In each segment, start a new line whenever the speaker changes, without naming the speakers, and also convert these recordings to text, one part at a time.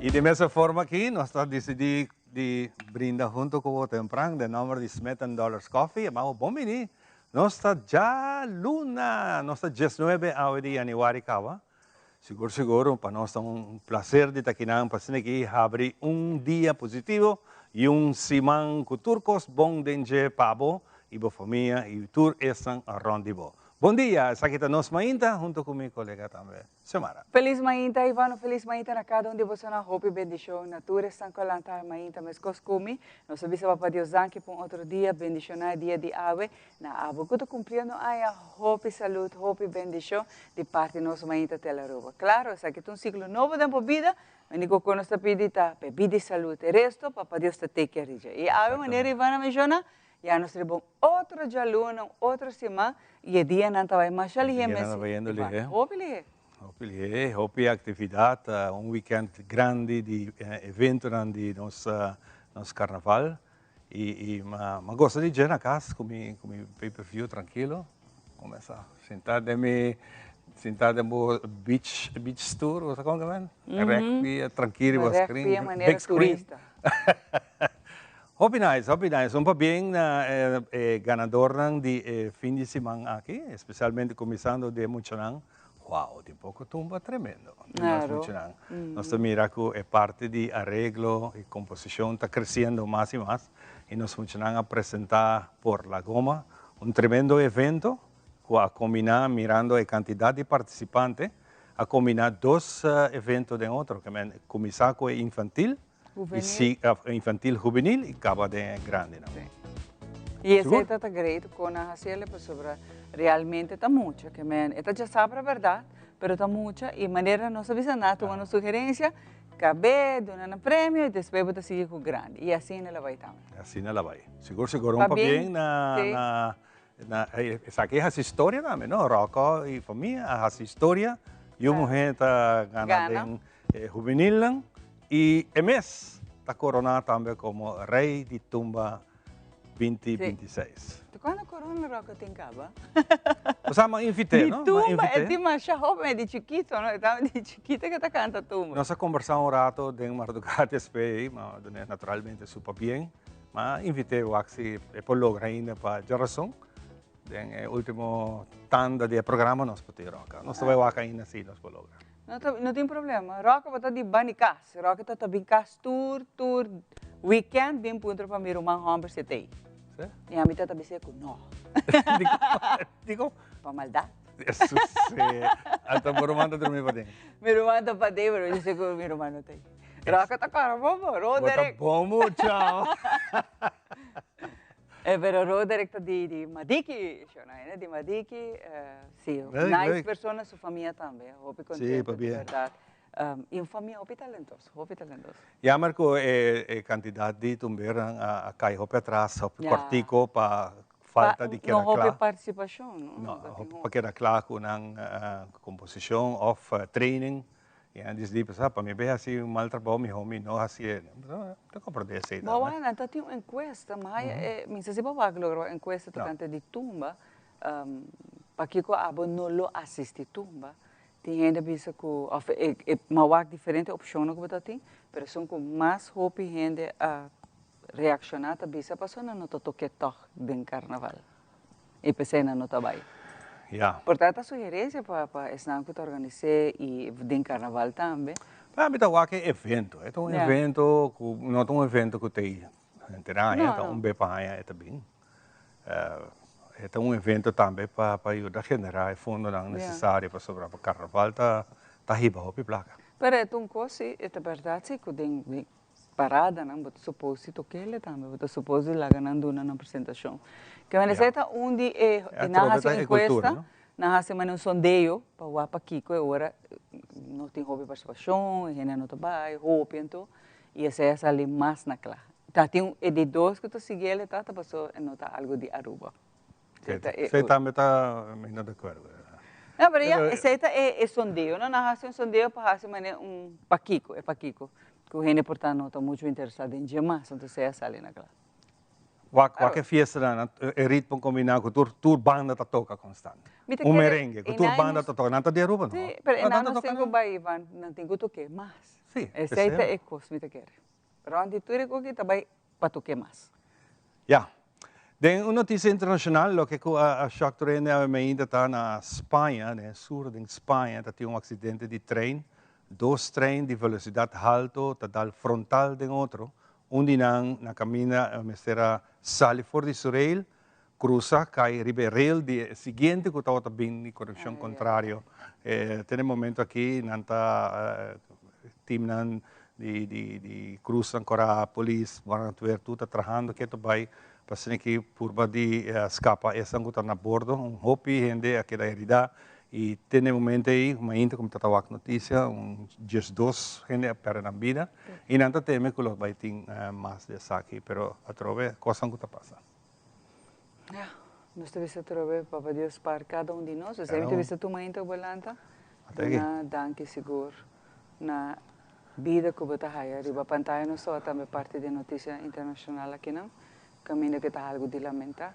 Y di mesun forma aki, nos ta dicidi di brinda hunto cu bo tempran den nomber di Smith and Dollars Coffee. Yamabo bon bini. Nos ta djaluna, nos ta 19 awe di januari caba. Sigur sigur pa nos ta un placer di ta akinan pa asina aki habri un dia positivo y un siman cu tur cos bon den dje pa bo y bo famia y tur esnan rond di bo. Bon dia, esaki ta nos mainta hunto cu mi colega tambe Xiomara.
Feliz mainta Ivano, feliz mainta na cada un di bosonan, hopi bendicion na tur esnan cu a lanta mainta mescos cu mi. Nos a bisa Papa Dios danki pa un otro dia, bendiciona e dia di awe. Na abo cu ta cumpliendo aña, hopi salud, hopi bendicion di parti nos Mainta Tele Aruba. Claro, esaki ta un ciclo nobo den bo bida, unico cu nos ta pidi ta pa e bida y salud, e resto Papa Dios ta take care di dje. Y awe manera Iván a menciona, ya nos riba un otro djaluna, un otro siman, y e dianan ta bay masha lihe mes, Iván. Hopi lihe.
Hopi lihe, hopi actividad, un weekend grandi di eventonan di nos nos carnaval. Y m'a gosta di dje na cas cu mi cu mi pay per view trankilo. Cuminsa sinta den mi sinta den bo beach beach stoel bo sa con ke men? Rek pia trankil riba screen big screen. Hopi nice hopi nice un pabien na e ganadornan di e fin di siman aki especialmente cuminsando den muchanan. Wow, tin poco tumba tremendo. Nos muchanan. Nos ta mira cu e parti di areglo y composicion ta creciendo mas y mas. Y nos muchanan a presenta por La Goma un tremendo evento cu a combina, mirando e cantidad di participante, a combina dos evento den otro. Ke men cuminsa cu e infantil y si infantil juvenil y caba den e grandinan.
Y esey ta ta great con a haciele pasobra realmente ta mucha ke men e ta djasabra berdad pero ta mucha y manera nos a bisa nan a tuma nos sugerencia cabe duna nan premio y despues bo ta sigui cu grandi y asina la bay tambe.
Asina la bay. Sigur sigur un pabien na na na esaki a haci historia tambe no Rocco y famia a haci historia yu muhe ta gana den e juvenilnan y e mes ta corona tambe como rey di tumba binti binti seis.
Te cuando corona Rocco tin caba?
Osea m'a invité no?
Di tumba e tin masha hopi di chikito no? E tabata di chikito ke ta canta tumba.
Nos a combersa un rato den marduga despues ei, ma dun'e naturalmente su pabien. M'a invité wak si e por logra ainda pa djarason. Den e ultimo tanda di e programa nos por tin Rocco. Nos ta bai wak ainda si nos por logra.
No ta no tin problema. Rocky bo ta di bani cas. Rocky ta ta bin cas tur tur weekend bin puntra pa mi ruman homber si ta ei.
Sí?
Y ami ta ta bis'é cu no.
Dicon? Dicon?
Pa maldad.
Sucé. Anto bo ruman ta drumi paden?
Mi ruman ta paden pero mi dice cu mi ruman no ta ei. Rocky ta cora bobo. Roderick.
Bo ta bon mucha.
Eh, pero Roderick ta di di Madiki, shona, di Madiki, si, nice persona, su famia tambe, hopi contento, di berdad. Y un famia hopi talentoso, hopi talentoso.
Jammer cu e cantidad di tumbernan a cay hopi atras, hopi cortico pa falta di keda cla.
No hopi participacion, no?
No, hopi pa keda cla cu nan composicion of training. Y nan dici, Pasá, pa mi bay haci un mal trabou, miho mi no hacié. Ta comprende esey
tambe. Bo wak, ta tin un encuesta, ma haya e, mi sa si bo wak logra un encuesta tocante di tumba, pakico abo no lo asisti tumba. Tin hende a bisa cu, of e, e, ma wak diferente opcionnan cu bo ta tin, pero esun cu mas hopi hende a reacciona ta bisa pasobra nan no ta toke tog den carnaval. Y p'esey nan no ta bay.
Ya.
Por ta ta sugerencia pa pa esnan cu ta organis'é y den carnaval tambe.
Pa mi ta wak e evento. E ta un evento cu no ta un evento cu ta henter aña, ta un be pa aña e ta bin. E ta un evento tambe pa pa yuda genera e fondonan necesario pasobra pa carnaval ta ta hiba hopi placa.
Pero e ta un cos si, e ta berdad si cu den paradanan bo ta suppose di tokele tambe, bo ta suppose di laga nan duna nan presentacion. Ke manera esei ta un di e, e nan hasi un encuesta, nan hasi manera un sondeo pa wak pakiko e ora no tin hopi participacion, e hende no ta bai hopi anto, y esei a sali mas na kla. Ta tin e di dos ku ta sigui el e ta, ta paso e no ta algo di Aruba.
Esei tambe ta, mi no ta acuerdo.
No, pero ya, esei ta e sondeo, no? Nan hasi un sondeo pa hasi manera un pakiko, e pakiko, ku hende por ta no ta mucho interesá den dje mas, entonces esei a sali na kla.
Wak, wak e fiestanan, e ritmo kombiná ku tur, tur banda ta toka konstant. Un merengue, ku tur banda ta toka. Nan ta di Aruba, no?
Sí, pero e nan no tin ku bai, Ivan, nan tin ku tok'é mas.
Sí,
Esei ta e kos mi ta kere. Rònt di tur e koki ta bai pa toke mas.
Ya. Den un notisia internashonal, loke ku a shòk tur hende awe mainta ta na Spaña, den e sur den Spaña ta tin un aksidente di trein. Dos trein di velosidat halto ta dal frontal den otro. Un di nan na kaminda mester a sali for di su rail, krusa, kai riba e rail di e siguiente ku tabata bin di konekshon kontrario. Te na e momento aki nan ta teamnan di di di cruznan kora, polis, brandweer tur ta trahando ketu bai pa asina ki purba di skapa esnan ku ta na bordo. Un hopi hende a keda herida i te na e momento ei mainta ku mi ta wak notisia un diesdos hende a pèrdè nan bida i nan ta teme ku lo bai tin mas di esaki pero atrobe kosnan ku ta pasa.
Ya, nos ta bisa atrobe Papa Dios spar kada un di nos. Esei mi ta bisa tur mainta ku bo lanta. Duna danki sigur na bida ku bo ta haya riba pantaya nos tabata tambe parti di notisia internashonal akinan kaminda ku ta algu di lamenta.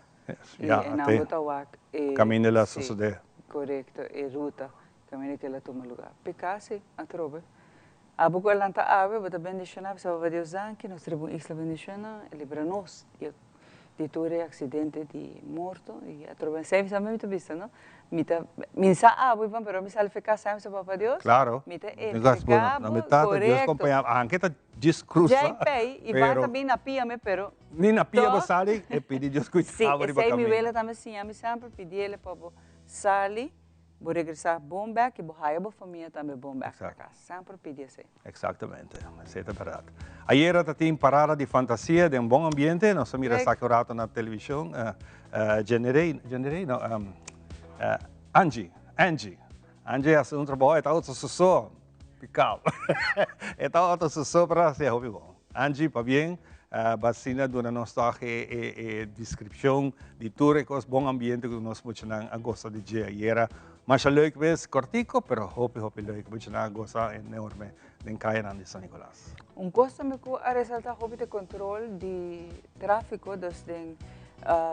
I enan bo ta wak e
Kaminda el a sosodé.
Korekto, e ruta kaminda ku el a tuma lugá. Peka si, atrobe. Abo ku a lanta awe bo ta bendishoná bisa Papa Dios danki nos riba un isla bendishoná e libra nos di di tur e aksidente di morto i atrobe semper mi ta bisa no mi ta mi sa abo Ivan pero mi sali feka semper bisa Papa Dios
Claro
mi ta entrega bo korekto
Anke ta djis krusa
Djei pei Ivan ta bin na pia mi pero
Ni na pia bo sali e pidi Dios kuida bo riba
Si esei mi
kaminda.
wela tambe siña mi semper pidiele pa bo sali Bo regresá bon bèk i bo haya bo famia tambe bon bèk pa kas. Semper pidi esei.
Exactamente, esei ta berdad. Ayera ta tin parada di fantasia den bon ambiente, nos a mira esaki un rato na television. Generey, Generey no, Angie, Angie, Angie a hasi un trabou, e tabata su so, picao. E tabata su so pero a hasi hopi bon. Angie, pabien, bo asina duna nos tog e descripcion di tur e cos bon ambiente cu nos muchanan a goza di dje ayera. Masha leuk mes, cortico, pero hopi hopi leuk. Muchanan a goza enorme den cayanan di San Nicolas.
Un cos tambe cu a resalta hopi ta e control di trafico, dus den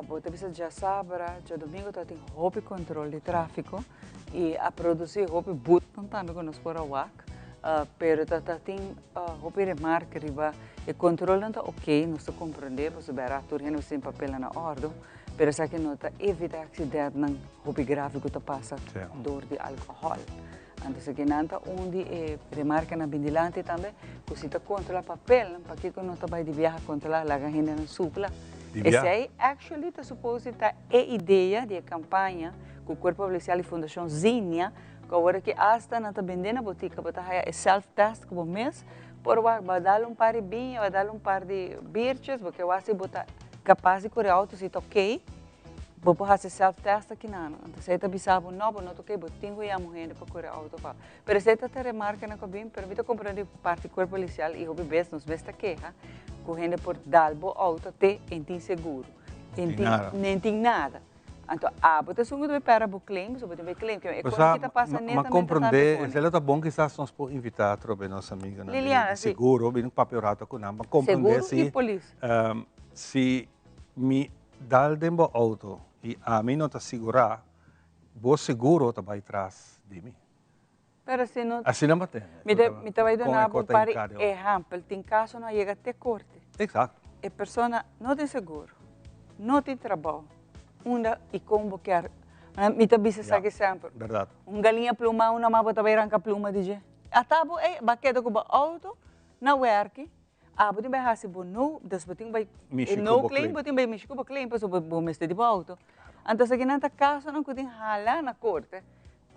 bo ta bisa djasabra, djadomingo tabatin hopi control di trafico y a produci hopi boetnan tambe cu nos por a wak. Pero ta ta tin hopi remarke riba e controlnan ta ok, nos ta comprende pasobra tur hende mester tin papelnan na ordo, pero esaki no ta evita accidentnan hopi grave cu ta pasa door di alcohol. Anto esaki nan ta un di e remarkenan bin dilanti tambe cu si ta controla papelnan pakico no ta bay di biaha controla laga hendenan supla. Esey actually ta suppose ta e idea di e campaña cu Cuerpo Policial y Fundacion Zinnia Ku awor aki asta nan ta bende na botika, bo ta haya e self test ku bo mes por wak, bo a dal un par di biña, bo a dal un par di biertjes, bo ke wak si bo ta kapas di kore outo, si ta oké, bo por hasi self test aki nan. Anto esei ta bisa bo, no, bo no ta oké, bo tin ku yama un hende pa kore outo pa bo. Pero esei ta ta remarkenan ku a bin, pero mi ta komprende di parti kuerpo polisial i hopi bes nos mes ta keha ku hende por dal bo outo te en tin seguro, en tin en tin nada. Anto abo ta esun ku ta bai pera bo claim, pasobra bo tin bai claim. Ke e kos aki ta pasa
Ma
netamente tambe
komprondé,
ku
esei lo ta bon kisas nos por invitá atrobe nos amigonan di
Liliana, si.
seguro, bini papia un rato ku nan pa komprondé
Seguro i
si
polis.
si mi dal den bo outo i ami no ta sigurá, bo seguro ta bai tras di mi.
Pero si no.
Asina bo tene.
Mi ta mi ta bai duna bo un par di ehèmpel. Tin kasonan a yega te korte.
Eksakto.
E persona no tin seguro, no tin trabou, unda i kon bo kier. Mi ta bisa esaki semper.
Bèrdat.
Un galiña plumá una mas bo ta bai ranka pluma di dje. Ata bo ei bo a keda ku bo outo na wèrki, abo tin bai hasi bo no, dus bo tin bai
Mishi ku
no
bo
claim,
claim.
bo tin bai mishi ku bo claim pasobra bo mester di bo outo. Anto esakinan ta kasonan ku tin hala na korte.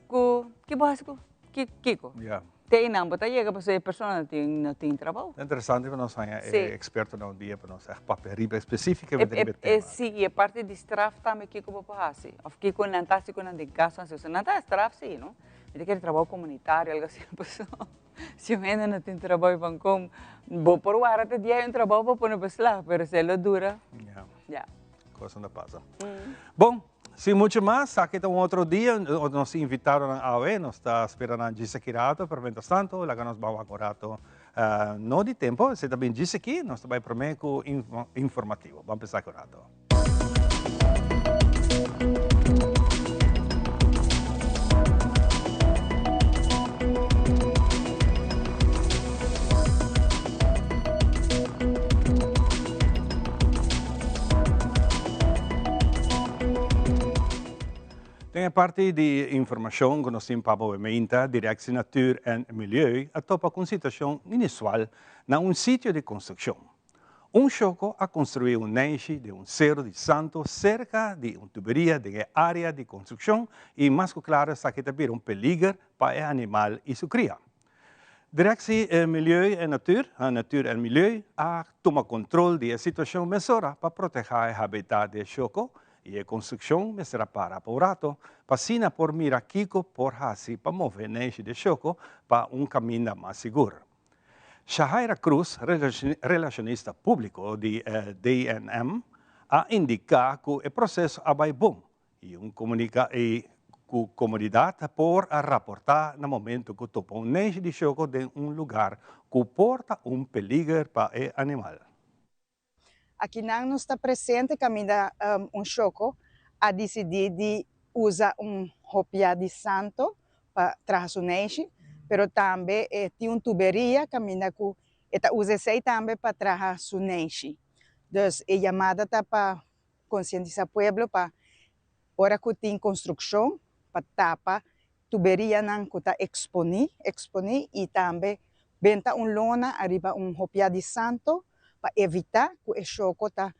Ku ki bo hasi ku ki kiko?
Ya.
Te einan bo ta yega pasobra e persona no tin no tin trabou.
Ta interesante pa nos haña
Sí.
e ekspertonan un dia pa nos ègt papia riba espesífikamente riba e
E
tema.
sí, i e parti di straf tambe kiko bo por hasi òf kiko nan ta hasi ku nan den kas hasi. Nan ta straf sí, no? Mi ta kere trabou komunitario algu asina pasobra si un hende no tin trabou i ban kom bo por wara te dia un trabou pa pone beslag pero si e lo dura.
Ya.
Ya.
Kosnan ta pasa. Bon. Sin mucho mas, aki ta un otro dia, nos invitadonan awe, nos ta spera nan djis aki rato, pero mientras tanto laga nos bawa un rato, no di tempo, esei ta bin djis aki, nos ta bai prome cu informativo. Ban pensa aki un rato. Den e parti di informacion cu nos tin pa bo meinta, Directie Natuur en Milieu a topa cu un situacion inusual na un sitio di construccion. Un shoko a construi un neishi den un cero di santo cerca di un tuberia den e area di construccion y mas cu claro esaki ta bira un peliger pa e animal y su cria. Directie Milieu en Natuur, Natuur en Milieu, a tuma control di e situacion mesora pa proteha e habitat di e shoko y e construccion mester a para pa un rato pa asina por mira kico por haci pa move e neishi di e shoko pa un caminda mas sigur. Shahaira Cruz, relacionista publico di DNM, a indica cu e proceso a bay bon Y un comunica y cu comunidad por a raporta na momento cu topa un neishi di shoko den un lugar cu por ta un peliger pa e animal.
Akinan nos ta presente caminda un shoko a dicidi di usa un hopia di santo pa traha su neishi, pero tambe e tin un tuberia caminda cu e ta usa esey tambe pa traha su neishi. Dus e yamada ta pa Konsientisá pueblo pa ora ku tin konstrukshon pa tapa tuberianan ku ta eksponí eksponí i tambe benta un lona ariba un hopiá di santo pa evitá ku e shoko ta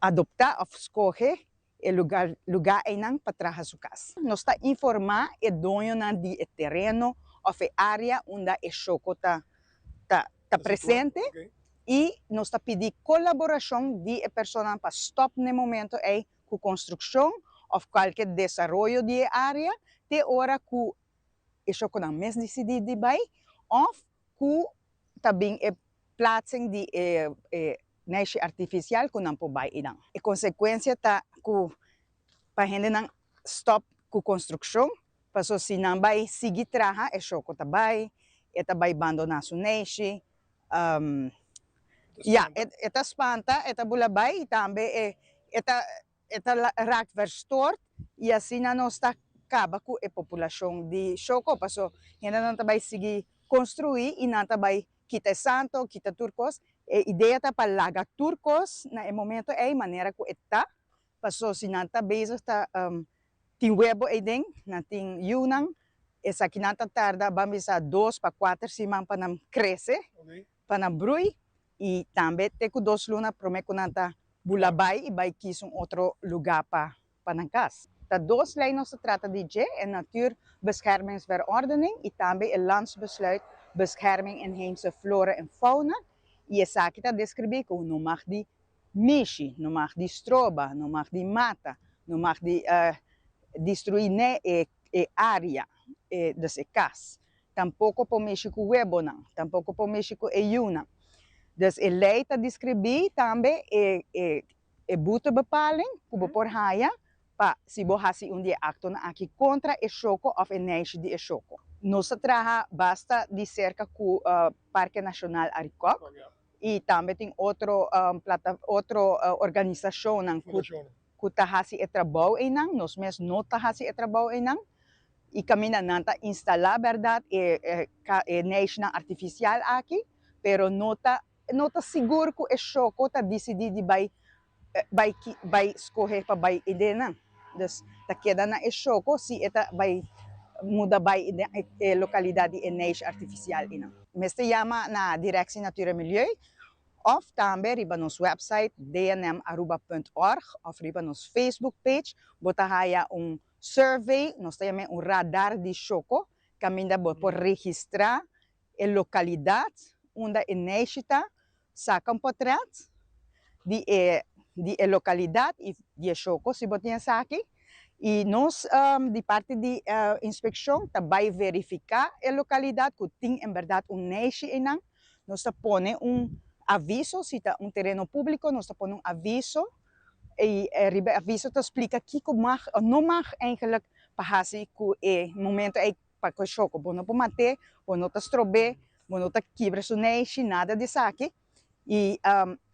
adoptá òf skohe e lugar lugá einan pa traha su kas. Nos ta informá e doñonan di e tereno òf e área unda e shoko ta ta ta presente i nos ta pidi kolaborashon di e personanan pa stòp n'e momento ei ku konstrukshon òf kualke desaroyo di e área te ora ku e shokonan mes disidí di bai òf ku ta bin e plaatsing di e neishi artifisial ku nan por bai einan. E konsekuensia ta ku pa hendenan stòp ku konstrukshon Paso si nan bai sigui traha e shoko ta bai, e ta bai bandoná su neishi. Ya, e ta spanta, e ta bula bai i tambe e e ta e ta raak verstoord i asina nos ta kaba ku e populashon di shoko paso hendenan ta bai sigui konstruí i nan ta bai kita e santo, kita tur kos. E idea ta pa laga tur kos na e momento ei manera ku e ta, paso si nan ta bezig ta Tin webo eiden, nan tin yunan, esakinan ta tarda ban bisa dos pa kuater siman pa nan krese, pa nan brui i tambe te ku dos luna prome ku nan ta bula bai i bai kis un otro lugá pa pa nan kas. Ta dos lei nos ta trata di dje, e Natuurbeschermingsverordening i tambe e Landsbesluit Bescherming Inheemse Flora en Fauna i esaki ta deskribí ku no mag di mishi, no mag di stroba, no mag di mata, no mag di destruí ne e e área, e dus e kas. Tampoko por mishi ku webonan, tampoko por mishi ku e yunan. Dus e lei ta deskribí tambe e e e boetebepaling ku bo por haña pa si bo hasi un di e aktonan aki kontra e shoko òf e neishi di e shoko. Nos ta traha basta di serka ku Parke Nashonal Arikok I tambe tin otro plata otro organisashonnan ku ku ta hasi e trabou einan. Nos mes no ta hasi e trabou einan. I kaminda nan ta instalá bèrdat e e neishnan artifisial aki, pero no ta no ta sigur ku e shoko ta disidí di bai bai bai skohe pa bai e den nan. Dus ta keda na e shoko si e ta bai muda bai den e lokalidat di e neish artifisial einan. Mester yama na Directie Natuur en Milieu òf tambe riba nos wèpsait dnmaruba punt org òf riba nos Facebook page bo ta haya un survey, nos ta yam'é un radar di shoko, kaminda bo por registrá e lokalidat unda e neishi ta, Saka un potret di e di e lokalidat i di e shoko si bo tin esaki i nos di parti di inspekshon ta bai verifiká e lokalidat ku tin en bèrdat un neishi einan. Nos ta pone un aviso si ta un tereno públiko nos ta pone un aviso i riba e aviso ta splika kiko mag òf no mag eigenlik pa hasi ku e momento ei. Pa ku e shoko bo no por mat'é, bo no ta strob'é, bo no ta kibra su neishi, nada di esaki. I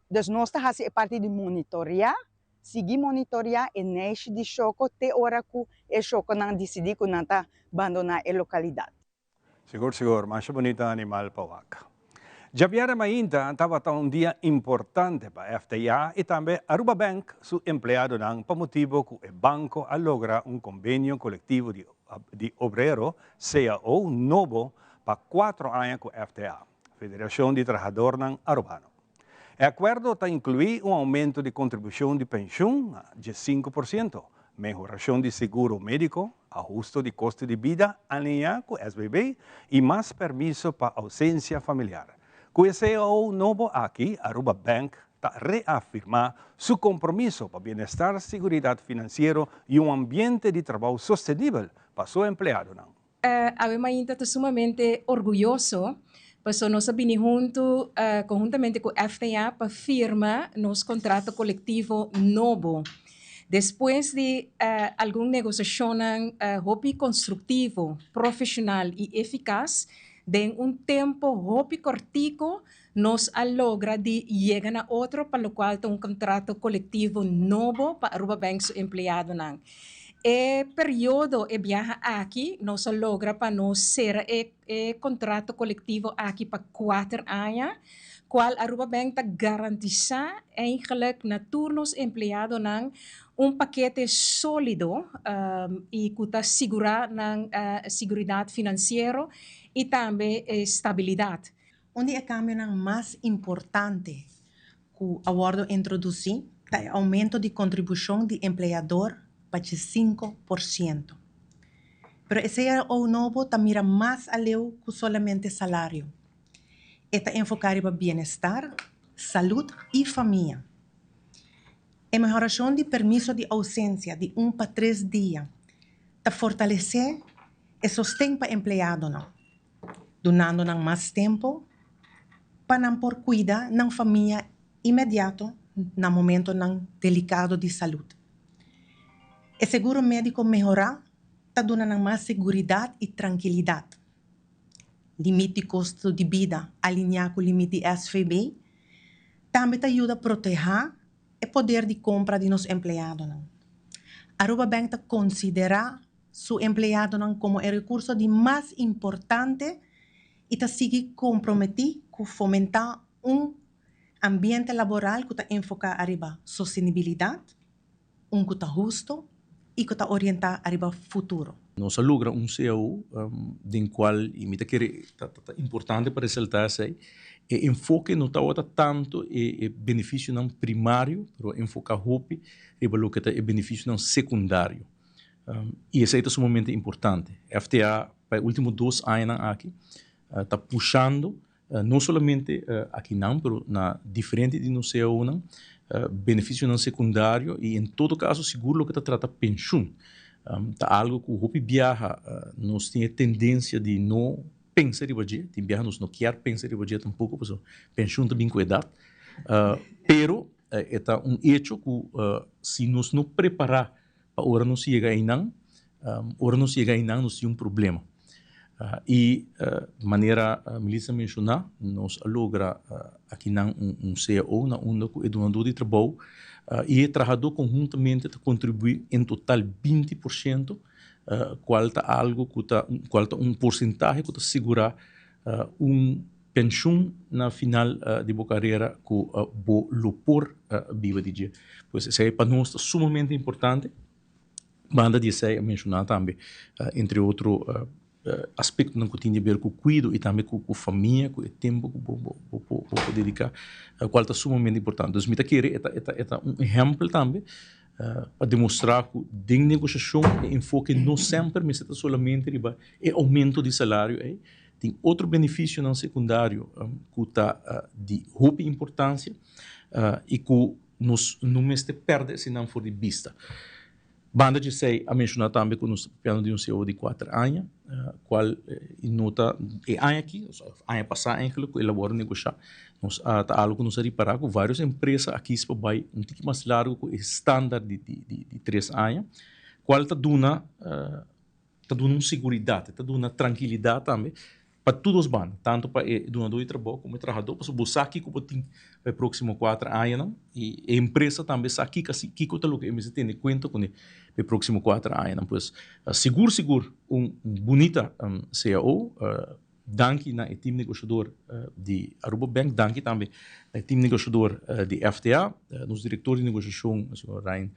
dus nos ta hasi e parti di monitoriá, sigui monitoriá e neishi di shoko te ora ku e shokonan disidí ku nan ta bandoná e lokalidat.
Sigur sigur, masha bunita animal pa wak. Djabièrnè mainta tabata un dia importante pa FTA y tambe Aruba Bank su empleadonan pa motibo cu e banco a logra un convenio colectivo di di Obrero, CAO, nobo pa cuatro aña cu FTA, Federacion di Trahadornan Arubano. E acuerdo ta inclui un aumento di contribucion di pensioen dje 5%, mehoracion di seguro medico, ahusto di costo di bida alinea cu SBB y mas permiso pa ausencia familiar. Cu e CAO nobo aki, Aruba Bank ta reafirma su compromiso pa bienestar, siguridad financiero y un ambiente di trabou sostenibel pa su empleadonan.
Awe mainta ta sumamente orguyoso paso nos a bini hunto conhuntamente cu FTA pa firma nos contrato colectivo nobo. Despues di algun negociacionnan hopi constructivo, profesional y eficaz den un tempo hopi cortico nos a logra di yega na otro pa locual ta un contrato colectivo nobo pa Aruba Bank su empleadonan. E periodo e biaha aki nos a logra pa nos cera e e contrato colectivo aki pa cuater aña, cual Aruba Bank ta garantisa eigenlijk na tur nos empleadonan un pakete solido y cu ta sigura nan siguridad financiero y tambe stabilidad.
Un di e kambionan mas importante ku a wòrdu introdusí ta e oumento di kontribushon di empleador pa 15%. Pero e CAO nobo ta mira mas aleu ku solamente salario. E ta enfoká riba bienestar, salud i famia. E mehorashon di permiso di ousensia di un pa tres dia ta fortalesé e sosten pa empleadonan. Dunando nan mas tempo pa nan por cuida nan famia inmediato na momentonan delicado di salud. E seguro medico mehora ta duna nan mas seguridad y trankilidad. Limit di costo di bida alinea cu limit di SVB tambe ta yuda proteha e poder di compra di nos empleadonan. Aruba Bank ta considera su empleadonan komo e rekurso di mas importante i ta sigui komprometí ku fomentá un ambiente laboral ku ta enfoká ariba sostenibilidat, un ku ta husto i ku ta orientá ariba futuro.
Nos a logra un cao den kual, i mi ta kere ta ta importante pa resaltá esei, e enfoke no tabata tantu e benefisionan primario, pero a enfoká hopi riba loke ta e benefisionan sekundario. I esei ta sumamente importante. FTA pa e ultimo dos añanan aki ta pushando no solamente akinan pero na diferente di nos CAOnan beneficionan secundario y en todo caso sigur loke ta trata pensioen. Ta algo cu hopi biaha nos tin e tendencia di no pensa riba dje, tin biaha nos no kier pensa riba dje tampoco pasobra pensioen ta bin cu edad, pero e ta un hecho cu si nos no prepara Pa ora nos yega einan, ora nos yega einan nos tin un problema. I manera Melissa menshoná, nos a logra akinan un cao na unda ku e dunadó di trabou i e trahadó konhuntamente ta kontribuí en total 20%, kual ta algu ku ta, kual ta un porsentahe ku ta sigurá un penshun na final di bo karera ku bo lo por biba di dje. Pues esei pa nos ta sumamente importante. Banda di esei a menshoná tambe entre otro aspektonan ku tin di ber ku kuido i tambe ku famia, ku e tempu ku bo bo por dediká, kual ta sumamente importante. Dus mi ta kere e ta e ta un ehèmpel tambe pa demostrá ku den negoshashon e enfoke no semper mester ta solamente riba e oumento di salario ei. Tin otro beneficionan secundario cu ta di hopi importancia y cu nos no mester perde eseinan for di bista. Banda di esei a menciona tambe cu nos ta papiando di un cao di cuater aña, cual no ta e aña aki, aña pasa eigenlijk cu el a worde negocia. Nos a ta algo cu nos a ripara cu varios empresa a kies pa bay un tiki mas largo cu e standaard di tres aña, cual ta duna. Ta duna un seguridat, e ta duna trankilidat tambe pa tur dos banda, tantu pa e dunadó di trabou komo e trahadó, pasobra bo sa kiko bo tin pa e próksimo kuater añanan i e empresa tambe sa kiko si kiko ta loke e mester tene kuenta kuné pa e próksimo kuater añanan. Pues sigur sigur un bunita cao. Danki na e team negoshador di Aruba Bank, danki tambe na e team negoshador di FTA, nos director di negoshashon señor Ryan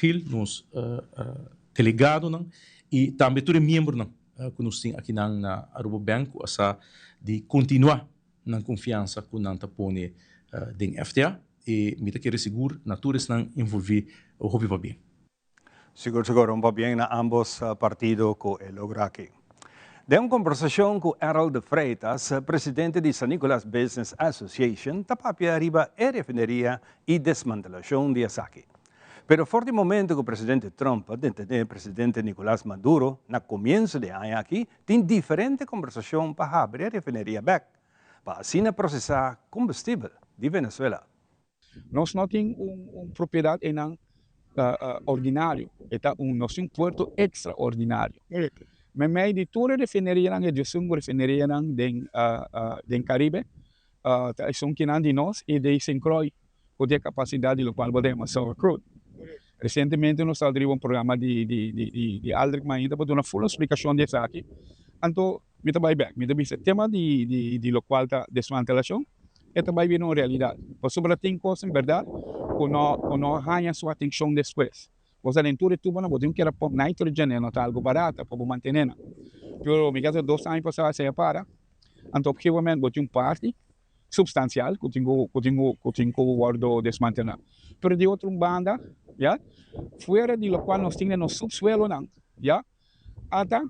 Gil, nos delegadonan y tambe tur e miembronan cu nos tin akinan na Aruba Bank cu a sa di continua nan confiansa cu nan ta pone den FTA y mi ta kere sigur na tur esnan envolvi hopi pabien.
Sigur sigur un pabien na ambos partido cu e logro aki. Den un conversacion cu Errol de Freitas, presidente di San Nicolas Business Association, ta papia riba e refineria y desmantelacion di esaki. Pero for di momento cu presidente Trump a detene presidente Nicolas Maduro na comienzo di e aña aki, tin diferente conversacion pa habri e refineria bek, pa asina procesa combustibel di Venezuela.
Nos no tin un propiedat einan ordinario, e ta un, nos tin un puerto ekstraordinario. Meimei di tur e refinerianan, e diesungu refinerianan den den Karibe, ta esun kinan di nos i di Saint Croix ku tin e kapasidat di lokual bo ta yama sour crude. Resientemente nos tabata riba un programa di di di Aldrich Mainta pa duna ful splikashon di esaki. Anto Mi ta bai bek, mi ta bisa e tema di di di lokual ta desmantelashon e ta bai bira un realidat, pasobra tin kos en bèrdat ku no ku no haña su atenshon despues. Bo sa den tur e tubonan bo tin ku keda pòmp nitrogen, e no ta algu barata pa bo mantené nan. Pero mi kasa dos aña pasá esei a para, anto op gegeven moment bo tin un parti supstansial ku tin ku ku tin ku ku tin ku wòrdu desmantelá. Pero di otro un banda, ya, fuera di lokual nos tin den nos supsuelonan, ya, ata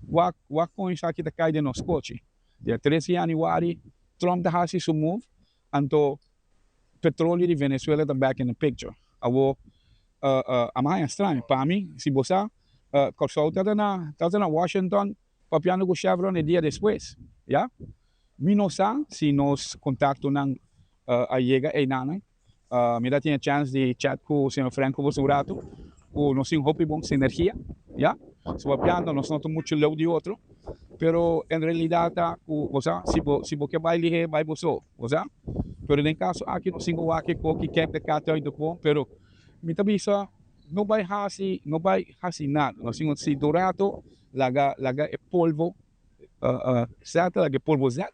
Wak wak kon esaki ta kai den nos kochi. Dia tres di januari Trump ta hasi su move anto petroleo di Venezuela ta back in the picture. Awo a mi haña straño. Pa mi si bo sa Kòrsou tabata na tabata na Washington papiando ku Chevron e dia despues ya. Mi no sa si nos kontaktonan a yega einanan. Mi ta tin e chance di chat cu señor Frank Cobos un rato, cu nos tin hopi bon sinergia, ya. So papiando nos no ta mucho leu di otro, pero en realidad ta cu, bo sa, si bo, si bo ke bay lihe, bay bo so, bo sa. Pero den caso aki nos tin cu wak e koki kek de kat uit de boom, pero mi ta bisa no bay haci, no bay haci nada. Nos tin cu sinta un rato, laga, laga e polvo settle, laga e polvo zet.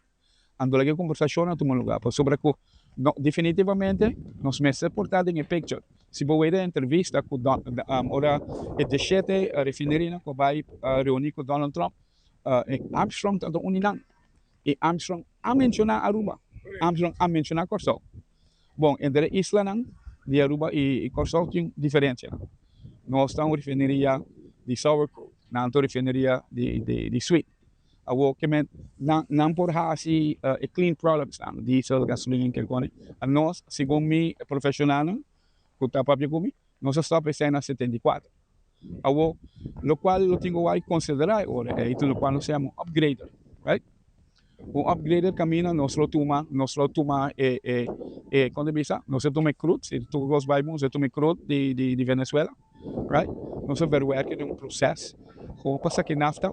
Anto loke kombersashon a tuma lugá pasobra ku no definitivamente nos mester por ta den e picture. Si bo wei den entrevista ku ora e deshete refinerinan ku a bai reuní ku Donald Trump, Armstrong ta un di nan i Armstrong a menshoná Aruba, Armstrong a menshoná Kòrsou. Bon, entre e islanan di Aruba i Kòrsou tin diferensianan. Nos ta un refineria di sour crude, nan ta un refineria di sweet. Awor ke men nan nan por hasi e clean products nan, diesel, gasolin, kel kone. Anos, segun mi profesionalnan ku ta papia ku mi, nos a stop esei na 74. Awor, lokual lo tin ku wak konsiderá e ora ei ta lokual nos yama un upgrader, right? Un upgrader kaminda nos lo tuma, nos lo tuma e e e kon ta bisa? Nos a tuma e crude, si tur kos bai bon, nos a tuma e crude di di Venezuela. Right? Nos a verwerke den un proces como pa saki nafta,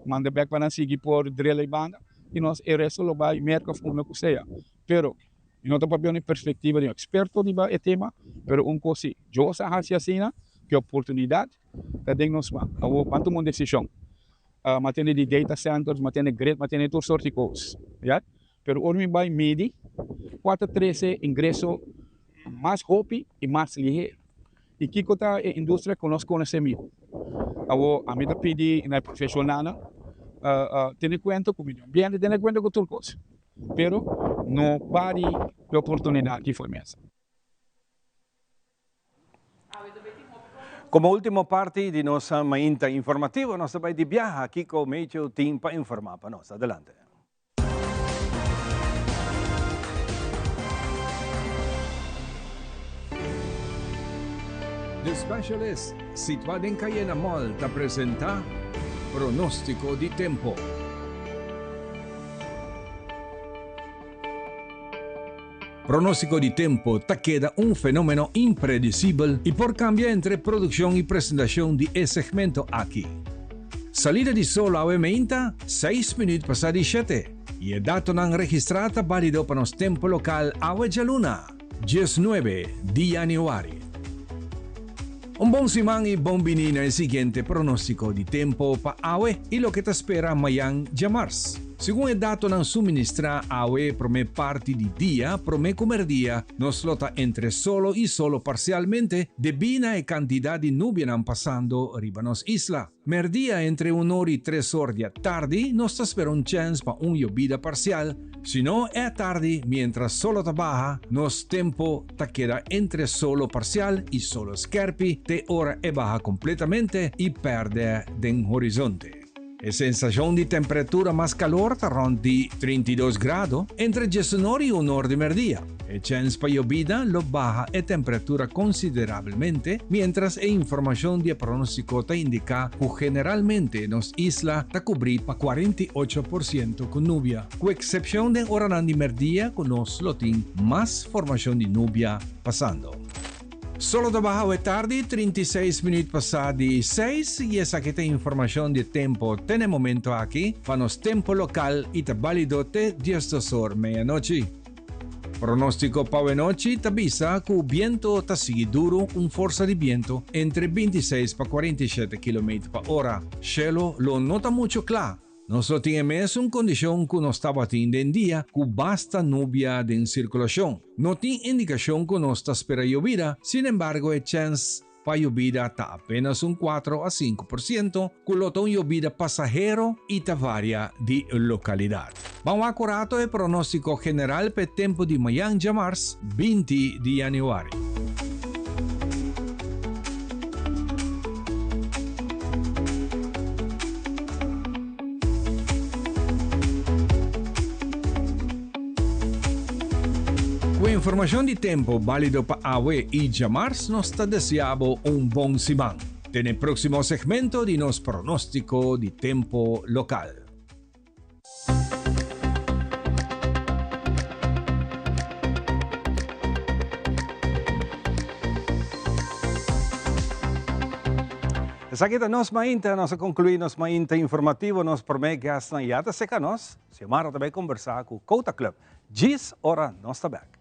manda bek pa nan sigui por drill ei banda y nos e resto lo bay Merca of unda cu sea. Pero mi no ta papia un perspectiva di un experto riba e tema, pero un cos si, Dios a haci asina cu e oportunidad ta den nos man. Awor ban tuma un decision. Ma tende di data centers, ma tende grid, ma tende tur soort di cos. Ya? Pero ora mi bay midi cua ta trece ingreso mas hopi y mas lihe. I kiko ta e industria ku nos konosé mihó? Awor, ami ta pidi na e profeshonalnan tene kuenta ku medio ambiente, tene kuenta ku tur kos, pero no pari e oportunidat ki for mesa.
Komo ultimo parti di nos mainta informativo, nos ta bai di biaha. Kiko Mecho tin pa informá pa nos? Adelante.
The Specialist, situá den Cayena Mall, ta presentá Pronóstiko di Tempo. Pronóstiko di tempo ta keda un fenómeno impredisibel i por kambia entre produkshon i presentashon di e segmento aki. Salida di sol awe meinta, seis minüt pasá di shete, i e datonan registrá ta bálido pa nos tempu lokal awe djaluna, diesnuebe di yanüari. Un bon siman i bon bini na e siguiente pronóstiko di tempo pa awe i loke ta spera mayan djamars. Segun e datonan suministrá awe promé parti di dia, promé ku mèrdia, nos lo ta entre solo i solo parsialmente debí na e kantidat di nubianan pasando riba nos isla. Mèrdia entre un or i tres or di atardi nos ta spera un chèns pa un yobida parsial, si no e atardi miéntras solo ta baha nos tempu ta keda entre solo parsial i solo skèrpi te ora e baha kompletamente i pèrdè den horizonte. E sensashon di temperatura mas kalor ta rònt di 32 grado entre diesunor i unor di mèrdia. E chèns pa yobida lo baha e temperatura konsiderabelmente, miéntras e informashon di e pronóstiko ta indiká ku generalmente nos isla ta kubrí pa 48% ku nubia, ku eksepshon den oranan di mèrdia ku nos lo tin mas formashon di nubia pasando. Solo ta baha awe tardi, 36 minuut pasá di seis, i esaki ta informashon di e tempo te na e momento aki pa nos tempo lokal i ta bálido te 12 or meianochi. Pronóstiko pa awe nochi ta bisa ku biento ta sigui duru ku un forsa di biento entre 26 pa 47 kilometer pa ora. Shelo lo no ta muchu kla. Nos lo tin e mesun kondishon ku nos tabatin den dia ku basta nubia den sirkulashon. No tin indikashon ku nos ta spera yobida, sinembargo e chèns pa yobida ta apenas un 4 a 5% ku lo ta un yobida pasahero i ta varia di lokalidat. Ban wak un rato e pronóstiko general pa e tempu di mayan djamars, 20 di yanüari. Ku e informashon di tempu bálido pa awe i djamars nos ta deseá bo un bon siman. Te n'e próksimo segmento di nos pronóstiko di tempu lokal.
Esaki ta nos mainta, nos a conclui nos mainta informativo, nos prome guestnan ya ta seca nos. Xiomara ta bay conversa cu Cota Club. Djis ora nos ta bek.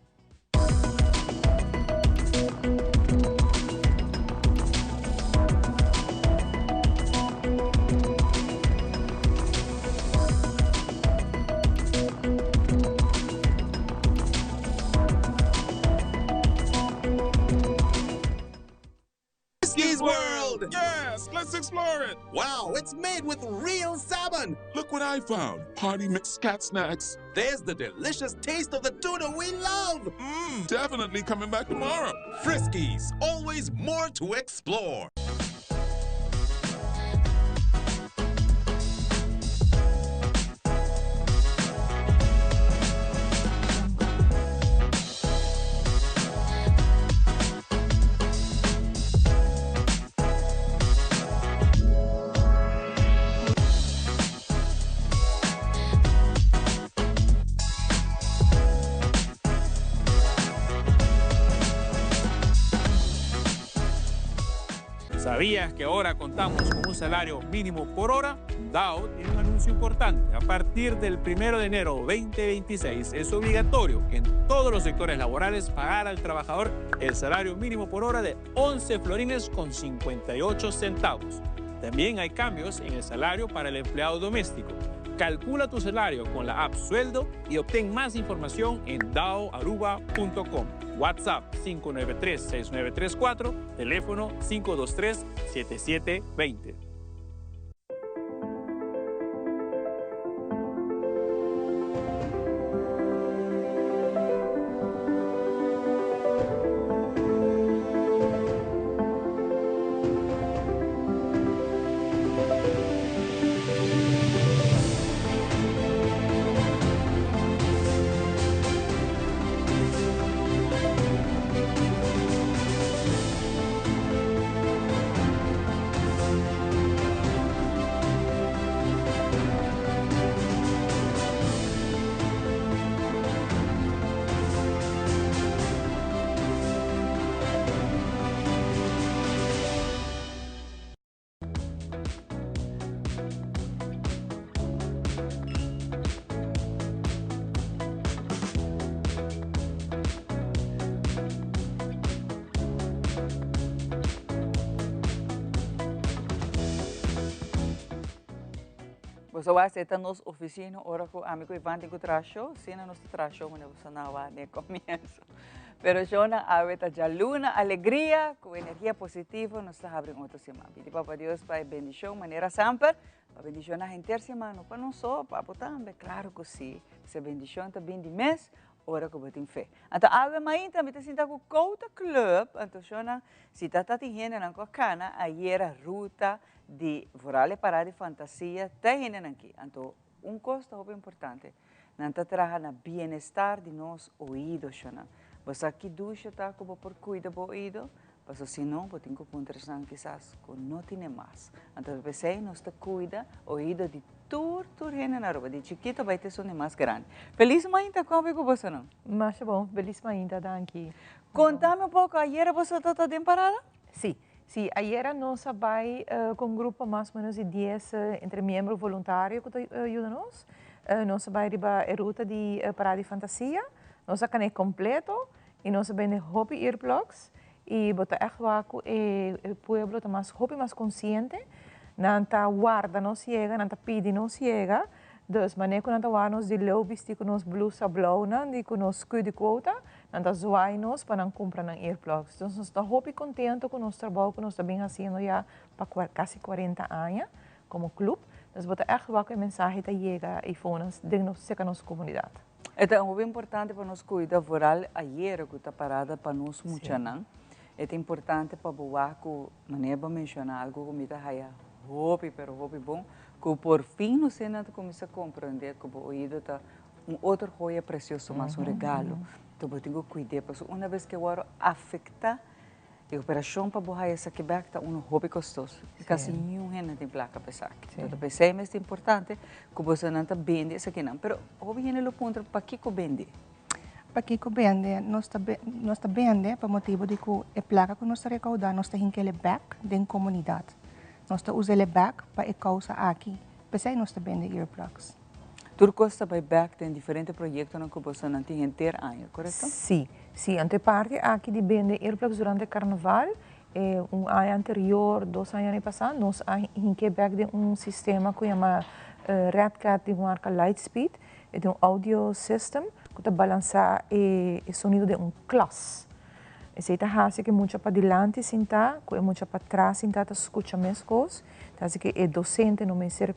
Friskies World! Yes, let's explore it! Wow, it's made with real salmon! Look what I found! Party mix cat snacks. There's the delicious taste of the tuna we love! Mmm, definitely coming back tomorrow. Friskies, always more to explore.
¿Sabías que ahora contamos con un salario mínimo por hora? DAO tiene un anuncio importante. A partir del 1 de enero 2026 es obligatorio en todos los sectores laborales pagar al trabajador el salario mínimo por hora de 11 florines con 58 centavos. También hay cambios en el salario para el empleado doméstico. Calcula tu salario con la app Sueldo y obtén más información en daoaruba.com. WhatsApp 593-6934, teléfono 523-7720.
Boso wak e ta nos oficina ora cu ami cu Ivan tin cu traha show, asina nos ta traha show manera boso na wak den comienzo. Pero shownan awe ta djaluna, alegria cu energia positivo nos ta habri un otro siman. Pidi Papa Dios pa e bendicion manera semper, pa bendiciona henter siman, no pa nos so, pa bo tambe, claro cu si. Esei bendicion ta bin di mes ora cu bo tin fe. Anto awe mainta mi ta sinta cu Kouta Club, anto shownan si ta ta tin hendenan cu a cana ayera ruta di vooral e parada di fantasia ta hendenan ki. Anto un cos ta hopi importante, nan ta traha na bienestar di nos oido shownan. Bo sa ki dusha ta cu bo por cuida bo oido? Paso si no bo tin cu puntra esnan kisas cu no tine mas. Anto p'esey nos ta cuida oido di tur tur hende na Aruba, di chikito bay te esun di mas grandi. Feliz mainta, con abi cu bosonan?
Masha bon, feliz mainta, danki.
Contame un poco, ayera boso ta ta den parada?
Si, si, ayera nos a bay cu un grupo mas o menos di dies entre miembro voluntario cu ta yuda nos. Nos a bay riba e ruta di Parada di Fantasia, nos a cana e completo y nos a bende hopi earplugs y bo ta echt wak cu e pueblo ta mas hopi mas consciente, nan ta warda nos yega, nan ta pidi nos yega, dus manera cu nan ta wak nos di leu bisti cu nos blusa blaunan di cu nos scu di quota, nan ta zwaai nos pa nan cumpra nan earplugs. Dus nos ta hopi contento cu nos trabou cu nos ta bin haciendo ya pa casi cuarenta aña como club, dus bo ta echt wak cu e mensahe ta yega eyfonan den nos cerca nos comunidad.
E ta hopi importante pa nos cuida vooral ayera cu ta parada pa nos muchanan. E ta importante pa bo wak cu manera bo a menciona algo cu mi ta haya hopi pero hopi bon cu por fin nos hende ta cuminsa comprende cu bo oido ta un otro joya precioso mas un regalo. Enton bo tin cu cuid'e pasobra una bes cu e worde afecta E operashon pa bo haya esaki bek ta unu hopi kostoso. I kasi niun hende tin plaka pa esaki. Enton ta p'esei mes ta importante ku bosonan ta bende esakinan. Pero hopi hende lo puntra pakiko bende?
Pakiko bende? Nos ta nos ta bende pa motibu di ku e plaka ku nos ta rekoudá nos ta hink'el e bek den komunidat. Nos ta us'el e bek pa e kousa aki. P'esei nos ta bende earplugs.
Tur kos ta bai bek den diferente proyektonan ku bosonan tin henter aña, korekto?
Sí, sí. Anto e parti aki di bende earplugs durante karnaval, e un aña anterior, dos aña pasá, nos a hink'é bek den un sistema ku yama Red Cat di marka Lightspeed. E ta un audio system ku ta balansá e sonido den un klas. Esei ta hasi ku e mucha padilanti sintá ku e mucha patras sintá ta skucha meskos. Ta hasi ku e dosente no mester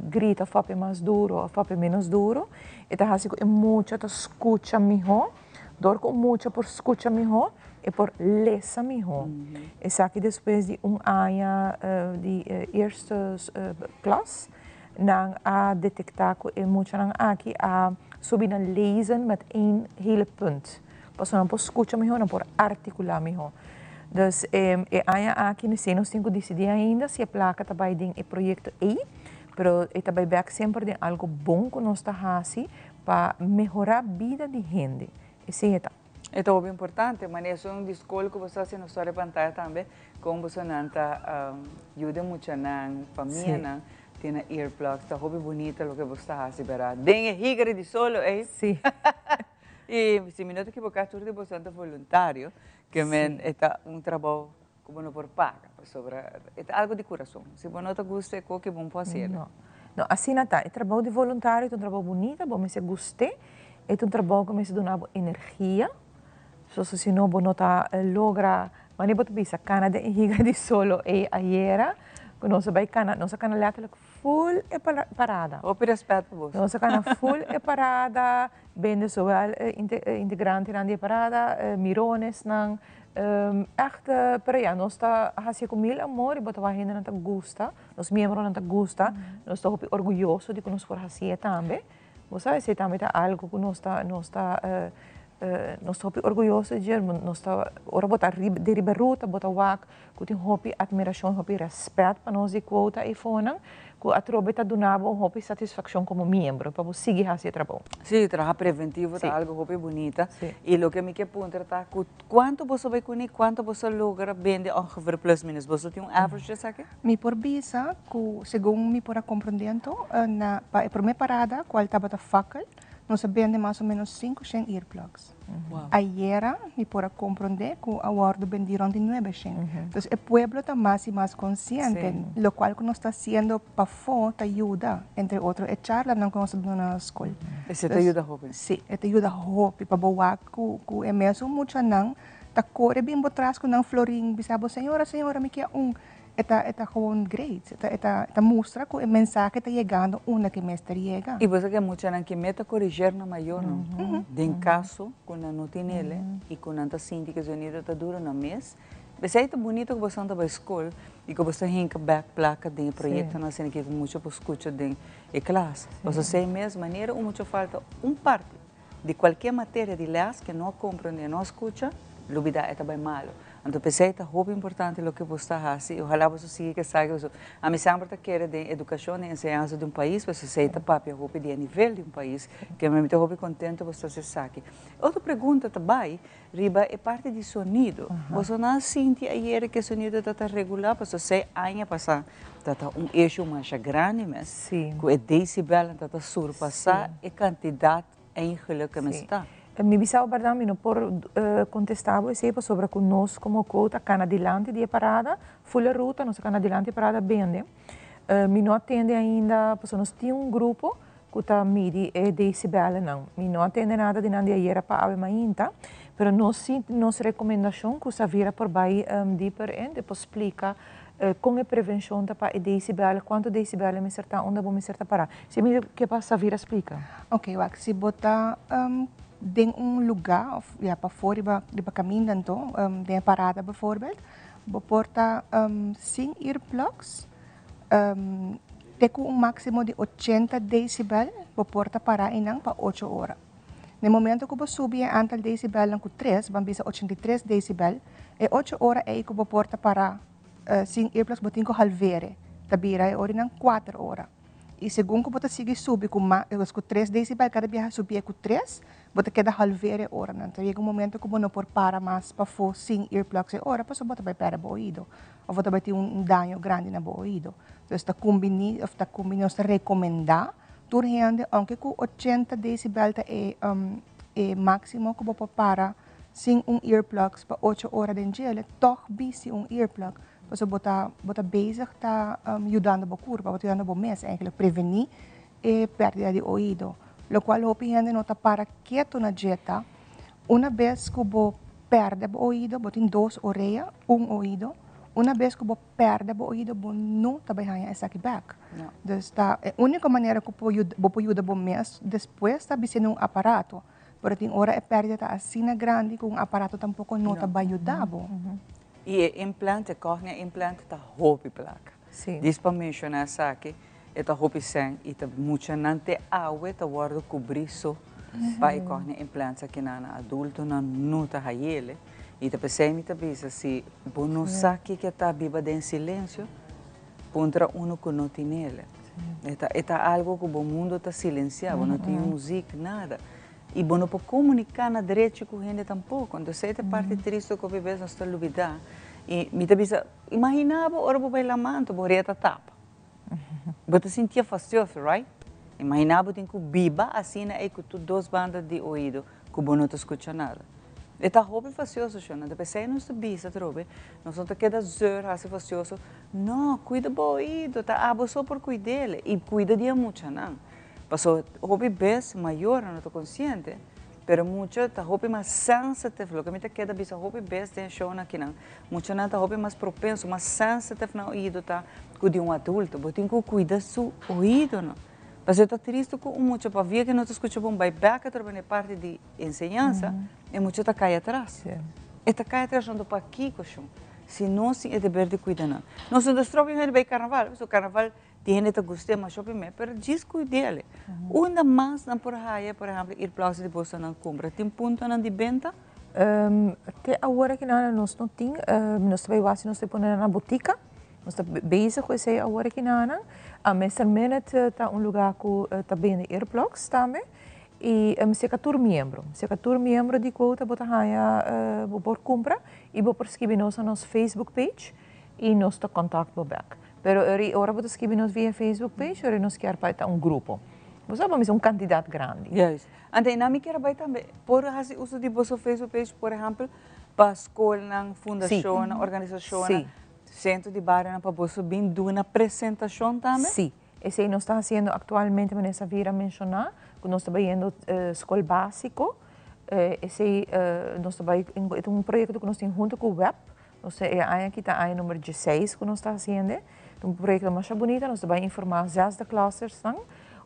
grita òf papia mas duro òf papia ménos duro. E ta hasi ku e mucha ta skucha mihó. Dor ku un mucha por skucha mihó, e por lesa mihó. Esaki despues di un aña di eerste klas, nan a detektá ku e muchanan aki a subi na lezen met één hele punt. Pasobra nan por skucha mihó, nan por artikulá mihó. Dus e aña aki mester nos tin ku disidí ainda si e plaka ta bai den e proyekto ei, pero e ta bai bèk semper den algu bon ku nos ta hasi pa mehorá bida di hende. Esei e ta.
E ta hopi importante, manera esun di skol ku bo sa hasi nos ta repantaya tambe kon bosonan ta yuda e muchanan, famianan tin earplugs. Ta hopi bunita loke bo sta hasi bèrdat. Den e higari di solo ei.
Sí.
Y si mi no ta equivoca tur di boso ta voluntario, ke men e ta un trabou ku bo no por paga, pasobra e ta algo di kurason. Si bo no ta gusta e koki bo no por hasiel.
No, no, asina ta. E trabou di voluntario ta un trabou bunita, bo mester gust'é, e ta un trabou ku mester duna bo energia, soso si no bo no ta logra, manera bo ta bisa kana den e higa di solo ei ayera, ku nos a bai kana, nos a kana letterlijk Full e parada.
Hopi respet pa boso.
Nos a kana full e parada, bende zowel e integrantenan di e parada, mironesnan, echt, pero ya, nos ta hacié cu mil amor y bo ta wak hendenan ta gusta, nos miembronan ta gusta, nos ta hopi orguyoso di cu nos por hacié tambe. Bo sa esei tambe ta algo cu nos ta, nos ta, nos ta hopi orguyoso di dje, nos ta, ora bo ta riba, di riba ruta bo ta wak cu tin hopi admiracion, hopi respet pa nos di quota eifonan, cu atrobe ta duna bo un hopi satisfaccion como miembro pa bo sigui haci e trabou.
Sí, traha preventivo ta algo hopi bunita. Y loke mi ke puntra ta cu cuanto boso bay cuni, cuanto boso logra bende ongeveer plus minus? Boso tin un average di esaki?
Mi por bisa cu segun mi por a comprende anto, na pa e prome parada cual tabata fakkel, Nos a bende mas o menos 500 earplugs. Ayera, mi por a komprondé ku a wòrdu bendí rònt di 900. Dus e pueblo ta mas i mas konsiente, lokual ku nos ta hasiendo pafó ta yuda, entre otro e charlanan ku nos ta duna na skol.
Esei ta yuda hopi?
Sí, e ta yuda hopi pa bo wak ku e mesun muchanan ta kore bin bo tras ku nan florin bisa bo, señora, señora, mi ke un. E ta e ta gewoon great. E ta e ta e ta mustra ku e mensahe ta yegando unda ku e mester yega.
I bo sa ke muchanan ki meta koriger nan mayornan den kaso ku nan no tin ele i ku nan ta sinti ku e zonido ta dura nan mes. P'esei ta bunito ku boso ta bai skol i ku boso ta hinka bèk plaka den e proyektonan asina ki ku mucha por skucha den e klas. Pasobra esei mes manera un mucha falta un parti di kualke materia di lès ke no a komprendé, no a skucha, lubidá e ta bai malu. Anto p'esei ta hopi importante loke bo sta hasi i ojalá boso sigui ke esaki pasobra ami semper ta kere den edukashon, den enseñansa di un pais pasobra esei ta papia hopi di e nivel di un pais ke mi ta hopi kontento bo sta hasi esaki. Otro pregunta ta bai riba e parti di sonido. Boso no a sinti ayera ke sonido ta ta regulá pasobra esei aña pasá ta ta un issue masha grandi mes ku e decibelnan ta ta surpasá e kantidat Eigenlijk ke mes ta.
Mi bisa bo berdad mi no por contesta bo esey pasobra cu nos como quota cana dilanti di e parada, full e ruta nos a cana dilanti di e parada bende. Mi no a tende ainda pasobra nos tin un grupo cu ta midi e decibelnan. Mi no a tende nada di nan di ayera pa awe mainta, pero nos si nos recomendacion cu Savira por bay dieper in, e por splica Kon e prevenshon ta pa e decibel? Kuantu decibel e mester ta? Unda bo mester ta pará? Si mi ke pa Savira splika.
Ok, wak, si bo ta den un lugá òf ya pafó riba riba kaminda anto, den e parada bijvoorbeeld, bo por ta sin earplugs te ku un máksimo di 80 decibel bo por ta pará einan pa ocho ora. Na e momento ku bo subi e antal decibelnan ku tres, ban bisa 83 decibel, e ocho ora ei ku bo por ta para sin earplugs bo tin ku halvere, ta bira e orinan kuater ora. I segun ku bo ta sigui subi ku mas ku tres decibel kada biaha subié ku tres, bo ta keda halvere e oranan. Ta yega un momento ku bo no por para mas pafó sin earplugs e ora pasobra bo ta bai pèrdè bo oido òf bo ta bai tin un daño grandi na bo oido. Entonces ta kumbiní òf ta kumbiní nos ta rekomendá Tur hende, aunke ku 80 decibel ta e e máksimo ku bo por para sin un earplugs pa ocho ora den djele, tòg bisti un earplug. Pasobra bo ta bo ta bezig ta yudando bo kurpa, bo ta yudando bo mes eigenlijk prevení e pèrdida di oido. Lokual hopi hende no ta para ketu na dje ta, una bes ku bo pèrdè bo oido, bo tin dos orea, un oido, una bes ku bo pèrdè bo oido bo no ta bai haña esaki bèk. Dus ta e úniko manera ku por yuda bo por yuda bo mes despues ta bisiendo un aparato. Pero tin ora e pèrdida ta asina grandi ku un aparato tampoko no ta bai yuda bo.
I e implante, e cochlea implant ta hopi plaka. Dis pa menshoná esaki, e ta hopi sèn i ta muchanan te awe ta wòrdu kubrí so pa e cochlea implants akinan. Adultonan no ta hayele. I ta p'esei mi ta bisa, si bo no sa kiko ta biba den silensio, puntra unu ku no tin el. E ta, e ta algu ku bo mundu ta silensiá, bo no tin muzik, nada. I bo no por komuniká na drechi ku hende tampoko. Entonces esei ta e parti tristu ku hopi bes nos ta lubidá. I mi ta bisa, imaginá bo ora bo bai laman, anto bo orea ta tapa. Bo ta sintié fastioso, right? Imaginá bo tin ku biba asina ei ku tur dos banda di oido ku bo no ta skucha nada. E ta hopi fastioso, shona. Ta p'esei nos ta bisa atrobe, nos no ta keda zeur hasi fastioso. No, kuida bo oido, ta abo so por kuid'el i kuida di e muchanan. Pasobra hopi bes mayornan no ta konsiente, pero mucha ta hopi mas sensitive, loke mi ta keda bisa hopi bes den shownan akinan, Muchanan ta hopi mas propenso, mas sensitive nan oido ta ku di un adulto. Bo tin ku kuida su oidonan. Pasobra e ta tristu ku un mucha pabia ke no ta skucha bon bai bek atrobe na e parti di enseñansa, e mucha ta kai atras. E ta kai atras anto pakiko shon? Si nos tin e deber di kuida nan. Nos no ta stroba hende bai karnaval, pasobra karnaval tin hende ta gust'é masha hopi mes, pero djis kuid'el. Unda mas nan por haya, por ehempel, earplugs di bosonan kumpra? Tin puntonan di benta?
Te awor aki nada nos no tin, nos ta bai wak si nos ta pone nan na botica, nos ta bezig cu esey awor aki nada. Mister Minute ta un lugar cu ta bende earplugs tambe y cerca tur miembro, cerca tur miembro di Quota bo ta haya bo por cumpra y bo por skibi nos na nos Facebook page y nos ta contact bo bek. Pero ora bo ta skibi nos via Facebook page ora nos kier pa e ta un grupo. Bo sa bo mester un kantidat grandi.
Juist. Anto einan mi kier a bai tambe por hasi uso di boso Facebook page por ehempel pa skolnan, fundashonnan, organisashonnan, sentro di barionan pa boso bin duna presentashon tambe?
Sí. Esei nos ta hasiendo aktualmente manera Savira a menshoná ku nos ta bayendo skol básiko. Esei nos ta bai e ta un proyekto ku nos tin huntu ku web. Nos ta e aña aki ta aña number dieseis ku nos ta hasiende. Ta un proyekto masha bunita, nos ta bai informá zesde klasersnan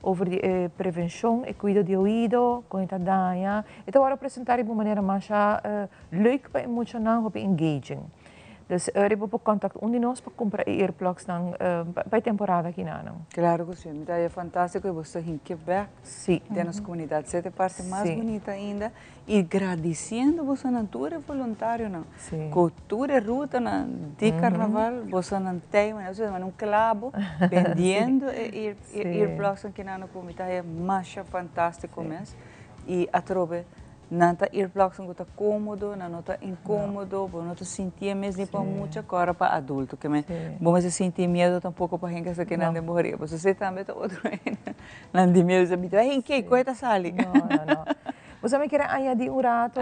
over di e prevenshon, e kuido di oido, kon e ta daña. E ta wòrdu presentá riba un manera masha leuk pa e muchanan, hopi engaging. Dus ora bo por kòntakt un di nos pa kumpra e earplugsnan pa e temporada aki nan.
Klaro ku si, mi ta haya fantástiko i bo sta hinke bèk den nos komunidat. Esei ta e parti mas bunita ainda. I gradisiendo bosonan tur e voluntarionan ku tur e rutanan di karnaval bosonan tei manera boso ta un klabo bendiendo e earplugs kinan ku mi ta haya masha fantástiko mes i atrobe nan ta earplugs ku ta kómodo nan no ta inkómodo bo no ta sintié mes ni pa mucha ku ora pa adulto ke men bo mester sinti miedo tampoko pa hende esaki nan den bo horiba pasobra esei tambe ta otro hende nan di miedo mi ta hende kiko e ta sali.
Bo sa mi kier a añadi un rato,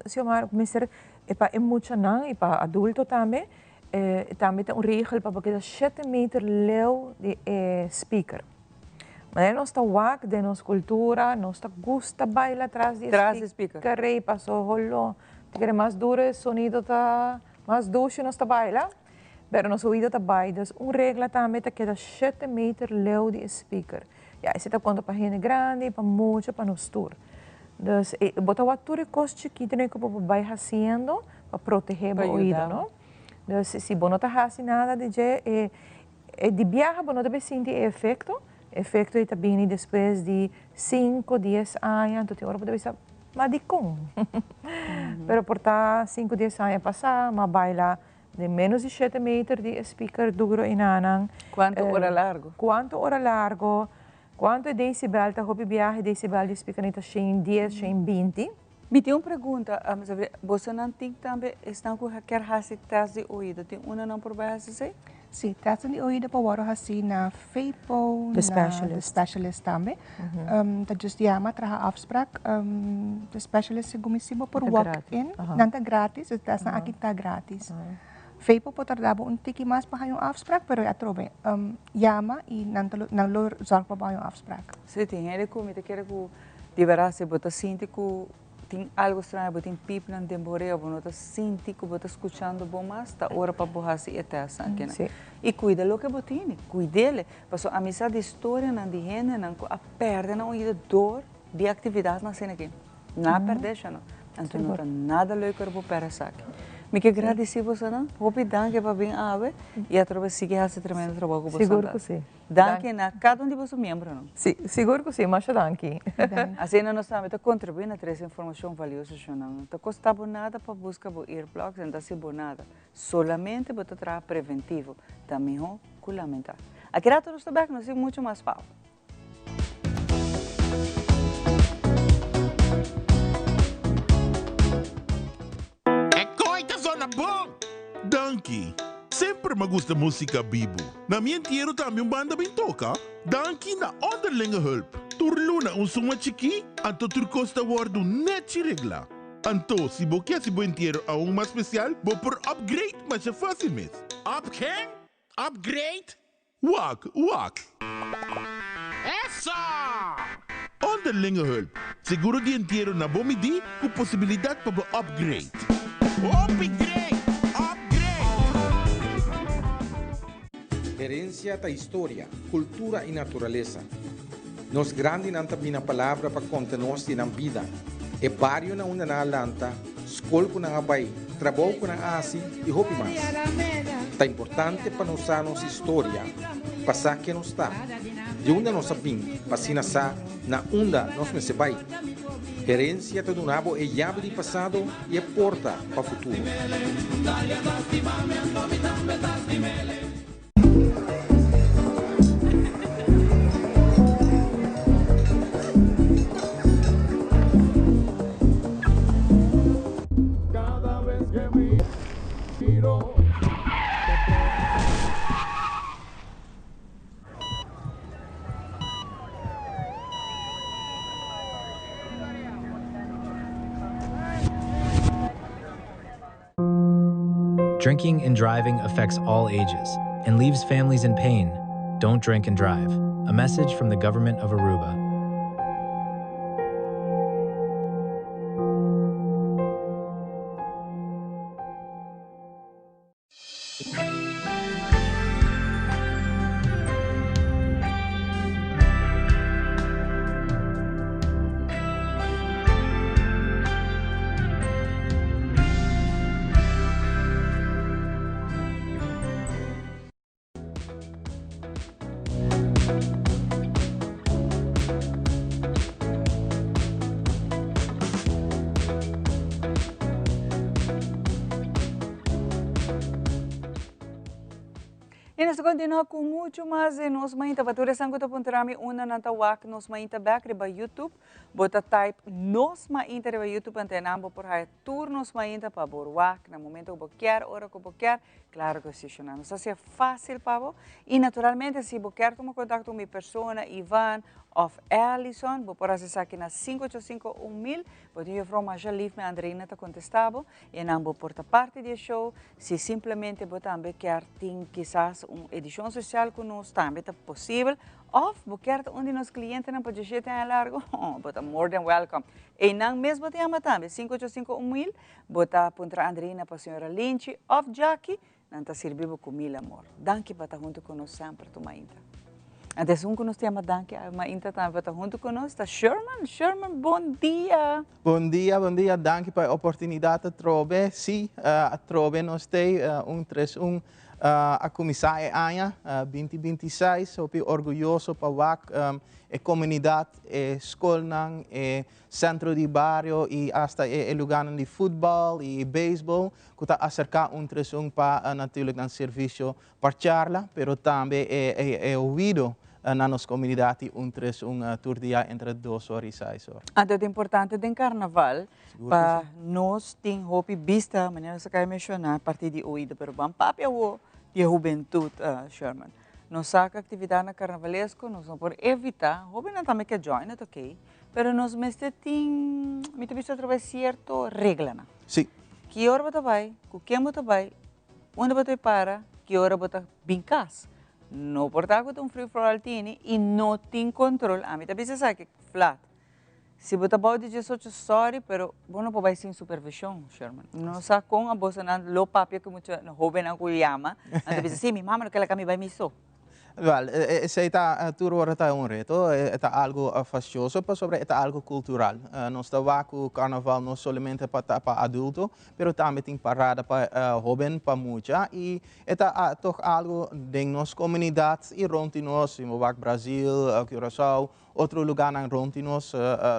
Xiomara, ku mester e pa e muchanan i pa adulto tambe, tambe ta un regel pa bo keda shete meter leu di e speaker. Manera nos ta wak den nos kultura, nos ta gusta baila tras di e speaker ei paso holo ta kere mas duro e sonido ta mas dushi nos ta baila, pero nos oido ta bai. Dus un regla tambe ta keda shete meter leu di e speaker. Ya, esei ta konta pa hende grandi, pa mucha, pa nos tur. Dus e bo ta wak tur e kos chikitonan ku bo por bai hasiendo pa protehé bo oido, no? Dus si bo no ta hasi nada di dje, e e di biaha bo no ta bai sinti e efekto. E efekto ei ta bini despues di sinku, dies aña, anto tin ora bo ta bisa, ma dikon? Pero por ta sinku, dies aña pasá, m'a baila Den menos di shete meter di e speaker duro enanan.
Cuanto ora largo?
Cuanto ora largo, cuanto e decibel ta hopi biaha e decibel di speaker ni ta shen dies, shen binti.
Mi tin un pregunta, bosonan tin tambe esnan cu kier haci test di oido, tin unda nan por bay haci esey?
Sí, testen di oido por wòrdu hasí na FEPO, na de specialist tambe. Ta just yama, traha afsprak. De specialist segun mi si bo por walk in. Nan ta gratis, e testnan aki ta gratis. FEPO por tarda bo un tiki mas pa haña un afsprak, pero atrobe yama i nan ta nan lo zòrg pa bo haña un afsprak.
Sí, tin hende ku mi ta kere ku di bèrdat si bo ta sinti ku Tin algo straño, bo tin pipnan den bo orea, bo no ta sinti ku bo ta skuchando bon mas, ta ora pa bo hasi e tèstnan akinan.
Sí.
I kuida loke bo tini, kuid'el. Pasobra ami sa di storianan di hendenan ku a pèrdè nan oido dor di aktividatnan asina aki. Nan a pèrdè esha no. Anto no ta nada leuk ora bo pèrdè esaki. Mi ke gradisí bosonan. Hopi danki pa bin awe i atrobe sigui hasi tremendo trabou ku boso
Sigur ku si.
Danki na kada un di boso miembronan.
Sí, sigur ku sí. Masha danki.
Asina nos tambe ta kontribuí na trese informashon valioso shonnan. No ta kosta bo nada pa buska bo earplugs en ta hasi bo nada. Solamente bo ta traha preventivo. Ta mihó ku lamentá. Aki rato nos ta bèk, nos tin muchu mas pa bo.
E koe ta zona bon! Danki. Semper m'a gusta musica bibu. Na mi entiero tambe un banda bin toca. Danki na Onderlinge Hulp. Tur luna un suma chikí, anto tur cos ta wordu nechi regla. Anto, si bo ke hasi bo entiero aun mas special, bo por upgrade masha facil mes. Up ken? Upgrade? Wak, wak. Eso! Onderlinge hulp, seguro di entiero na bo midí ku posibilidat pa bo upgrade. Hopi great! Upgrade!
Herencia ta historia, cultura y naturalesa. Nos grandinan ta bina palabra pa conta nos di nan bida, e bario na unda nan a lanta, skol ku nan a bai, trabou ku nan a hasi i hopi mas. Ta importante pa nos sa nos historia pa sa ken nos ta, di unda nos a bin pa asina sa na unda nos mester bai. Herensia ta duna bo e yabi di pasado i e porta pa futuro.
Drinking and driving affects all ages and leaves families in pain. Don't drink and drive. A message from the government of Aruba.
Y nos ta continua cu mucho mas de Nos Mainta. Pa tur esnan cu ta puntra mi unda nan ta wak Nos Mainta bek riba YouTube, bo ta type Nos Mainta riba YouTube anto enan bo por haya tur Nos Mainta pa bo wak na momento cu bo kier, ora cu bo kier. Claro cu si, Shona. Nos ta hacié fácil pa bo. Y naturalmente si bo kier tuma contacto cu mi persona, Ivan of Allison, bo por haci esaki na sinku ocho sinku un mil. Bo tin juffrouw masha lief, mi Andreina ta contesta bo. Y nan bo por ta parti di e show. Si simplemente bo tambe kier tin kisas un edicion social cu nos, tambe ta posibel. Of bo kier ta un di nos clientenan pa diecisiete aña largo, bo ta more than welcome. Eynan mes bo ta yama tambe, sinku ocho sinku un mil. Bo ta puntra Andreina pa señora Linchi of Jackie, nan ta sirbi bo cu mil amor. Danki pa ta hunto cu nos semper tu mainta. Anto esun cu nos ta yama danki awe mainta tambe pa ta hunto cu nos ta Sherman. Sherman, bon dia!
Bon dia, bon dia. Danki pa e oportunidad atrobe. Si, atrobe nos t'ey un tres un a cuminsa e aña binti binti seis. Hopi orguyoso pa wak e comunidad, e scolnan, e Centro di bario y hasta e lugarnan di futbal y beisbol cu ta acerca un tres un pa natuurlijk nan servicio pa charla, pero tambe e oido na nos comunidad y un tres un tur dia entre dos or y seis or.
Anto ta importante den carnaval pa nos tin hopi bista, manera nos a caba di menciona, parti di oido, pero ban papia awo di e hubentud, Sherman. Nos sa cu actividadnan carnavalesco nos no por evita, hobennan tambe ke join, het ok. Pero nos mester tin, mi ta bisa otra vez, cierto reglanan.
Sí.
Ki ora bo ta bai, cu ken bo ta bai, unda bo ta bai para, ki ora bo ta bin cas. No por ta cu ta un free for all tini y no tin control. Ami ta bisa esaki flat. Si bo ta bou di diesocho, sorry, pero bo no por bai sin supervision, Sherman. No sa con abosonan lo papia cu mucha hobennan cu yama, nan ta bisa, si, mi mama no ke laga mi bai mi so.
Wel, esei ta tur ora ta un reto, e ta algo fastioso pasobra e ta algo cultural. Nos ta wak cu carnaval no solamente pa ta pa adulto, pero tambe tin parada pa hoben, pa mucha y e ta toch algo den nos comunidad y rond di nos, si bo wak Brazil, Curaçao, otro lugarnan rond di nos,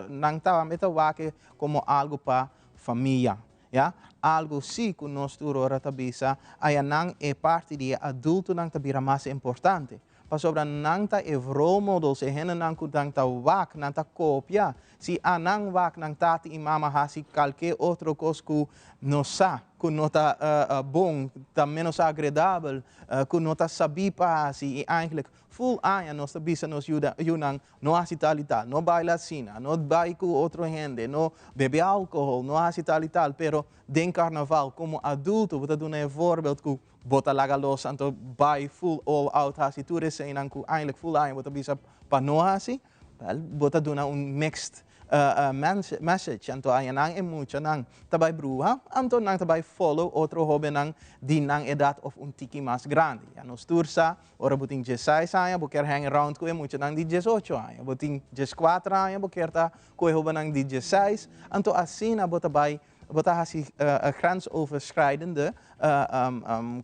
nan tambe ta wak e como algo pa famia. Ya, algu sí ku nos tur ora ta bisa, ayanan e parti di e adultonan ta bira mas importante. Pasobra nan ta e role models, e hendenan ku nan ta wak, nan ta kopia. Si anan wak nan tati i mama hasi kalke otro kos ku nos sa ku no ta bon, ta ménos agredabel, ku no ta sabí pa hasi i eindelijk Ful aña nos ta bisa nos yunan, no hasi tal i tal, no baila asina, no bai ku otro hende, no bebe alkohol, no hasi tal i tal, pero den karnaval komo adulto bo ta duna e voorbeeld ku bo ta laga los anto bai ful all out hasi tur eseinan ku eindelijk ful aña bo ta bisa pa no hasi, bel bo ta duna un mixed message. Anto añanan e muchanan ta bai bruha, anto nan ta bai follow otro hobennan di nan edat of un tiki mas grandi. Ya nos tur sa Ora bo tin diesseis aña, bo kier hang around ku e muchanan di diesocho aña. Bo tin dieskuater aña, bo kier ta ku e hobennan di diesseis. Anto asina bo ta bai, bo ta hasi grensoverschrijdende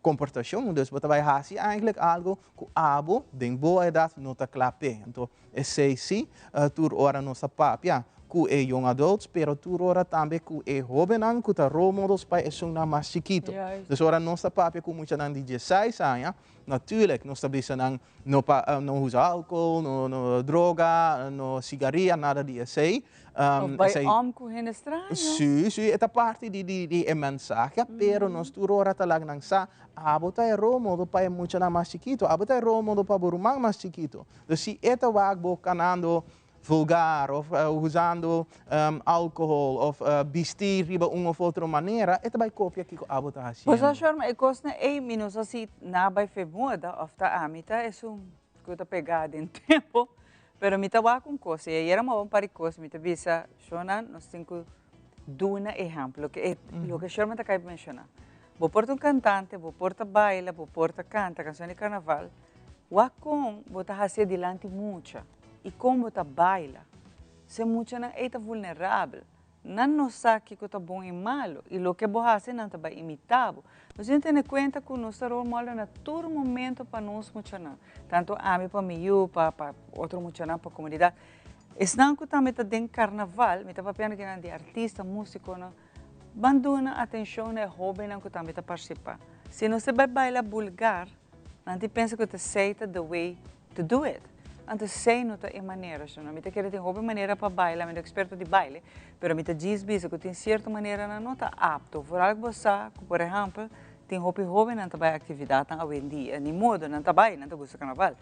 komportashon. Dus bo ta bai hasi eigenlijk algu ku abo den bo edat no ta kla p'e. Anto esei si, tur ora nos ta papia ku e young adults, pero tur ora tambe ku e hobennan ku ta role models pa esunnan mas chikito. Dus ora nos ta papia ku muchanan di diesseis aña, Natuurlijk, nos ta bisa nan no pa no usa alcohol, no no droga, no sigaria, nada di esey.
Of bai om cu hende straño.
Si, si, e ta parti di di di e mensahe, pero nos tur ora ta laga nan sa, abo ta e role model pa e muchanan mas chikito, abo ta e role model pa bo ruman mas chikito. Dus si e ta wak bo canando. vulgar of usando alcohol of bisti riba un of otro manera, e ta bay copia kico abo ta haciendo.
Bo sa Sherman, e cosnan ey mi no sa si nan a bay fe moda of ta ami ta esun cu ta pega den tempo, pero mi ta wak un cos y ayer a moba un par di cos, mi ta bisa, Shona, nos tin cu duna ehemplo, loke e, loke Sherman ta cay menciona. Bo por ta un cantante, bo por ta baila, bo por ta canta cancion di carnaval, wak con bo ta hacié dilanti mucha y con bo ta baila. Se muchanan ey ta vulnerabel, nan no sa kico ta bon y malo y loke bo haci nan ta bay imita bo. Nos tin tene cuenta cu nos ta role model na tur momento pa nos muchanan, tanto ami pa mi yu, pa pa otro muchanan, pa comunidad. Esnan cu tambe ta den carnaval, mi ta papiando kinan di artista, musiconan, Ban duna atencion na e hobennan cu tambe ta participa. Si nos ta bay baila bulgar, nan tin pensa cu ta esey ta the way to do it. Anto esey no ta e manera, sino mi ta kere tin hopi manera pa baila, mi no experto di baile, pero mi ta djis bisa cu tin cierto maneranan no ta apto. Vooral cu bo sa cu por ehempel tin hopi hobennan ta bay actividadnan awendia, ni modo, nan ta bay, nan ta gusta carnaval.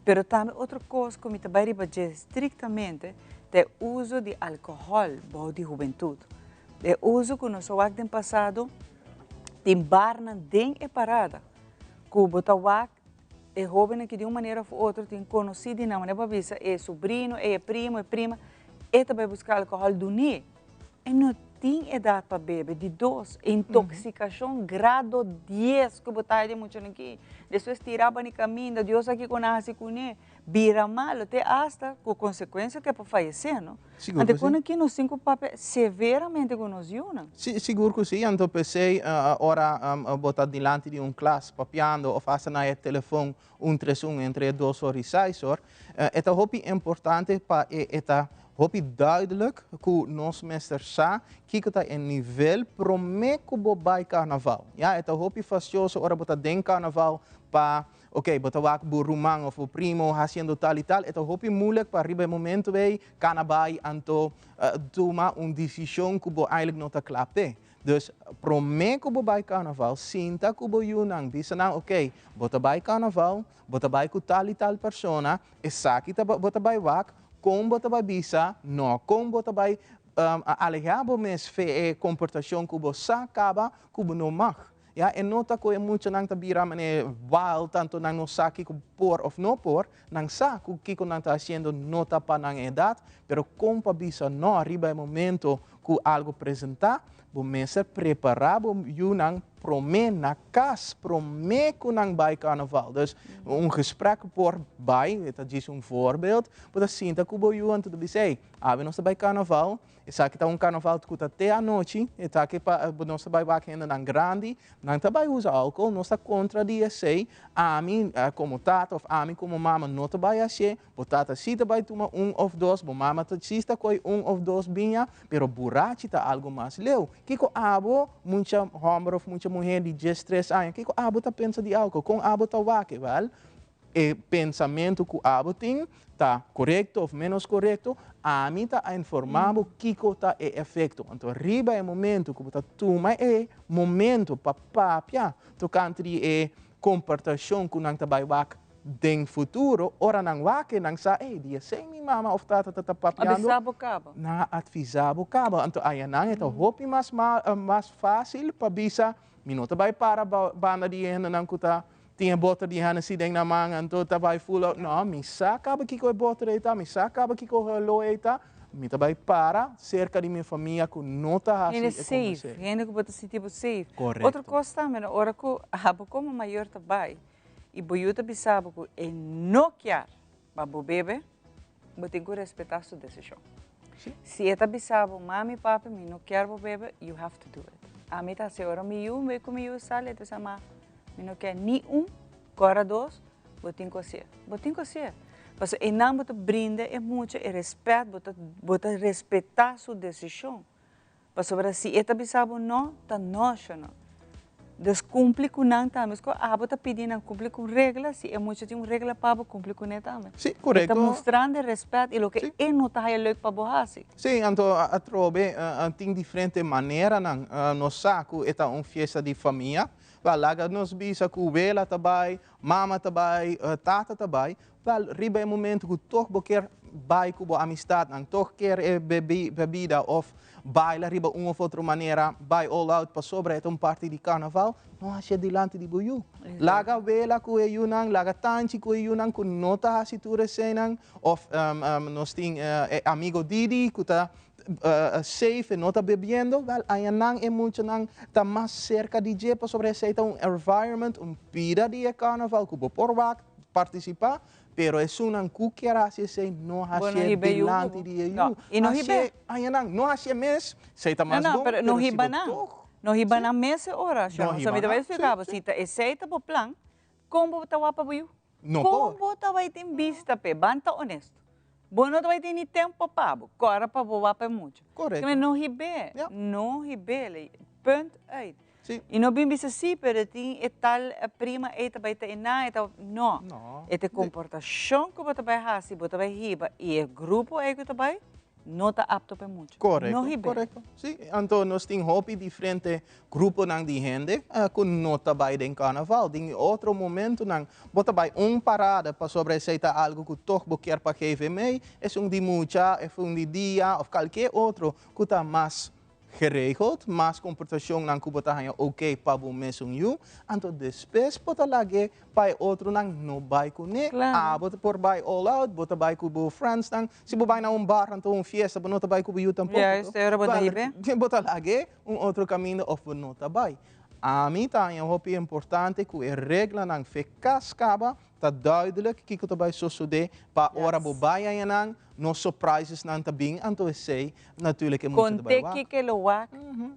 Pero tambe otro cos cu mi ta bay riba dje strictamente ta e uso di alcohol bou di hubentud. E uso cu nos a wak den pasado, tin barnan den e parada cu bo ta wak e hobennan ki di un manera of otro tin conoci di nan, manera bo a bisa e sobrino, e primo, e prima, e ta bay busca alcohol dun'e. E no tin edad pa bebe. Di dos, intoxicacion grado dies cu bo ta haci den muchanan aki. Despues tira bo na e caminda, Dios sa kico nan a haci cune. Bira malo te hasta cu consecuencia cu e por fayece, no?
Sigur
Anto
cu si.
con aki nos tin cu papia severamente cu nos yunan.
Si, sigur cu si. Anto p'esey ora bo ta dilanti di un klas papiando of hasta na e telefon un tres un entre e dos or y seis or, e ta hopi importante pa e ta hopi duidelijk cu nos mester sa kico ta e nivel prome cu bo bay carnaval. Ya, e ta hopi fastioso ora bo ta den carnaval pa, ok, bo ta wak bo ruman of bo primo haciendo tal y tal, e ta hopi moeilijk pa riba e momento ey cana bay anto tuma un decision cu bo eigenlijk no ta cla p'e. Dus, prome cu bo bay carnaval, sinta cu bo yunan, bisa nan, ok, bo ta bay carnaval, bo ta bay cu tal y tal persona, esaki ta bo ta bay wak, con bo ta bay bisa no, con bo ta bay aleha bo mes fe e comportacion cu bo sa caba cu bo no mag. Ya, e no ta cu e muchanan ta bira mane wild, tanto nan no sa kico por of no por, nan sa cu kico nan ta haciendo no ta pa nan edad, pero con pa bisa no riba e momento cu algo presenta, bo mester prepara bo yunan prome na cas, prome cu nan bay carnaval. Dus un gesprek por bay, e ta djis un voorbeeld, bo ta sinta cu bo yu anto ta bisa, ey, awe nos ta bay carnaval, Esaki ta un carnaval cu ta te anochi, esaki pa nos ta bay wak hendenan grandi, nan ta bay usa alcohol, nos ta contra di esey, ami como tata of ami como mama no ta bay hacié, bo tata si ta bay tuma un of dos, bo mama ta si ta coy un of dos biña, pero burachi ta algo mas leu. Kico abo, mucha homber of mucha muher di diestres aña, kico abo ta pensa di alcohol? Con abo ta wak e? Wel, E pensamentu ku abo tin ta korekto òf ménos korekto, ami ta a informá bo kiko ta e efekto. Anto riba e momentu ku bo ta tuma e momentu pa papia tokante di e komportashon ku nan ta bai wak den futuro, ora nan wak e nan sa, ey, di esei mi mama òf tata ta ta papiando.
Avisá bo kaba.
Nan a atvisá bo kaba. Anto ayanan e ta hopi mas mas fásil pa bisa, mi no ta bai para banda di e hendenan ku ta Tin e boter di Hennessy den nan man, anto ta bai full out. No, mi sa kaba kiko e boter ei ta, mi sa kaba kiko e holo ei ta. Mi ta bai para serka di mi famia ku no ta hasi
Hende
e
safe,
kombersé.
hende ku bo ta sinti bo safe.
Korekto.
Otro kos tambe, no, ora ku abo komo mayor ta bai i bo yu ta bisa bo ku e no kier pa bo bebe, bo tin ku respetá su desishon. Si e ta bisa bo, mami, papi, mi no kier bo bebe, you have to do it. Ami ta hasi ora mi yu, mi ku mi yu sali, e ta bisa, ma, mi no kier ni un, kora dos, bo tin ku hasié. Bo tin ku hasié. Pasobra einan bo ta brinda e mucha e respèt, bo ta bo ta respetá su desishon. Pasobra si e ta bisa bo no, ta no, sho no. Dus cumpli cu nan tambe. Esco abo ta pidi nan cumpli cu un regla, si e mucha tin un regla pa bo, cumpli cu ne tambe.
Sí, correcto.
E ta mustrando e respet y loke e no ta haya leuk pa bo haci.
Sí, anto atrobe tin diferente maneranan. Nos sa cu e ta un fiesta di famia. Wel, laga nos bisa cu wela ta bay, mama ta bay, tata ta bay. Wel, riba e momento cu toch bo kier. bai ku bo amistatnan, tòg kier e bebida òf baila riba un òf otro manera, bai all out pasobra e ta un parti di karnaval, no hasi e dilanti di bo yu. Laga wela ku e yunan, laga tanchi ku e yunan ku no ta hasi tur eseinan, òf nos tin e amigo Didi ku ta safe, e no ta bebiendo, wèl añanan e muchanan ta mas serka di dje pasobra esei ta un environment, un bida di e karnaval ku bo por wak, partisipá, pero esunnan ku kier hasi esei no hasié dilanti di e yu. Hasié añanan, no hasié mes, esei ta mas bon, pero si bo tog.
No hiba nan mes e ora, Sharon. So mi ta bai explica bo, si ta esei ta bo plan, kon bo ta wak pa bo yu?
No por.
Kon bo ta bai tin bista p'e? Ban ta honesto. Bo no ta bai tin ni tempo pa bo, kòrda pa bo wak pa e mucha.
Korekto.
No hib'é, no hib'é, punt uit. I no bin bisa si, pero tin e tal prima ei ta bai ta enan, e ta, no. E ta e komportashon ku bo ta bai hasi, bo ta bai hiba i e grupo ei ku ta bai no ta apto pa e mucha.
Korekto,
No hib'é.
korekto. Si, anto nos tin hopi diferente gruponan di hende ku no ta bai den karnaval. Den otro momentonan bo ta bai un parada pasobra esei ta algu ku tòg bo kier pa geef mee, esun di mucha, esun di dia òf kalke otro ku ta mas geregeld, mas komportashonnan ku bo ta haña oké pa bo mesun yu, anto despues bo ta lag'é pa e otronan no bai kuné. Abo ta por bai all out, bo ta bai ku bo friendsnan. Si bo bai na un bar anto un fiesta, bo no ta bai ku bo yu tampoko.
Juist, e ora bo ta hib'é.
Bo ta lag'é un otro kaminda òf bo no ta bai. Ami ta haña hopi importante ku e reglanan fe kas kaba Ta duidelijk kiko ta bai sosodé pa ora bo bai añanan, no surprisesnan ta bin, anto esei natuurlijk e mucha ta bai
Konté
wak.
kiko e lo wak,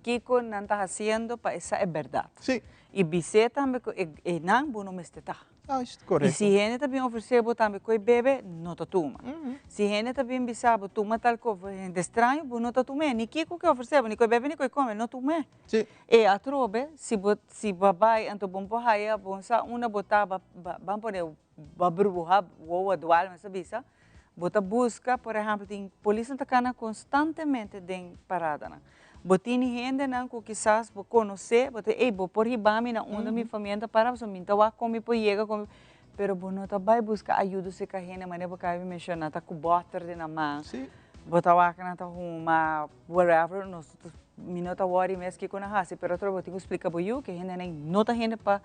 kiko nan ta hasiendo pa e sa e bèrdat.
Sí.
I bis'é tambe ku e einan bo no mester ta.
Juist, korekto.
I si hende ta bin ofresé bo tambe ku e bebe, no ta tuma. Si hende ta bin bisa bo tuma tal kos, hende straño, bo no ta tum'é, ni kiko ke ofresé bo, ni ku e bebe ni ku e kome, no tum'é.
Sí.
E atrobe, si bo si bo a bai anto bo por haya bo sa unda bo ta ba ban pone ba bruha wowo dual mester bisa, bo ta buska por ehempel tin polisnan ta kana konstantemente den paradanan. Bo tini hendenan ku kisas bo konosé, bo ta ey bo por hiba mi na unda mi famia ta para pasobra mi ta wak kon mi por yega kon mi pero bo no ta bai buska ayudo serka hende manera bo kaba di menshoná ta ku bòter den nan man, bo ta wak nan ta huma. Wherever, nos, mi no ta worry mes kiko nan hasi, pero otro bo tin ku splika bo yu ke hendenan ei no ta hende pa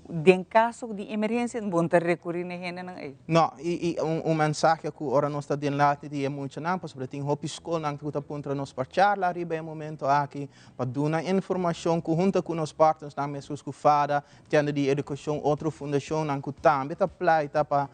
den kaso di emergensia bo no ta rekuri na e hendenan ei.
No, i i un un mensahe ku ora nos ta den lati di e muchanan, pasobra tin hopi skolnan ku ta puntra nos pa charla riba e momento aki, pa duna informashon ku hunta ku nos partnersnan meskos ku fada, tienda di edukashon, otro fundashonnan ku tambe ta pleita pa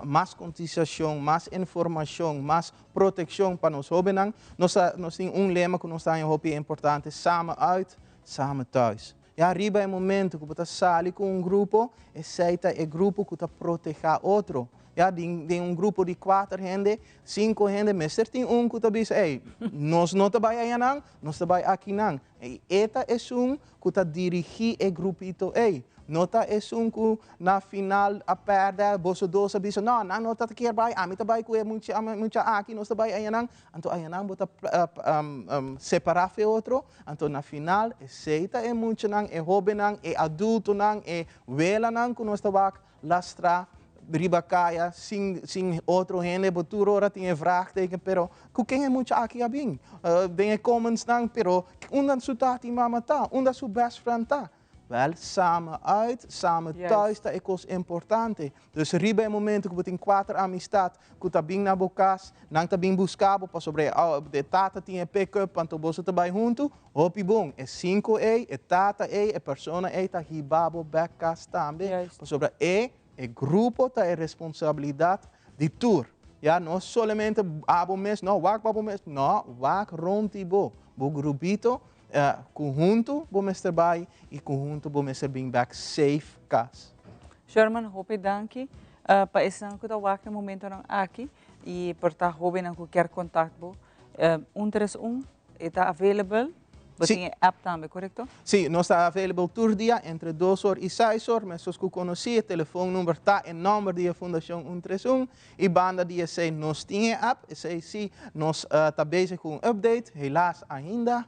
mas konsiensiashon, mas informashon, mas Protekshon pa nos hóbennan. Nos ta nos tin un lema ku nos ta haña hopi importante, Samen uit, samen thuis. Ya riba e momento ku bo ta sali ku un grupo, esei ta e grupo ku ta protehá otro. Ya den den un grupo di kuater hende, sinku hende, mester tin un ku ta bisa, ey, nos no ta bai ayanan, nos ta bai akinan. I e ta esun ku ta dirigí e grupito ei. No ta esun ku na final a pèrdè, boso dos a bisa, no, nan no ta kier bai, ami ta bai ku e mucha mucha aki, nos ta bai ayanan. Anto ayanan bo ta separá fe otro, anto na final esei ta e muchanan, e hóbennan, e adultonan, e welanan ku nos ta wak Lastra riba kaya sin sin otro hende bo tur ora tin e vraagteken pero ku ken e mucha aki a bin? Den e comments nan pero unda su tata i mama ta? Unda su best friend ta? Wel samen uit samen thuis ta e kos importante dus riba e momento ku bo tin kuater amistad ku ta bin na bo kas nan ta bin buska bo pasobra e tata tin e pick up anto boso ta bai huntu Hopi bon, e sinku ei, e tata ei, e persona ei ta hiba bo bek kas tambe, pasobra e, e grupo ta e responsabilidat di tur. Ya, no solamente abo mes, no, wak pa bo mes, no, wak rond di bo, bo grupito, ku huntu bo mester bai i ku huntu bo mester bin bek safe kas.
Sherman, hopi danki pa esnan ku ta wak na momentonan aki i por ta hobennan ku kier kontakt bo, un tres un. E ta available. Bo tin e app tambe, korekto?
Sí, nos ta available tur dia entre 2 or i 6 or. Meskos ku konosí, e telefònnumber ta e nòmber di e Fundashon 131. I banda di esei nos tin e app, esei sí nos ta bezig ku un update, helaas ainda,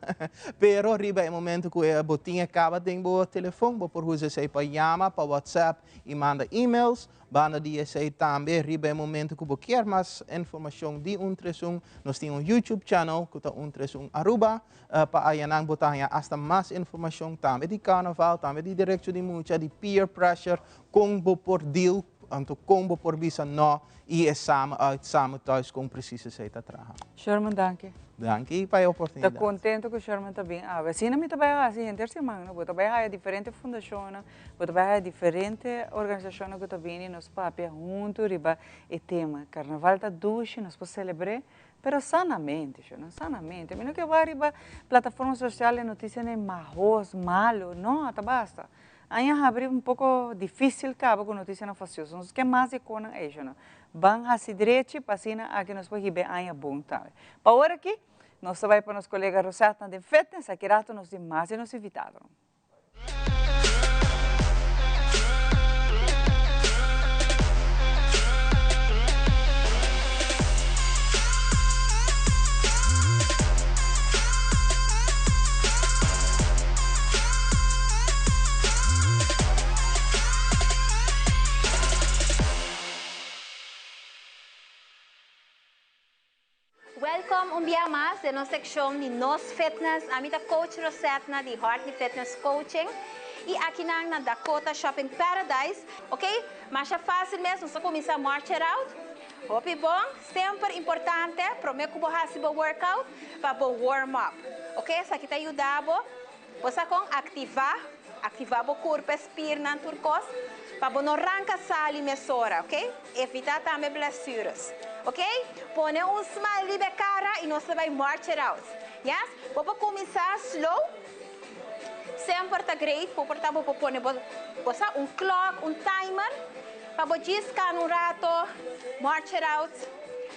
pero riba e momento ku bo tin e kaba den bo telefòn, bo por usa esei pa yama, pa WhatsApp i manda emails. Banda di esei tambe riba e momento ku bo kier mas informashon di 131, nos tin un YouTube channel ku ta 131 Aruba, pa ayanan bo ta haña asta mas informashon tambe di karnaval, tambe di derecho di mucha, di peer pressure, kon bo por deal, anto kon bo por bisa no i e samen uit, samen thuis kon presis esei ta traha.
Sherman, danki.
Danki pa e
Ta
oportunidat.
contento cu Sherman ta bin awe. Asina mi ta bay haci henter siman, no? Bo ta bay haya diferente fundacionnan, bo ta bay haya diferente organisacionnan cu ta bini nos papia hunto riba e tema. Carnaval ta dushi, nos por celebre, pero sanamente, Sherman, sanamente. Mi no ke wak riba plataforma social e noticianan mahos, malo, no, ta basta. Aña habri un poko difísil kaba ku notisianan fasioso. Nos ke mas di konan eishonan. Ban hasi drechi pa asina aki nos por hiba e aña bon tambe. Pa ora aki, nos ta bai pa nos kolega Rosetta den Fitness. Aki rato nos tin mas di nos invitadonan.
Welkom un bia mas den nos sekshon di Nos Fitness. Ami ta Coach Rosetna di Hartley Fitness Coaching i akinan na Dakota Shopping Paradise. Ok, masha fásil mes, nos ta kuminsá march it out. Hopi bon, semper importante prome ku bo hasi bo workout pa bo warm up. Ok, esaki ta yuda bo, bo sa kon aktivá, aktivá bo kurp, e spiernan, tur kos, pa bo no ranka sali mesora, ok. Evitá tambe blessures. Ok, pone un smile riba e kara i nos ta bai march it out. Yes, bo por kuminsá slow, semper ta great, bo por ta bo por pone bo, bo sa un klòk, un timer. Pa bo djis kana un rato, march it out.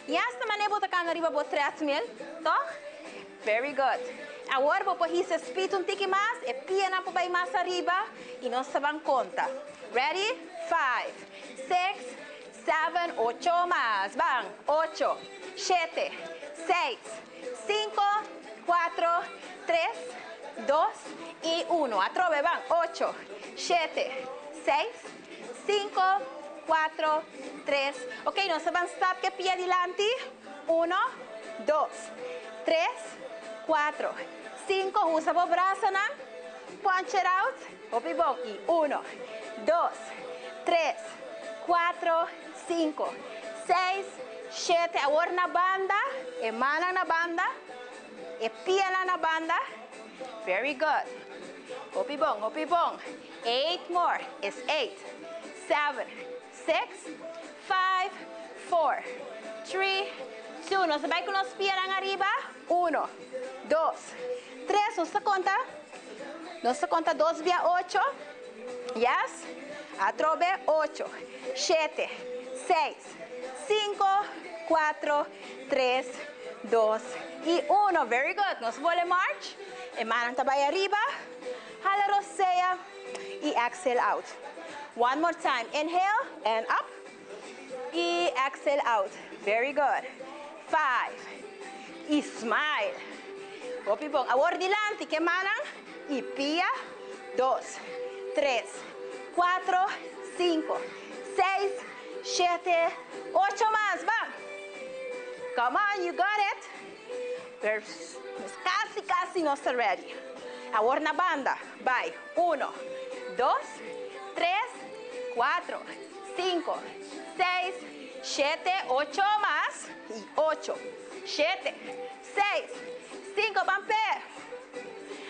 I asta manera bo ta kana riba bo treadmill, toch? Very good. Awor bo por hisa e speed un tiki mas, e pianan por bai mas ariba i nos ta ban konta. Ready? Five, six, seven, ocho mas. Ban. Ocho, shete, seis, sinku, kuatro, tres, dos i uno. Atrobe, ban. Ocho, shete, seis, Cinco, cuatro, tres. Ok, nos ta ban stap ke pia dilanti. Uno, dos, tres, cuatro, cinco. Usa bo brasanan. Punch it out. Hopi bon. I uno, dos, tres, cuatro, cinco, seis, shete. Awor na banda. E mannan na banda. E pianan na banda. Very good. Hopi bon, hopi bon. Eight more is eight, seven, six, five, four, three, two. Nos ta bai ku nos pianan ariba. Uno, dos, tres. Nos ta konta, nos ta konta dos bia ocho. Yes. Atrobe ocho, shete, seis, sinku, kuatro, tres, dos i uno. Very good. Nos bole march. E mannan ta bai ariba. Hala rosea y exhale out. One more time. Inhale and up. Y exhale out. Very good. Five. Y smile. Hopi bon. Awor dilanti ke mannan y pia. Dos, tres, cuatro, cinco, seis, shete, ocho mas. Ban. Come on, you got it. Casi casi nos ta ready. Awor na banda. Bai. Uno, dos, tres, cuatro, cinco, seis, shete, ocho mas. Y ocho, shete, seis, cinco. Ban pe.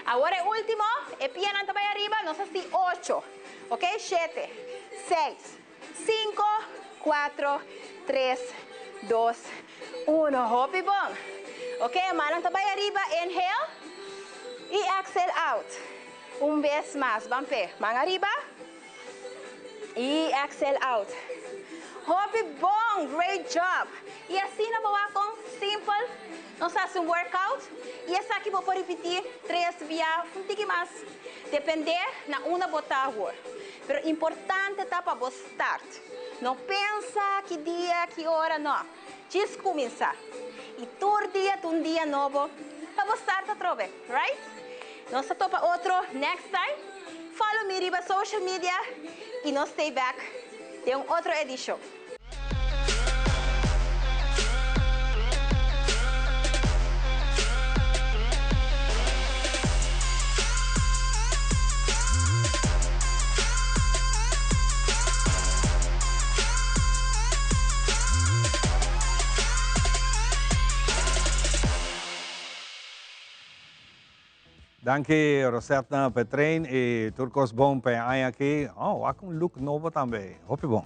Awor e ultimo. E pianan ta bai ariba. Nos haci ocho. Ok, shete, seis, Cinco, cuatro, tres, dos, uno. Hopi bon. Ok, mannan ta bai ariba. Inhale y exhale out. Un bes mas. Ban p'e. Man ariba y exhale out. Hopi bon. Great job. Y asina bo wak con. Simpel, nos hasi un workout i esaki bo por ripití tres bia un tiki mas, dependé na unda bo ta awor. Pero importante ta pa bo start. No pensa ki dia, ki ora, no. Djis kuminsá. I tur dia ta un dia nobo pa bo start atrobe, right? Nos ta topa otro next time. Follow mi riba social media i nos stay back den un otro edishon.
Danki Rosetna pa e train y tur cos bon pa e aña aki. Oh, wak un look nobo tambe. Hopi bon.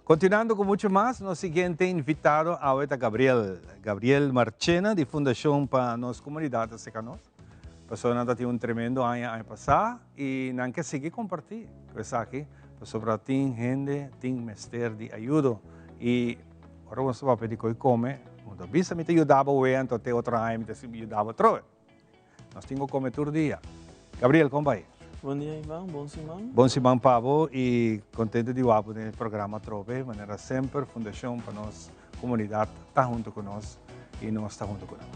Continuando cu mucho mas, nos siguiente invitado awe ta Gabriel. Gabriel Marchena di Fundacion pa Nos Comunidad ta seca nos. Pasobra nan ta tin un tremendo aña aña pasá y nan ke sigui comparti cu esaki pasobra tin hende tin mester di ayudo y ora bo ta papia di coy come bo ta bisa mi ta yuda bo wea anto te otro aña mi ta yuda bo atrobe. Nos tin cu come tur dia. Gabriel, con bay?
Bon dia Ivan, bon siman.
Bon siman pa bo y contento di wak bo den e programa atrobe. Manera semper Fundacion pa Nos Comunidad ta hunto cu nos y nos ta hunto cu nan.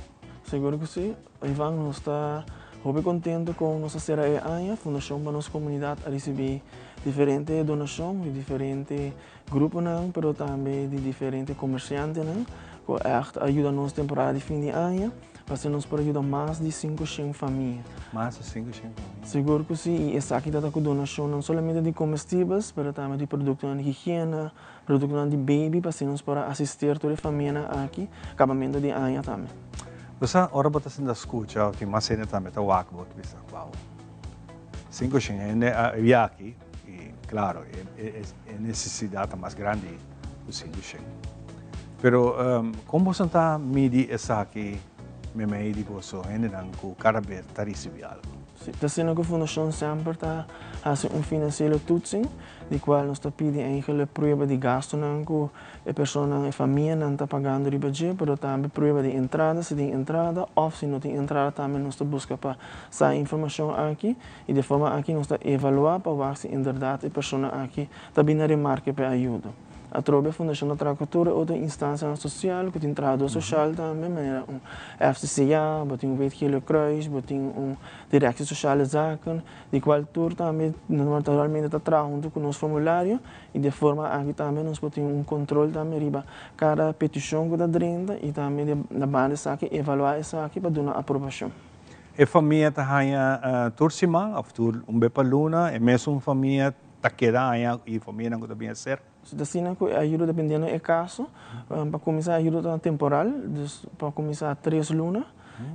Sigur cu si, Ivan, nos ta hopi contento con nos a cera e aña. Fundacion pa Nos Comunidad a ricibi diferente donacion di diferente gruponan, pero tambe di diferente comerciantenan cu echt a yuda nos temporada di fin di aña. Pasobra nos por a yuda mas di 500 famia.
Mas di 500 famia.
Sigur cu si, y esaki ta ta cu donacionnan no solamente di comestibels, pero tambe di productonan di higiena, productonan di baby, pa asina nos por a asister tur e famianan aki, cabamento di aña tambe.
Bo sa, ora bo ta sinta scucha, tin mas hende tambe ta wak bo, ta bisa, wow, 500 hende a bia aki, y claro, e necesidad ta mas grandi cu 500. Pero con boso ta midi esaki memey di boso hendenan cu cada bes ta ricibi algo?
Si, ta asina cu Fundacion semper ta haci un financiële toetsing, di cual nos ta pidi eigenlijk prueba di gastonan cu e personanan, e famianan ta pagando riba dje, pero tambe prueba di entrada, si tin entrada of si no tin entrada tambe nos ta busca pa sa e informacion aki y di e forma aki nos ta evalua pa wak si inderdaad e persona aki ta bini na remarke pa e ayudo. Atrobe Fundashon ta traha ku tur e otro instansianan sosial ku tin trahadó sosial tambe, manera un FCCA, bo tin Wit Gele Kruis, bo tin un Directie Sociale Zaken, di kual tur tambe naturalmente ta traha huntu ku nos formulario i di e forma aki tambe nos por tin un kontrol tambe riba kada petishon ku ta drenta i tambe di na banda esaki evaluá esaki pa duna aprobashon.
E famia ta haña tur siman òf tur un be pa luna? E mesun famia ta keda haña i famianan ku ta bin aser?
Si ta asina ku e ayudo dependiendo e kaso, pa kuminsá e ayudo ta temporal, dus pa kuminsá tres luna,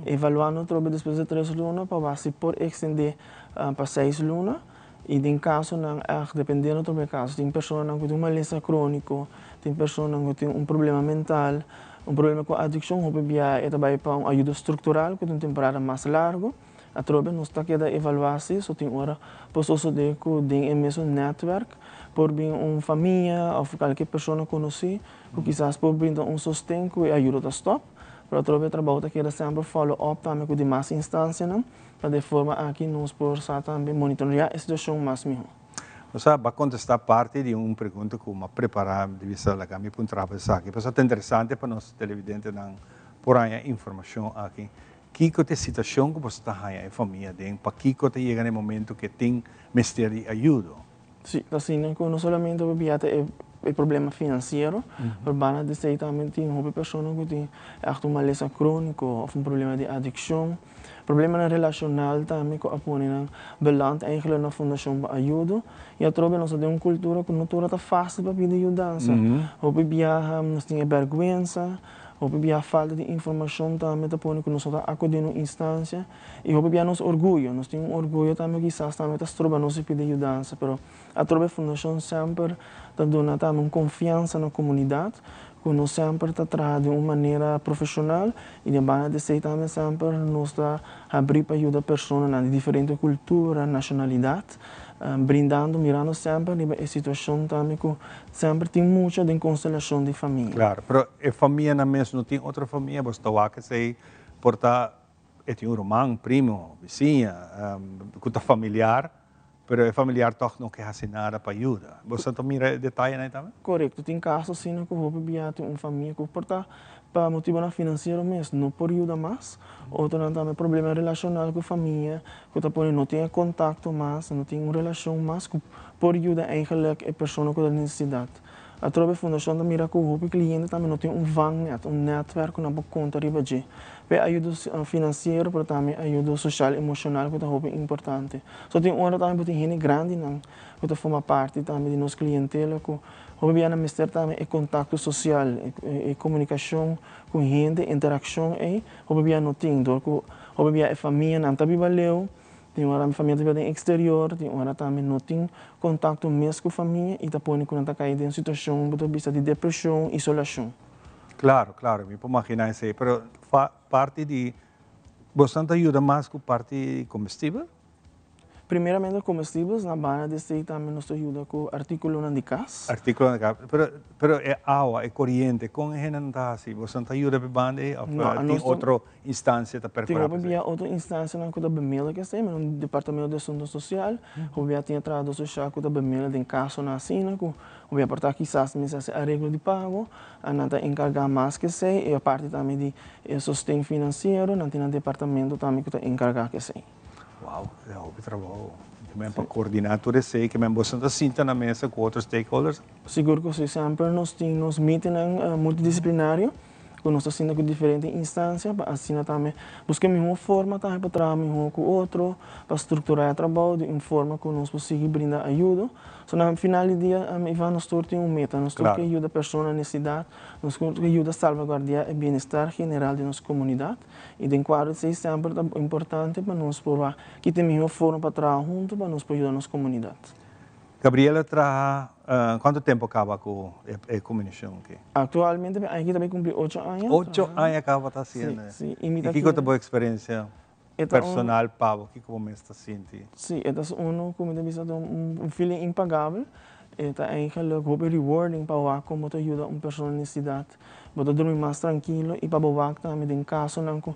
evaluando atrobe despues di tres luna pa wak si por ekstendé pa seis luna i den kasonan ègt dependiendo atrobe e kaso, tin personanan ku tin un malesa króniko, tin personanan ku tin un problema mental, un problema ku adikshon, hopi bia e ta bai pa un ayudo struktural ku ta un temporada mas largu. Atrobe nos ta keda evaluá si so tin ora por sosodé ku den e mesun nètwèrk por bin un famia òf kalke persona konosí ku kisas por brinda un sosten ku e ayuda ta stòp. Pero atrobe e trabou ta keda semper follow up tambe ku dimas instansianan pa di e forma aki nos por sa tambe monitoreá e situashon mas mihó.
Bo sa, bo a kontestá parti di un pregunta ku mi a prepará di bisa laga mi puntra bo esaki. Pasobra ta interesante pa nos televidentenan por haña informashon aki. Kiko ta e situashon ku boso ta haña e famia den? Pakiko ta yega na e momento ku e tin mester di ayudo?
Sí, ta asina ku no solamente bo bia ta e problema finansiero, pero banda di esei tambe tin hopi persona ku tin ègt un malesa króniko òf un problema di adikshon, problemanan relashonal tambe ku a pone nan beland eigentlik na fundashon pa ayudo. I atrobe nos ta den un kultura ku no tur a ta fásil pa pidi yudansa. Hopi biaha nos tin e bèrgwensa. Hopi bia falta di informashon tambe ta pone ku nos no ta akudí na un instansia i hopi bia nos orguyo, nos tin un orguyo tambe kisas tambe ta stroba nos di pidi yudansa, pero atrobe fundashon semper ta duna tambe un konfiansa na komunidat ku nos semper ta traha den un manera profeshonal i den banda di esei tambe semper nos ta habrí pa yuda personanan di diferente kultura, nashonalidat, brindando, mirando semper riba e situashon tambe ku semper tin mucha den konstelashon di famia.
Klaro, pero e famianan mes no tin otro famia? Bo ta wak esei por ta e tin un ruman, primo, bisiña ku ta familiar, pero e familiar tòg no ke hasi nada pa yuda. Bo sa ta mira e detayenan ei tambe?
Korekto, tin kaso asina ku hopi bia tin un famia ku por ta pa motibonan finansiero mes no por yuda mas, otronan tambe problema relashonal ku famia ku ta pone no tin e kontakto mas, no tin un relashon mas ku por yuda eigenlik e persona ku ta den nesesidat. Atrobe fundashon ta mira ku hopi kliente tambe no tin un vangnet, un nètwèrk ku nan por konta riba dje. P'e ayudo finansiero pero tambe ayudo soshal emoshonal ku ta hopi importante. So tin ora tambe bo tin hende grandinan ku ta forma parti tambe di nos klientela ku hopi bia nan mester tambe e kontakto sosial, e komunikashon ku hende, interakshon ei hopi bia no tin dor ku hopi bia e famianan ta biba leu. Tin ora mi famia ta biba den exterior, tin ora tambe no tin contacto mes cu famia y ta pone cu nan ta cay den situacion bo ta bisa di depresion, isolacion.
Claro, claro, mi por magina esey, pero parti di bosnan ta yuda mas cu parti comestibel?
Primeramente comestibels, na banda di esey tambe nos ta yuda cu articulonan di cas.
Articulonan di cas, pero pero e awa, e coriente, con e hendenan ta haci? Bosnan ta yuda p'e banda ey of tin otro Instancia ta
Tin
percurá
hopi
pa esei.
bia otro instancianan cu ta bemidel cu esei, manera un departamento di asunto social, hopi bia tin e trahador social cu ta bemidel den casonan asina cu hopi bia por ta kisas mester haci areglo di pago, nan ta encarga mas cu esei y aparte tambe di e sosten financiero nan tin nan departamento tambe cu ta encarga cu esei.
Wow, e hopi trabou. Ke men pa coordina tur esei, ke men boso ta sinta na mesa cu otro stakeholders?
Sigur cu si, semper nos tin nos meetingnan multidisciplinario. Ku nos ta sinta ku diferente instansia pa asina tambe buska e mihó forma tambe pa traha mihó ku otro, pa strukturá e trabou di un forma ku nos por sigui brinda ayudo. So na final di dia, Ivan, nos tur tin un meta, nos tur ke yuda persona nesidat, nos tur ke yuda salvaguardiá e bienestar general di nos komunidat i den kuadro di esei semper ta importante pa nos por wak ki ta e mihó forma pa traha huntu pa nos por yuda nos komunidat.
Gabriel a traha cuanto tempo caba cu e combinacion aki?
Actualmente mi aki ta bay cumpli ocho aña.
Ocho aña caba ta haciendo.
Si, si. Y mi ta
Y kico ta bo experiencia personal pa bo? Kico bo mes ta sinti?
Si, e ta uno cu mi ta bisa ta un feeling impagabel. E ta eigenlijk hopi rewarding pa wak como ta yuda un persona necesidad. Bo ta drumi mas trankilo y pa bo wak tambe den casonan cu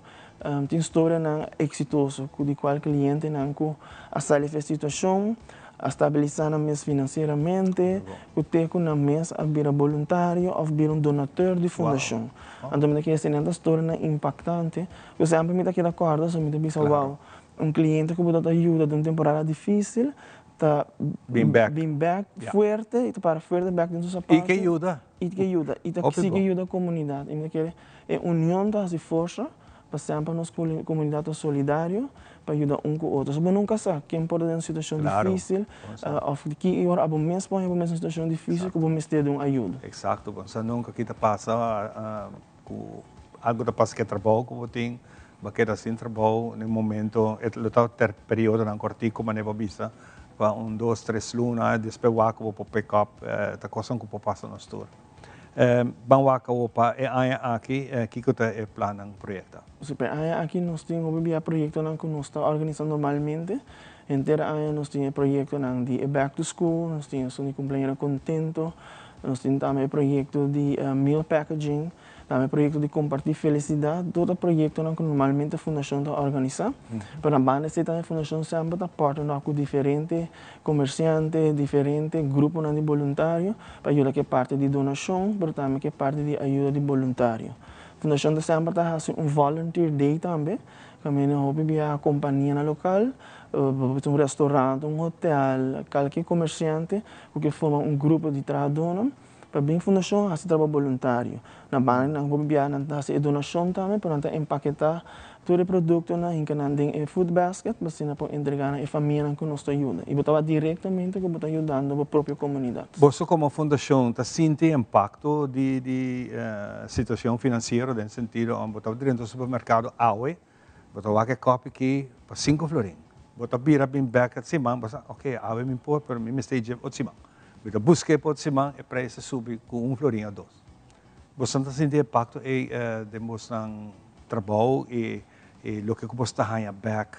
tin storianan exitoso cu di cual clientenan cu a sali for e situacion, a stabilisa nan mes financieramente, cu te cu nan mes a bira boluntario of bira un donateur di fundacion. Anto mi ta kere esei nan ta storianan impactante cu semper mi ta keda corda, so mi ta bisa wow, un cliente cu bo ta yuda den un temporada dificil ta
Bin bek.
bin bek fuerte y ta para fuerte bek den su zapato.
Y ke yuda.
Y ke yuda. Y ta sigui yuda comunidad. Y mi ta kere e union ta haci forsa pa semper nos comunidad ta solidario pa yuda un cu otro. So bo nunca sa ken por ta den un situacion dificil of ki ora abo mes por haña bo mes den un situacion dificil cu bo mester di un ayuda.
Exacto. Bo no sa nunca ki ta pasa Ku algu ta pasa ku e trabou ku bo tin, bo a keda sin trabou den un momento, e lo ta ter periodonan kòrtiku manera bo a bisa, pa un dos, tres luna, despues wak ku bo por pick up, ta kosnan ku por pasa nos tur. Ban wak awor pa e aña aki, kiko ta e plannan proyekta?
Si, pa e aña aki nos tin hopi bia proyektonan ku nos ta organisa normalmente. Henter aña nos tin e proyektonan di e back to school, nos tin esun di kumpleañero kontento, Nos tin tambe e proyecto di meal packaging, tambe e proyecto di comparti felicidad, tur ta proyectonan cu normalmente fundacion ta organisa, pero na banda esey tambe fundacion semper ta partner cu diferente comerciante, diferente gruponan di boluntario pa yuda cu e parti di donacion, pero tambe cu e parti di ayuda di boluntario. Fundacion ta semper ta haci un volunteer day tambe, caminda hopi biaha companianan local, un restaurant, un hotel, calke comerciante Ku ke forma un grupo di trahadónan pa bin fundashon hasi trabou boluntario. Na banda di nan hopi biaha nan ta hasi e donashon tambe pero nan ta empaketá tur e produktonan hinka nan den e food basket pa asina por entregá na e famianan ku nos ta yuda. I bo ta wak direktamente ku bo ta yudando bo propio komunidat.
Boso komo fundashon ta sinti impakto di di situashon finansiero den sentido bo ta drenta un supermerkado awe Bo ta wak e kòpi ki pa sinku florin. Bo ta bira bin bèk et siman, bo sa, oke, awe mi por, pero mi mester dje otro siman. Mi ta buska e pa otro siman, e preis a subi ku un florin o dos. Boso ta sinti e impacto ei den boso trabou y loke cu boso ta haya bek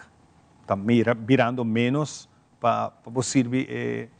ta mira birando menos pa bo sirbi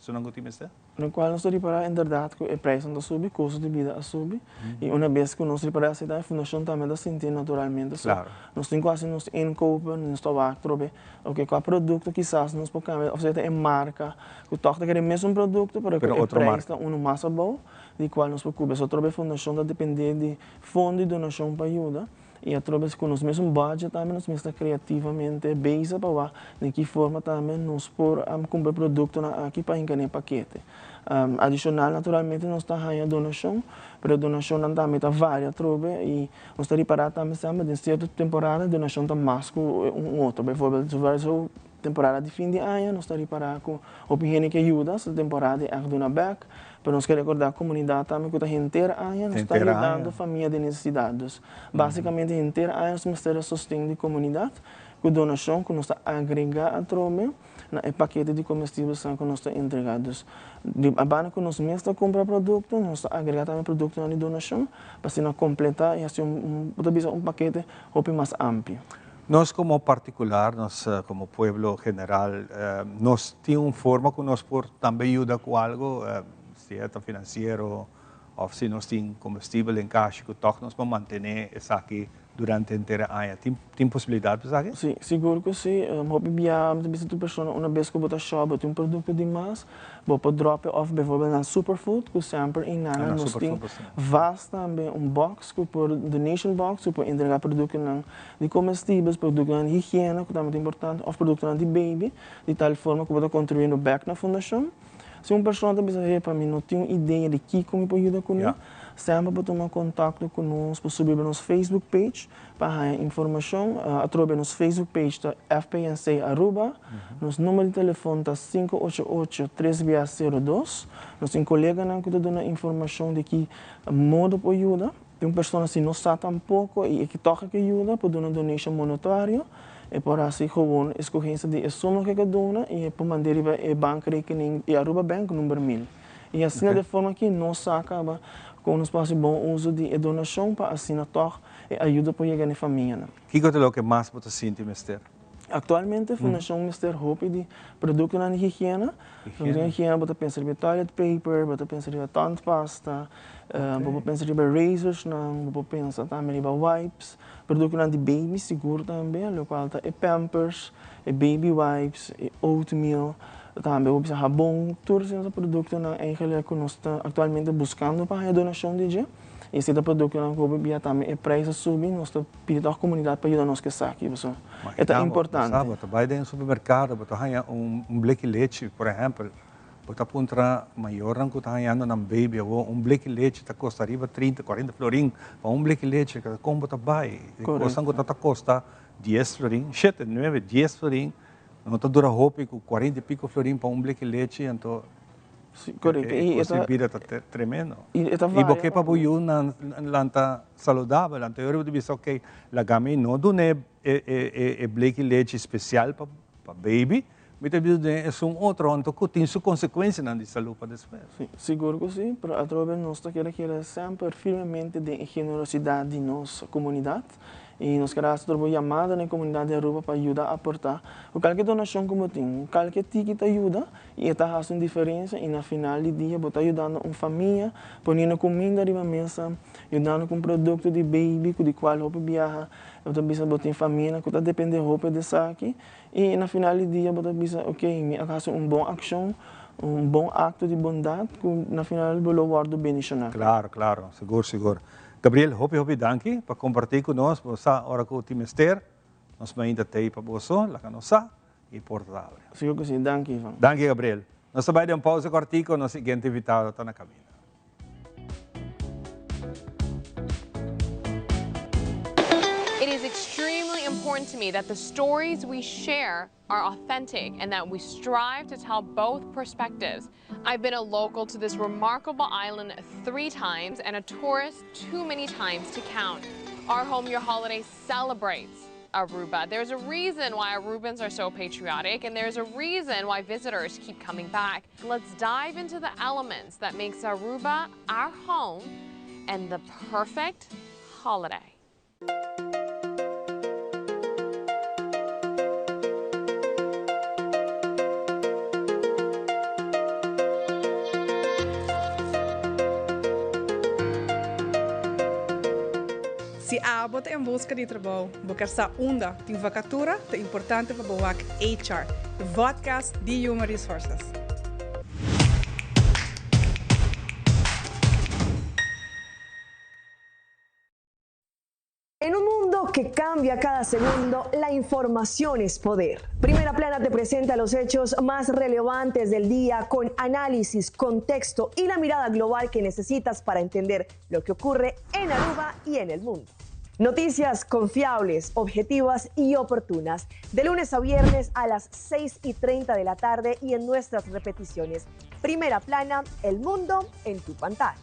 esunnan cu tin mester?
Locual nos ta ripara inderdaad cu e prijsnan ta subi, costo di bida a subi y una bes cu nos ripara esey tambe fundacion tambe ta sinti naturalmente. So nos tin cu haci nos inkopen, nos ta wak trobe ok cua producto kisas nos por cambia of sea ta e marca cu toch ta kere mesun producto pero cu e prijs ta uno mas abou di cual nos por cubri. So trobe fundacion ta depende di fondo di donacion pa yuda. I atrobe ku nos mesun budget tambe nos mester kreativamente bezig pa wak den ki forma tambe nos por kumpra e produktonan aki pa hinka den e pakete. Adishonal naturalmente nos ta haña donashon, pero e donashonnan tambe ta varia atrobe i nos ta ripará tambe semper den sierto temporada e donashon ta mas ku un otro. Bijvoorbeeld Temporada di fin di aña nos ta ripará ku hopi hende ke yuda, so temporada di ègt duna bèk, pero nos ke rekordá komunidat tambe ku ta henter aña nos ta yudando famia den nesesidat. Dus basikamente henter aña nos mester e sosten di komunidat ku donashon ku nos ta agregá atrobe na e pakete di komestibelsnan ku nos ta entregá. Dus di a banda ku nos mes ta kumpra produkto nos ta agregá tambe produktonan di donashon pa asina kompletá i hasi un bo ta bisa un pakete hopi mas amplio.
Nos como particular, nos como pueblo general, nos tin un forma cu nos por tambe yuda cu algo, si e ta financiero of si nos tin comestibel den cashi cu toch nos por mantene esaki durante henter e aña. Tin tin posibilidad pa esaki?
Si, sigur cu si. Hopi bia mi ta bisa tur persona una bes cu bo ta shop bo tin un producto di mas, Bo por drop e off bijvoorbeeld na Superfood cu semper y nana nos tin vast tambe un box cu por donation box cu por entrega productonan di comestibels, productonan di higiena cu tambe ta importante of productonan di baby di tal forma cu bo ta contribuyendo bek na fundacion. Si un persona ta bisa hey pa mi no tin un idea di kico mi por yuda cune, semper por tuma contacto cu nos por subi riba nos Facebook page Pa haña informashon atrobe nos Facebook page ta FPNC Aruba. Nos number di telefon ta sinku ocho ocho tres bia sero dos. Nos tin koleganan ku ta duna informashon di ki modo por yuda. Tin un persona si no sa tampoko i e ke tòg e ke yuda por duna donation monetario. E por hasi gewoon eskogensia di e suma ku e ke duna i e por mand'é riba e bankrekening di Aruba Bank number mil. I asina di e forma aki nos sa kaba kon nos por hasi bon uso di e donashon pa asina tòg E ayuda por yega na e famianan.
Kiko ta loke mas bo ta sinti mester?
Aktualmente Fundashon mester hopi di produktonan di higiena. Produktonan di higiena bo ta pensa riba toilet paper, bo ta pensa riba tandpasta, bo por pensa riba razorsnan, bo por pensa tambe riba wipes, produktonan di baby sigur tambe, lokual ta e pampers, e baby wipes, e oatmeal, tambe bo por bisa habon, tur esei produktonan eigenlijk ku nos ta aktualmente buskando pa haña donashon di dje. I si ta produktonan ku hopi bia tambe e preis a subi, nos ta pidi tòg komunidat pa yuda nos ku esaki, pasobra e ta importante.
Bo ta bai den supermerkado, bo ta haña un bleki lechi, por ehèmpel, bo ta puntra mayornan ku ta hañando nan baby awor, un bleki lechi ta kosta riba trinta, kuarenta florin pa un bleki lechi, kon bo ta bai? E kosnan ku ta ta kosta dies florin, shete, nuebe, dies florin, no ta dura hopi ku kuarenta i piko florin pa un bleki lechi, anto
Sí, correcto.
E
Y
e
ta,
bida ta tremendo.
Y e ta
Y bo
varia
ke pa bo
tambe.
yu nan lanta saludabel, anto ora bo ta bisa ok, laga mi no dun'é e e e bleki lechi special pa pa baby, mi ta bisa dun'é esun otro, anto ku tin su konsekuensianan di salú pa despues.
Sí, sigur ku sí, pero atrobe nos ta kere kere semper firmemente den e generosidad di nos komunidat. I nos ker hasi tur bo yamada na e komunidat di Aruba pa yuda aportá ku kalke donashon ku bo tin. Kalke tiki ta yuda i e ta hasi un diferensia i na final di dia bo ta yudando un famia, poniendo kuminda riba mesa, yudando ku un produkto di baby ku di kual hopi biaha bo ta bisa bo tin famianan ku ta depende hopi di esaki i na final di dia bo ta bisa ok mi a hasi un bon akshon, un bon akto di bondat ku na final bo lo wòrdu bendishoná.
Klaro, klaro, sigur, sigur. Gabriel, hopi hopi danki pa comparti cu nos, bo sa ora cu tin mester, nos mainta t'ey pa boso, laga nos sa y porta ta abri.
Sigur cu si, danki Ivan.
Danki Gabriel. Nos ta bay den un pausa cortico, nos siguiente invitado ta na camino.
It is extremely important to me that the stories we share are authentic and that we strive to tell both perspectives. I've been a local to this remarkable island three times and a tourist too many times to count. Our Home Your Holiday celebrates Aruba. There's a reason why Arubans are so patriotic and there's a reason why visitors keep coming back. Let's dive into the elements that makes Aruba our home and the perfect holiday.
Si abo ta en buska di trabou, bo ker sa unda tin vakatura, ta importante pa bo wak HR, e vodcast di Human Resources.
En un mundo que cambia cada segundo, la información es poder. Primera Plana te presenta los hechos más relevantes del día con análisis, contexto y la mirada global que necesitas para entender lo que ocurre en Aruba y en el mundo. Noticias confiables, objetivas y oportunas, de lunes a viernes a las 6 y 30 de la tarde y en nuestras repeticiones. Primera Plana, el mundo en tu pantalla.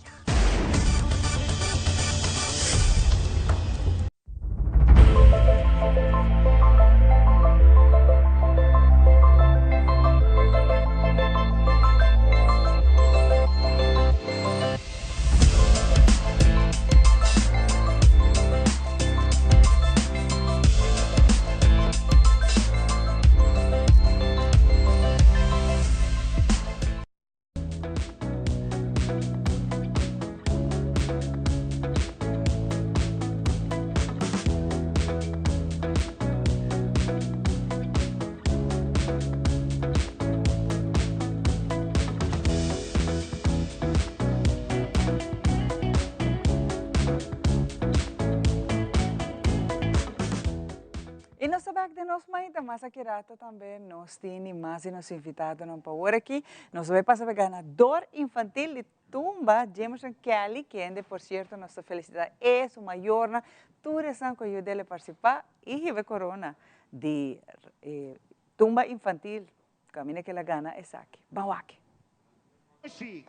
Y nos ta bek den nos mainta mas aki rato tambe nos tin mas di nos invitadonan pa ora aki. Nos lo bay pasa pa ganador infantil di tumba Jamerson Kelly kende por cierto nos ta felicita e, su mayornan, tur esnan cu a yud'el participa y hiba e corona di e tumba infantil caminda cu el a gana esaki. Ban wak.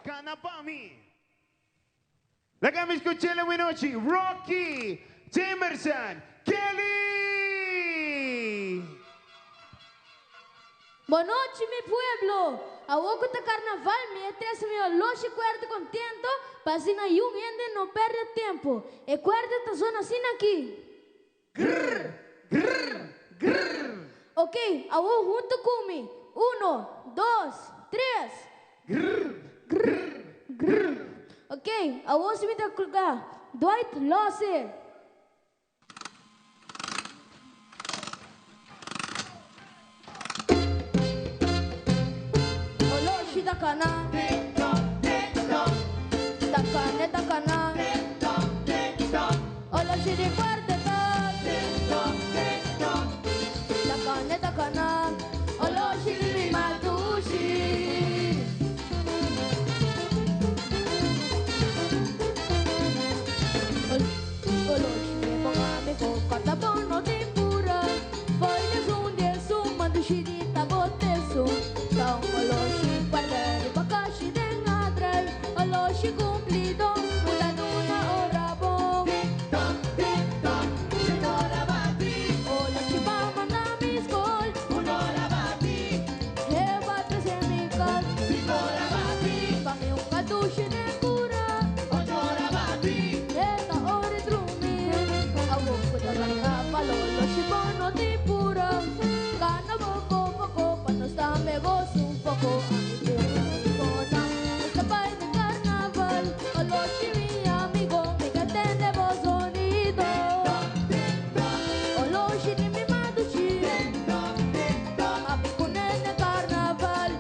Cana pa mi. Laga mi scuch'el awenochi, Rocky Jamerson Kelly!
Bonochi mi pueblo! Awor ku ta karnaval mi e trese mi oloshi kuerda kontento pa asina yun hende no perde tempo. E kuerda ta zona asina aki.
Grrr, grrr, grrr.
Ok, awor huntu ku mi. Uno, dos, tres.
Grrr, grrr, grrr.
Ok, awor si mi ta kla. Dwight Lose. Oloshi ta kana.
Tik tok, tik tok.
Ta kane ta kana.
Tik tok, tik tok.
Oloshi di fuerte ta.
Tik tok, tik tok.
Ta kane ta kana. Oloshi di mi matushi. Oloshi mi ponga mi boca ta bon no tin pura. Fo'i di esun mandushi di tabote esun. Ta un oloshi guarda riba kashi den atrai. Oloshi cumplido ku ta duna ora bon.
Tik tok, tik tok, shen ora bati.
Oloshi pa manda mi skol.
Un ora bati.
E ba trese mi kas.
Sinku ora bati.
Pa mi un katushi den kura.
Ocho ora bati.
E ta ora di drumi. Awor ku ta karnaval oloshi bo no tin pura. Kana poko poko pa nos tambe gosa un poko. Ami ku mi amigonan nos ta bai den karnaval. Oloshi mi amigo mi ka tende bo zonido. Oloshi di mi maduchi. Ami ku nene karnaval.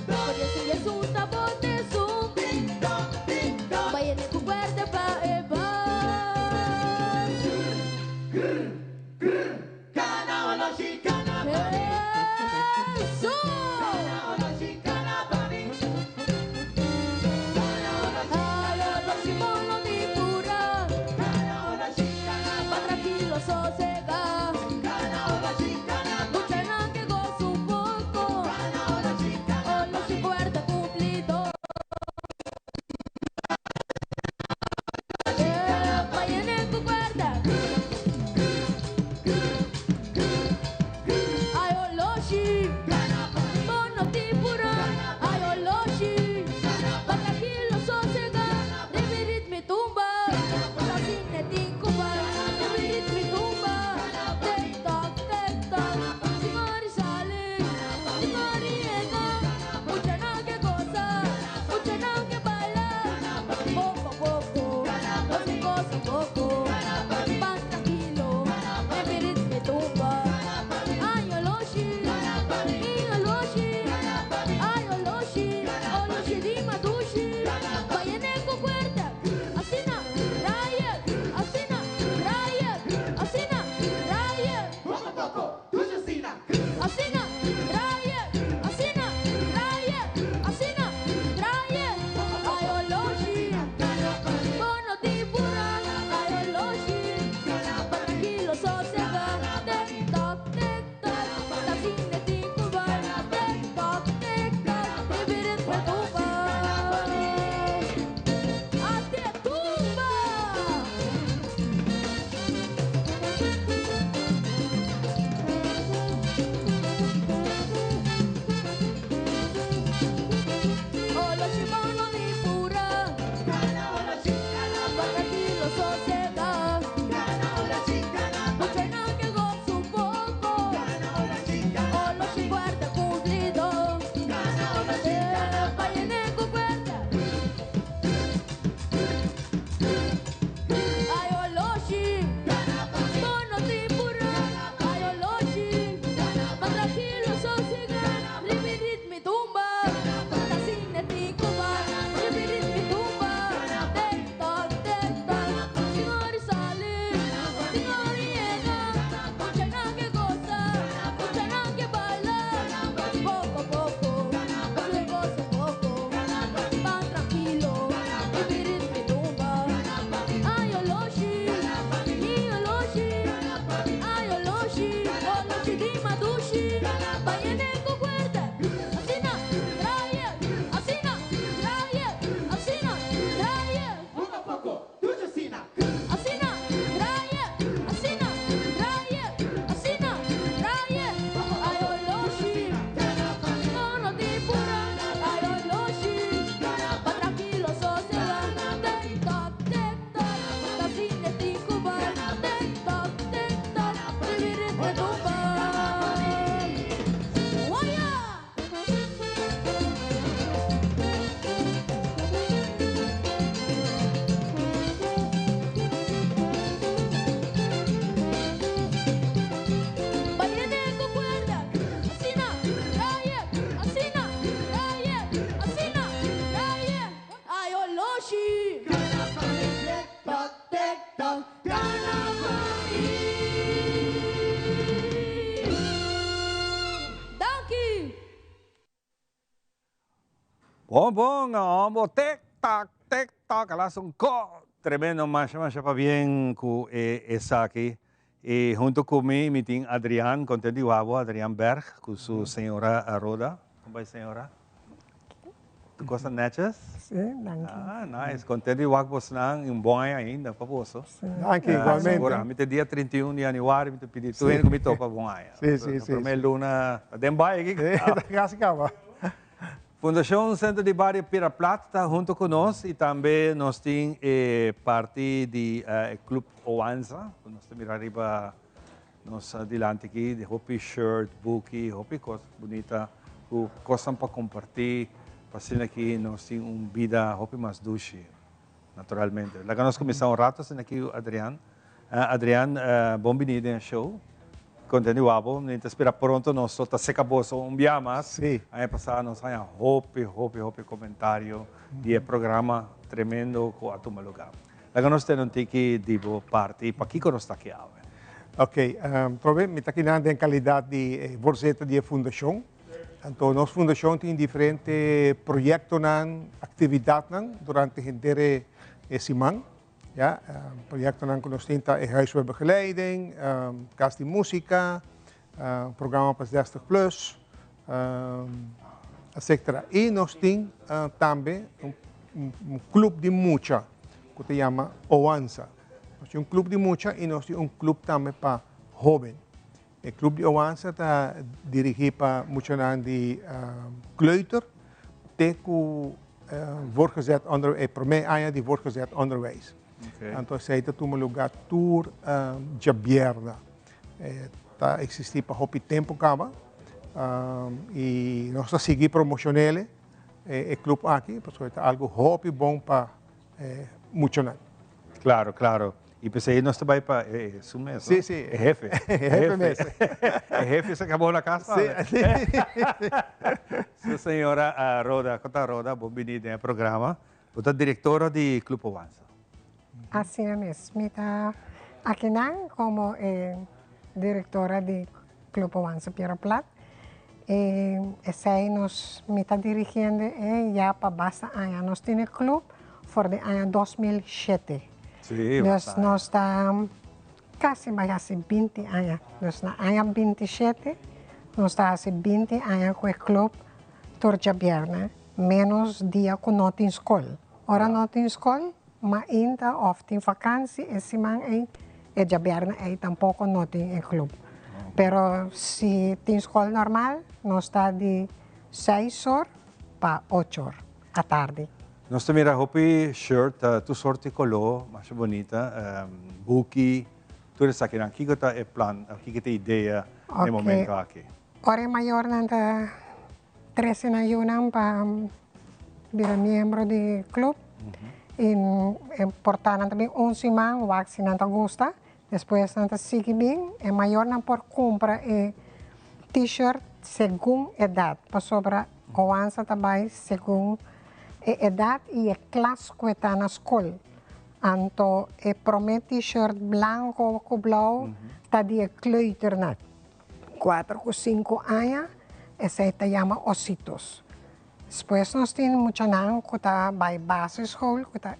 Por eso Jesus ta bote esun. Bayene ku guarda pa e bai.
Grr, grr, kana oloshi kana pa mi.
Eso!
Bon bon, hombo, tic tac, tic tac, ala un ko. Tremendo, masha masha pabien ku e esaki. I hunto ku mi, mi tin Adrian, kontentu di wak bo, Adrian Berg, ku su señora Roda. Kon bai señora? Tur kos ta netjes?
Sí, danki.
Ah, nice. Kontentu di wak bosnan i un bon aña ainda pa boso.
Danki, igualmente.
Seguro, mi ta dia 31 di januari, mi ta pidi tur hende ku mi topa bon aña.
Sí, sí, sí.
Promé luna ta den bai aki.
Sí, ta kasi kaba.
Fundashon Sentro di Bario Pira Plat ta hunto ku nos i tambe nos tin e parti di e Club Oanza ku nos ta mira riba nos dilanti aki di hopi shirt, buki, hopi kos bunita ku kosnan pa kompartí pa asina aki nos tin un bida hopi mas dushi naturalmente. Laga nos kuminsá un rato asina aki Adrian. Adrian, bon bini den e show. Konten di wak bo. Mi ta spera pronto nos lo ta seka boso un bia mas.
Sí.
Aña pasá nos haña hopi, hopi, hopi komentario di e programa tremendo ku a tuma lugá. Laga nos tene un tiki di bo parti i pakiko nos ta aki awe.
Ok, prome mi ta kinan den kalidat di voorzitter di e fundashon. Anto nos fundashon tin diferente proyektonan, aktividatnan durante henter e siman. Ja, proyectonan ku nos tin ta e huiswerkbegeleiding, kas di músika, programa pa 60 plus, etcetera. I nos tin tambe un club di mucha ku ta yama Oansa. Nos tin un club di mucha i nos tin un club tambe pa hóben. E club di Oansa ta dirigí pa muchanan di kleuter te ku voortgezet onder, e promé aña di voortgezet onderwijs. Anto esei ta tuma lugá tur djabièrnè. E ta eksistí pa hopi tempu kaba i nos ta sigui promoshon'é e club aki pasobra e ta algu hopi bon pa muchanan.
Claro, claro. Y p'esey nos ta bay pa e su mes,
no? Sí, sí.
E hefe.
E hefe mes.
E hefe sa cabo na cas
tambe. Sí.
Su señora Roda, con ta Roda? Bon bini den e programa. Bo ta directora di Club Owansa.
Asina mes. Mi ta akinan como e directora di Club Owansa Piedra Plat. Y esey nos, mi ta dirigiendo e ya pa basta aña. Nos tin e club for di aña 2007.
Sí,
Dus
basta aña.
nos ta casi bai haci 20 aña. Dus na aña 27 nos ta haci 20 aña cu e club tur djabièrnè, menos dia cu no tin scol. Ora no tin scol, mainta of tin vakantie e siman ey, e djabièrnè ey tampoco no tin e club. Pero si tin scol normal, nos ta di seis or pa ocho or atardi.
Nos ta mira hopi shirt, tur sort di color, masha bunita, buki, tur esakinan. Kiko ta e plan, kiko ta e idea na e momento aki?
Ora e mayornan ta trese nan yunan pa bira miembro di club y e por ta nan ta bin un siman wak si nan ta gusta, despues nan ta sigui bin. E mayornan por cumpra e t-shirt segun edad, pasobra Oansa ta bay segun e edad y e klas cu e ta na scol. Anto e prome t-shirt blanco cu blauw ta di e kleuternan, 4 cu 5 aña, esey ta yama ositos. Despues nos tin muchanan cu ta bay basisschool, cu ta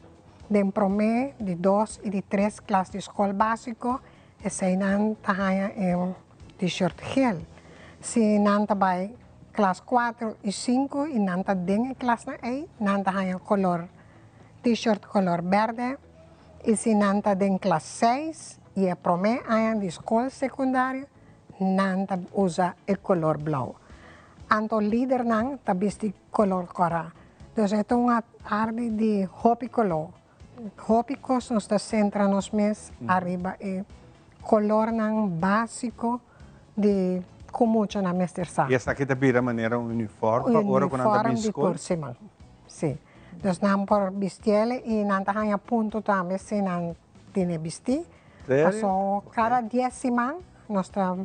den prome, di 2 y di 3 klas di scol basico, eseynan ta haya e t-shirt geel. Si nan ta bay klas 4 y 5 y nan ta den e klasnan ey, nan ta haya color t-shirt color berde. Y si nan ta den klas 6 y e prome aña di scol secundario, nan ta usa e color blauw. Anto lidernan ta bisti color cora. Dus e ta un atardi di hopi color. Hopi cos nos ta centra nos mes ariba e colornan basico di cu muchanan mester sa.
Y esaki ta bira manera un uniform pa ora cu nan ta bin
Uniform di
scol?
tur siman, si. Dus nan por bistiele y nan ta haña punto tambe si nan tene bisti.
Serio?
Paso cada 10 siman nos ta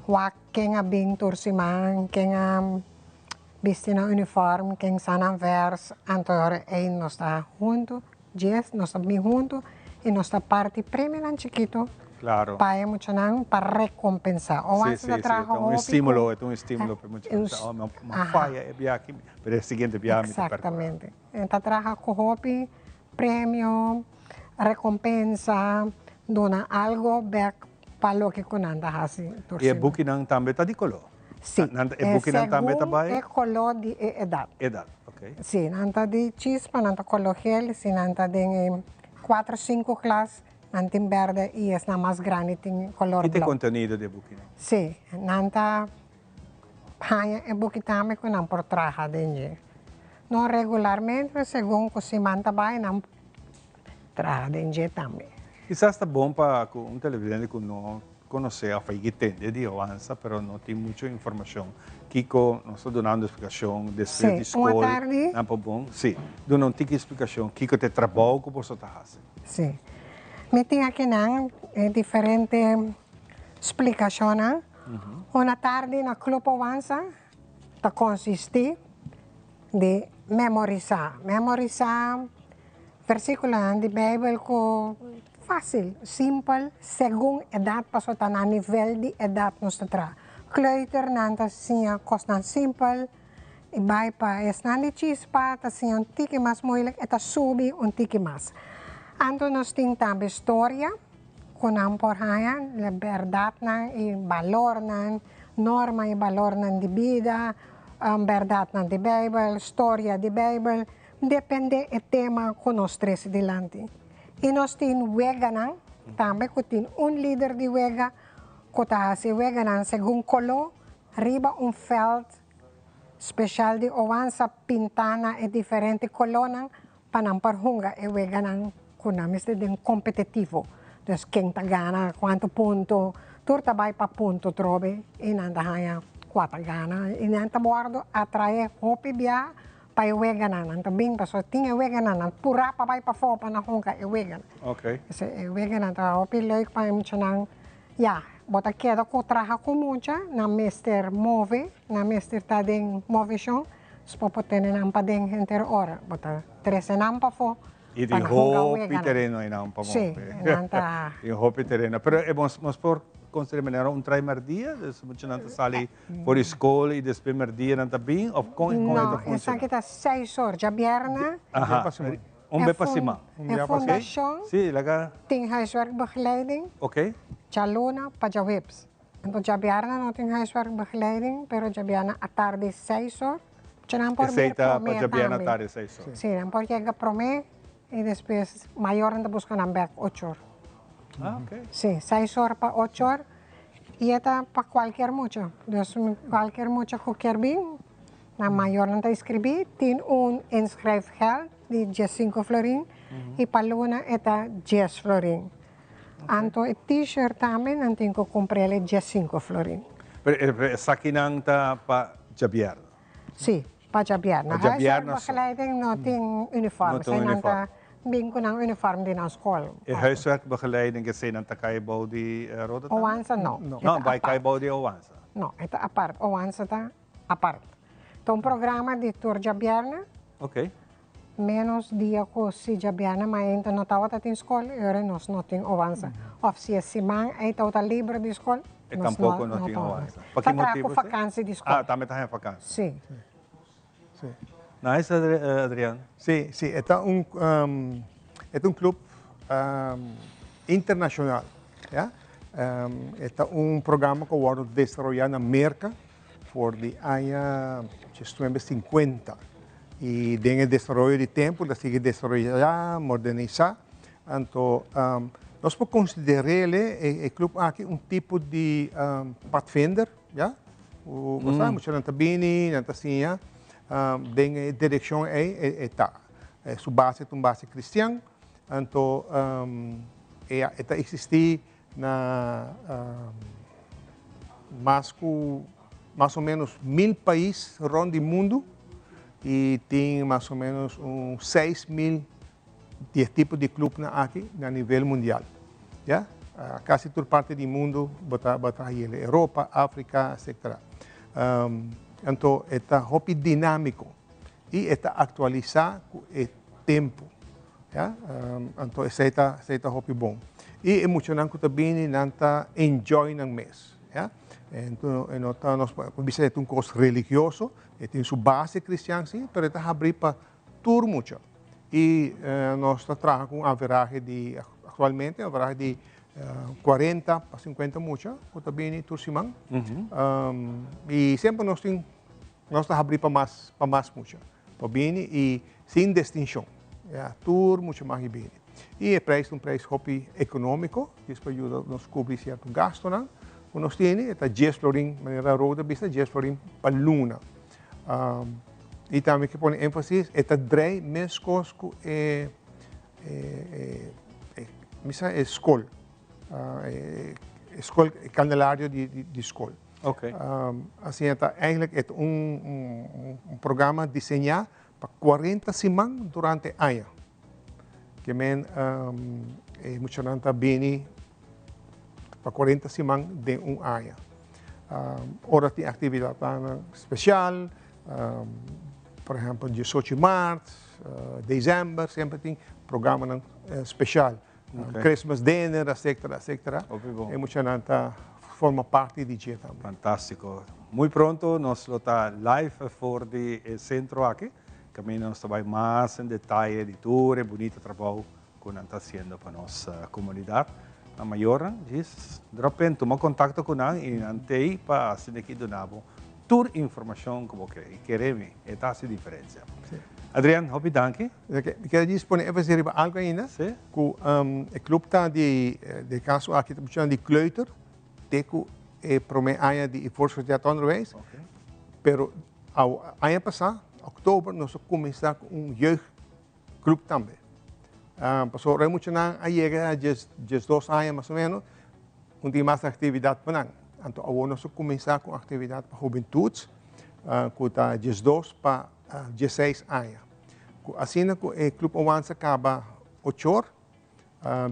wak ken a bin tur siman, ken a bisti nan uniform, ken sa nan vers, anto ora ey nos ta hunto, 10 nos ta bin hunto y nos ta parti premionan chikito. Pa e muchanan pa rekompensá. O
Sí,
antes
sí,
ta
sí,
traha
ta un
hopi
estímulo,
ku
ta un estímulo pa e muchanan.
un
Oh, mi a
aha.
faya e biaha aki, pero e siguiente biaha mi ta perkurá.
Exactamente. E ta traha ku hopi premio, rekompensa, duna algo bèk pa loke ku nan ta hasi tur
I e
siman.
bukinan tambe ta di koló?
Sí,
Nan ta, e bukinan tambe ta
segun
bai?
e koló di e edat.
Edat, oké.
Sí, nan ta di chispa, nan ta koló gel, si nan ta den e kuater, sinku klas, Nan tin berde y esnan mas grandi tin color
Ki ta e
blauw.
contenido di e bukinan?
Sí, nan ta haña e buki tambe cu nan por traha den dje. No regularmente, pero segun cu siman ta bay nan traha den dje tambe.
Kisas ta bon pa cu un televidente cu no conoce of a yigi tende di Oansa pero no tin mucho informacion kico nos ta dunando explicacion despues di
Sí, un
scol
atardi.
nan por bon, sí, duna un tiki explicacion kico ta e trabou cu boso ta haci.
Sí. Mi tin akinan e diferente splikashonnan. Un atardi na Club Owansa ta konsistí di memorisá. Memorisá versíkulonan di Beibel ku fásil, simpel, segun edat, pasobra ta na nivel di edat nos ta traha. Kleuternan ta siña kosnan simpel. E bai pa esnan di chispa ta siña un tiki mas moeilijk, e ta subi un tiki mas. Anto nos tin tambe storia ku nan por haña, bèrdatnan i balornan, norma i balornan di bida, bèrdatnan di Beibel, storia di Beibel, depende e tema ku nos trese dilanti. I nos tin weganan tambe ku tin un lider di wega ku ta hasi weganan segun koló riba un vèlt Special di Oansa pintá na e diferente kolónan pa nan por hunga e weganan ku nan mester den kompetitivo. Dus ken ta gana, kuantu punto, tur ta bai pa punto trobe i nan ta haña kua ta gana. I nan ta wòrdu atraé hopi bia pa e weganan. Nan ta bin pasobra tin e weganan, nan purá pa bai pafó pa nan hunga e weganan. E weganan ta hopi leuk pa e muchanan. Ya, bo ta keda ku traha ku mucha, nan mester move, nan mester ta den moveshon, so bo por tene nan paden henter ora. Bo ta trese nan pafó
I
pa
tin
nan hunga
hopi
weganan.
tereno einan pa
Sí,
move.
nan ta.
Tin hopi tereno. Pero e nos nos por konsidera manera un trai merdia? Dus muchanan ta sali for di skol i despues merdia nan ta bin òf kon kon e ta
No,
funshoná?
esaki ta seis or, djabièrnè.
Aha, Un be pa siman.
E fundashon
Sí, laga.
tin huiswerkbegeleiding
Oké.
djaluna pa djaweps. Anto djabièrnè no tin huiswerkbegeleiding, pero djabièrnè atardi seis or. Cu nan por
Esei
bir
ta pa
promé
djabièrnè
tambe.
atardi seis or.
Sí, nan por yega promé i despues mayornan ta buska nan bèk ocho or.
Ah, oké.
Sí, seis or pa ocho or. I e ta pa kualkier mucha. Dus kualkier mucha ku kier bin, Nan mayornan ta inscribí, tin un inschrijfgeld di diescinco florin y pa luna e ta dies florin. Anto e t-shirt tambe nan tin cu cumprele diescinco florin.
Pero esakinan ta pa djabièrnè?
Sí, pa djabièrnè.
Pa djabièrnè so.
Huiswerkbegeleiding no tin uniform,
No tin
esei nan ta
uniform.
bin cu nan uniform di nan school.
E huiswerkbegeleiding esei nan ta cay bou di Roda tambe?
Oansa no. E
No,
ta
bai cay
apart.
bou di Oansa.
No, e ta apart. Oansa ta apart. Ta un programa di tur djabièrnè.
Ok.
Ménos dia ku si djabièrnè mainta no tabata tin skol, e ora nos no tin oansa. Òf si e siman ei tabata liber di skol,
E
nos
tampoko
no
no tin
ta
oansa. Pa
Ta
ki
traha ku
motibu esei?
vakansi di skol.
Ah, tambe ta haña vakansi.
Sí.
Sí.
Nice, Adrian.
Sí, sí, e ta un, e ta un club internacional, ya. E ta un programa cu a wordo desaroya na Merca for di aña diesnuebe sinkuenta y den e desaroyo di tempo ta sigui desaroya, modernisa. Anto nos por considerele e club aki un tipo di padvinder, ya. Bo sa, muchanan ta bini, nan ta siña den e direccion ey e ta. Su base ta un base cristian, anto e ta existi na mas ku mas o menos mil pais rond di mundu i tin mas o menos un 6000 di e tipo di clubnan aki na nivel mundial. Ya, kasi tur parti di mundu bo ta bo ta haña Europa, Afrika, etcetera. Anto e ta hopi dinámiko i e ta aktualisá ku e tempu. Ya, anto esei ta esei ta hopi bon. I e muchanan ku ta bini nan ta enjoy nan mes, ya. Ento e no ta nos por bisa e ta un kos religioso, e tin su base kristian si, pero e ta habrí pa tur mucha. I nos ta traha ku un averahe di aktualmente un averahe di 40 pa 50 mucha ku ta bini tur siman. I semper nos tin nos ta habrí pa mas pa mas mucha pa bini i sin distinshon. Ya, tur mucha mag i bini. I e prijs ta un prijs hopi ekonómiko, djis pa yuda nos kubri sierto gastonan ku nos tene. E ta dies florin, manera Rhoda a bisa, dies florin pa luna. I tambe ke pone énfasis, e ta drei meskos ku e e e mi sa e skol, e skol, e kandelario di skol. Asina ta eigenlijk e ta un programa diseñá pa 40 siman durante aña. Ke men e muchanan ta bini pa 40 siman den un aña. Ora tin aktividatnan spesial, por ehèmpel 18 mart, desèmber, semper tin programanan spesial. Christmas dinner, etcetera, etcetera. E muchanan ta forma parti di dje tambe.
Fantástiko. Muy pronto nos lo ta live for di e sentro aki. Kaminda nos ta bai mas en detaye di tur e bunita trabou ku nan ta hasiendo pa nos komunidat. Nan mayornan, djis drop in, tuma kontakto ku nan i nan t'ei pa asina ki duna bo tur informashon ku bo ke. I kere mi, e ta hasi diferensia. Adrian, hopi danki.
Mi kier djis pone énfasis riba algu ainda, ku e klup ta di, den e kaso aki ta pusha di kleuter te ku e promé aña di e voortgezet onderwijs. Pero aña pasá, òktober, nos a kuminsá ku un jeugdclub tambe. Pasobra e muchanan a yega diesdos aña mas o ménos, un tin mas aktividat pa nan. Anto awor nos a kuminsá ku un aktividat pa hubentut ku ta 12 pa 16 aña. Ku asina ku e Club Owansa kaba ochor,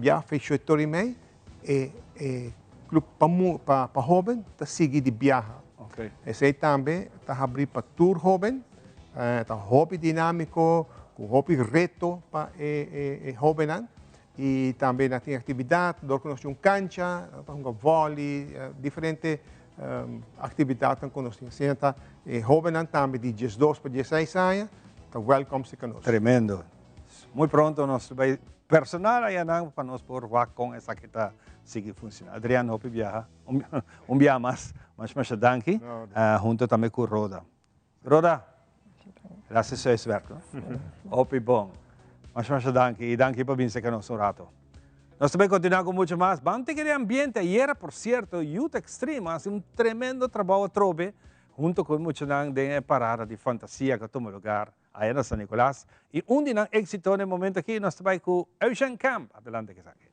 ya fecha ocho i mei, e e club pa pa pa hoben ta sigui di biaha. Esei tambe ta habrí pa tur hoben, ta hopi dinámiko, ku hopi reto pa e e e hobennan i tambe nan tin aktividat dor ku nos tin un kancha, nan ta hunga vòli, diferente Actividadnan cu nos tin. Asina ta e hobennan tambe di 12 pa 16 aña ta welcome si ca nos.
Tremendo. Muy pronto nos ta bay personal aya nan pa nos por wak con esaki ta sigui funciona. Adrian hopi biaha un biaha mas. Masha masha danki. Hunto tambe cu Roda. Roda, gracias su huiswerk, no? Hopi bon. Masha masha danki y danki pa bin seca nos un rato. Nos ta bay continua cu mucho mas. Ban tiki di ambiente. Ayera, por cierto, Youth Extreme a haci un tremendo trabao atrobe hunto cu e muchanan den e parada di fantasia cu a tuma lugar aya na San Nicolas. Y un di nan exito na e momento aki nos ta bay cu Ocean Camp. Adelante cu esaki.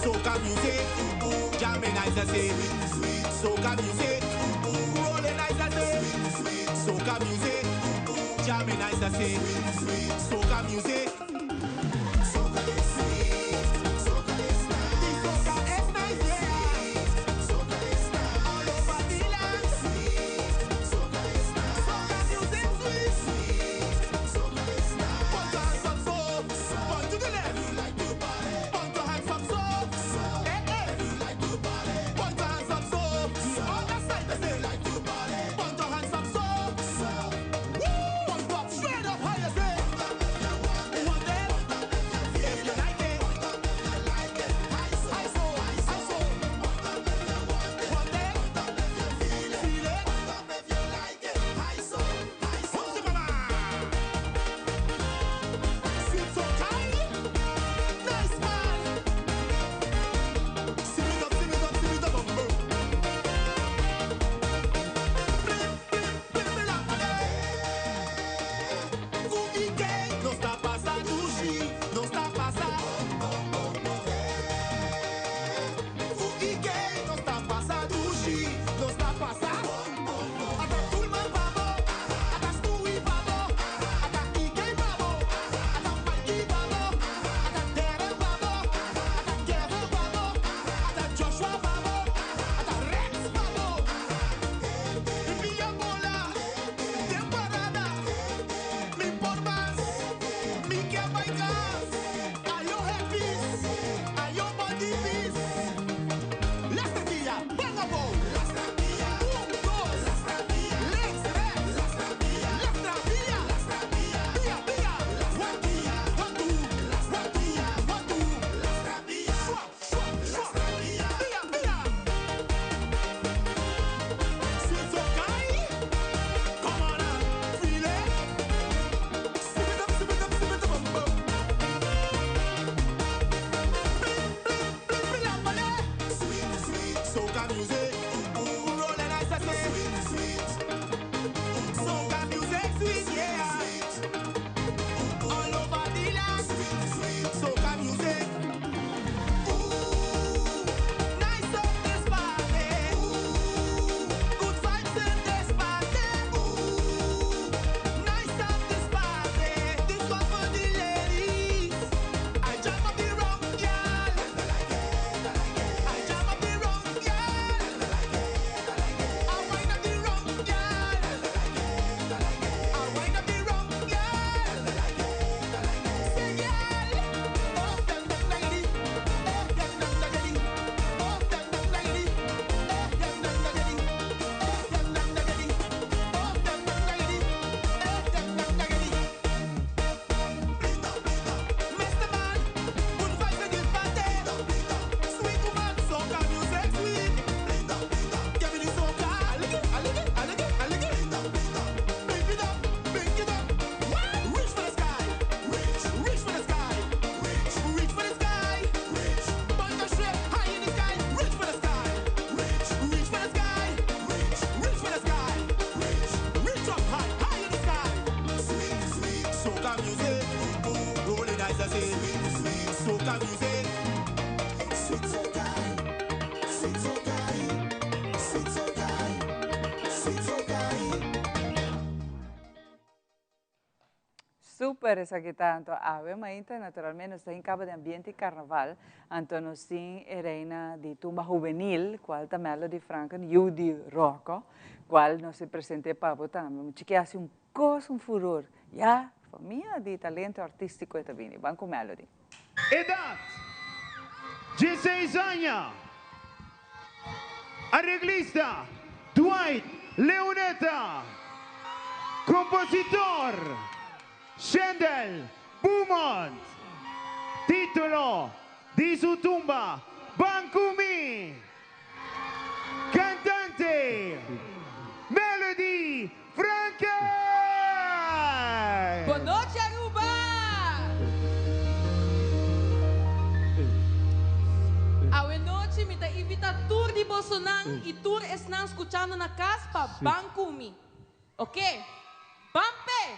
Soca music, jamming nice I say. Soca music, rolling nice I say. Soca music, jamming nice I say. Soca music. Soca is sweet, soca is nice. The soca is nice, yeah. Soca is nice. All over the land. Sweet, soca is nice. Soca music sweet. Soca music, ooh, rolling ice, I say sweet, sweet. Soca music, sweet, yeah. All over the land, sweet, sweet. Soca music. Ooh, nice up this party. Ooh, good vibes in this party. Ooh, nice up this party. This one for the ladies. I jam up the rum, girl. I jam up the rum, girl. I wind up the rum, girl. I wind up the rum, girl. Say, girl. Oh, dang, dang, dang, Oh, dang, dang, dang, Oh, dang, dang, dang, Oh, dang, dang, dang, Oh, dang, dang, dang, Oh, dang, dang, dang, Oh, dang, dang, dang. Mr. Man, good vibes in this party. Sweet woman, soca music sweet. Give me the soca. I like it, I like it, I like it, I like it. Bring it up, bring it up. Reach for the sky, reach, reach for the sky, reach, reach for the sky, reach. Point the straight high in the sky. Reach for the sky, reach, reach for the sky, reach, reach for the sky, reach, reach up high, high in the sky. Sweet, sweet soca music. Ooh, rolling eyes, I say sweet, sweet soca music. Sweet soca, sweet soca, sweet soca, sweet soca.
Super esaki tanto. Awe mainta naturalmente nos ta den caba di ambiente carnaval. Anto nos tin e reina di tumba hubenil, cual ta Melody Franken, yiu di Rocco, cual nos a presenta pa bo tambe. Mucha cu haci un cos, un furor. Ya, famia di talento artistico ta bini. Ban cu Melody.
Edad, 16 aña. Areglista, Dwight Leoneta. Compositor, Shendel Beaumont. Titulo di su tumba, Ban Cu Mi. Cantante, Melody Franken.
Bon nochi, Aruba! Awe nochi mi ta invita tur di bosonan y tur esnan scuchando na cas pa ban cu mi. Ok? Ban pe!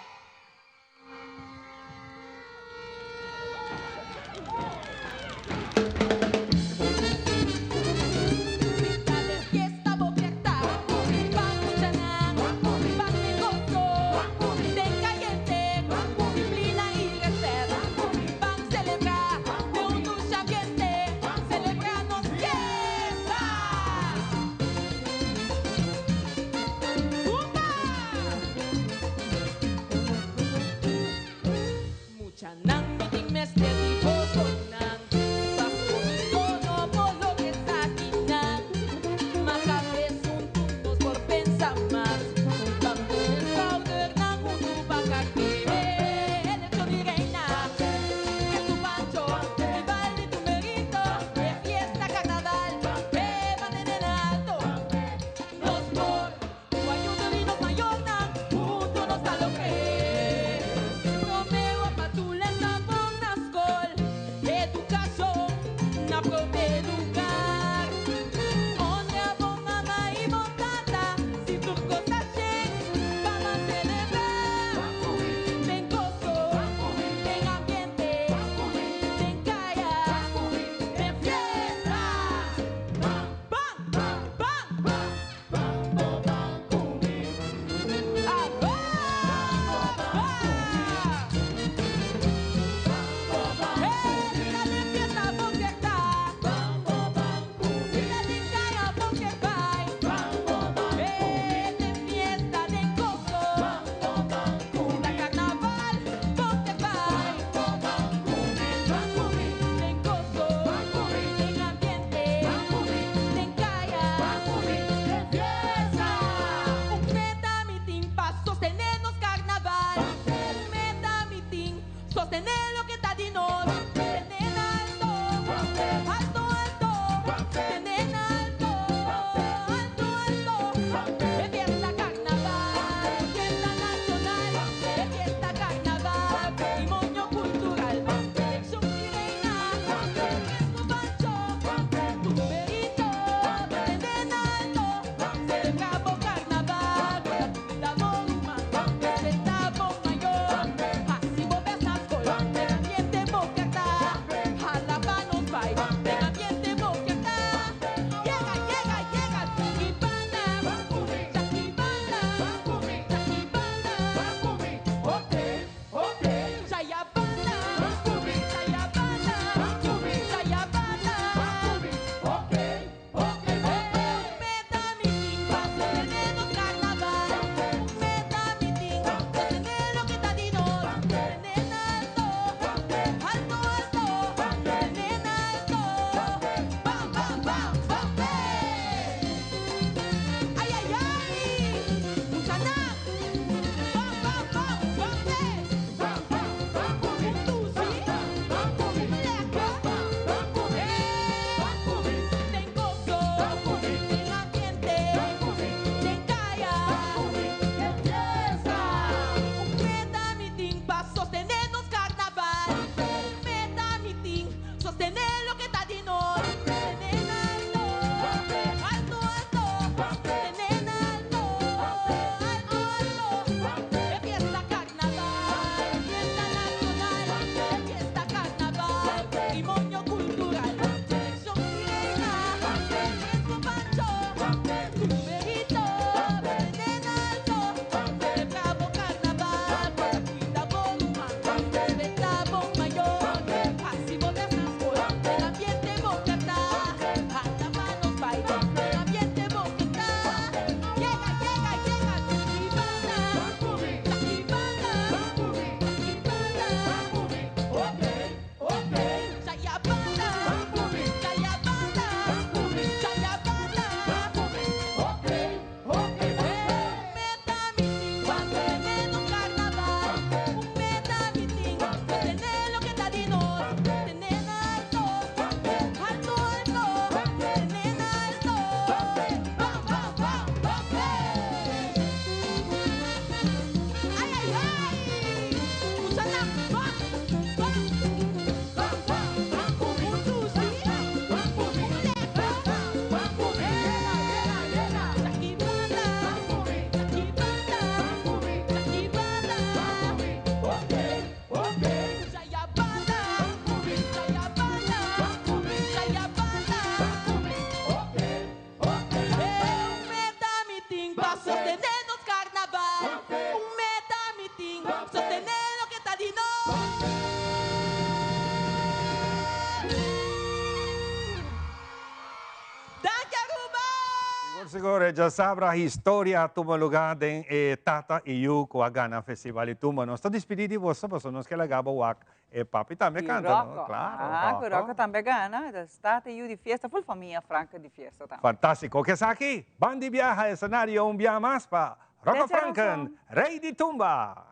Sigur sigur e djasabra historia a tuma luga den e Tata y Yu cu a gana Festival di Tumba. Nos ta dispidi di boso pasobra nos ke laga bo wak e papi tambe
Y
canta no?
Rocco.
Claro,
Ah, cu
Rocco.
Rocco tambe a gana. Dus Tata y Yu di fiesta, full famia Franken di fiesta tambe.
Fantastico. Cu esaki, ban di biaha escenario un bia mas pa Rocco
Te djarazon.
Franken, Rey di Tumba!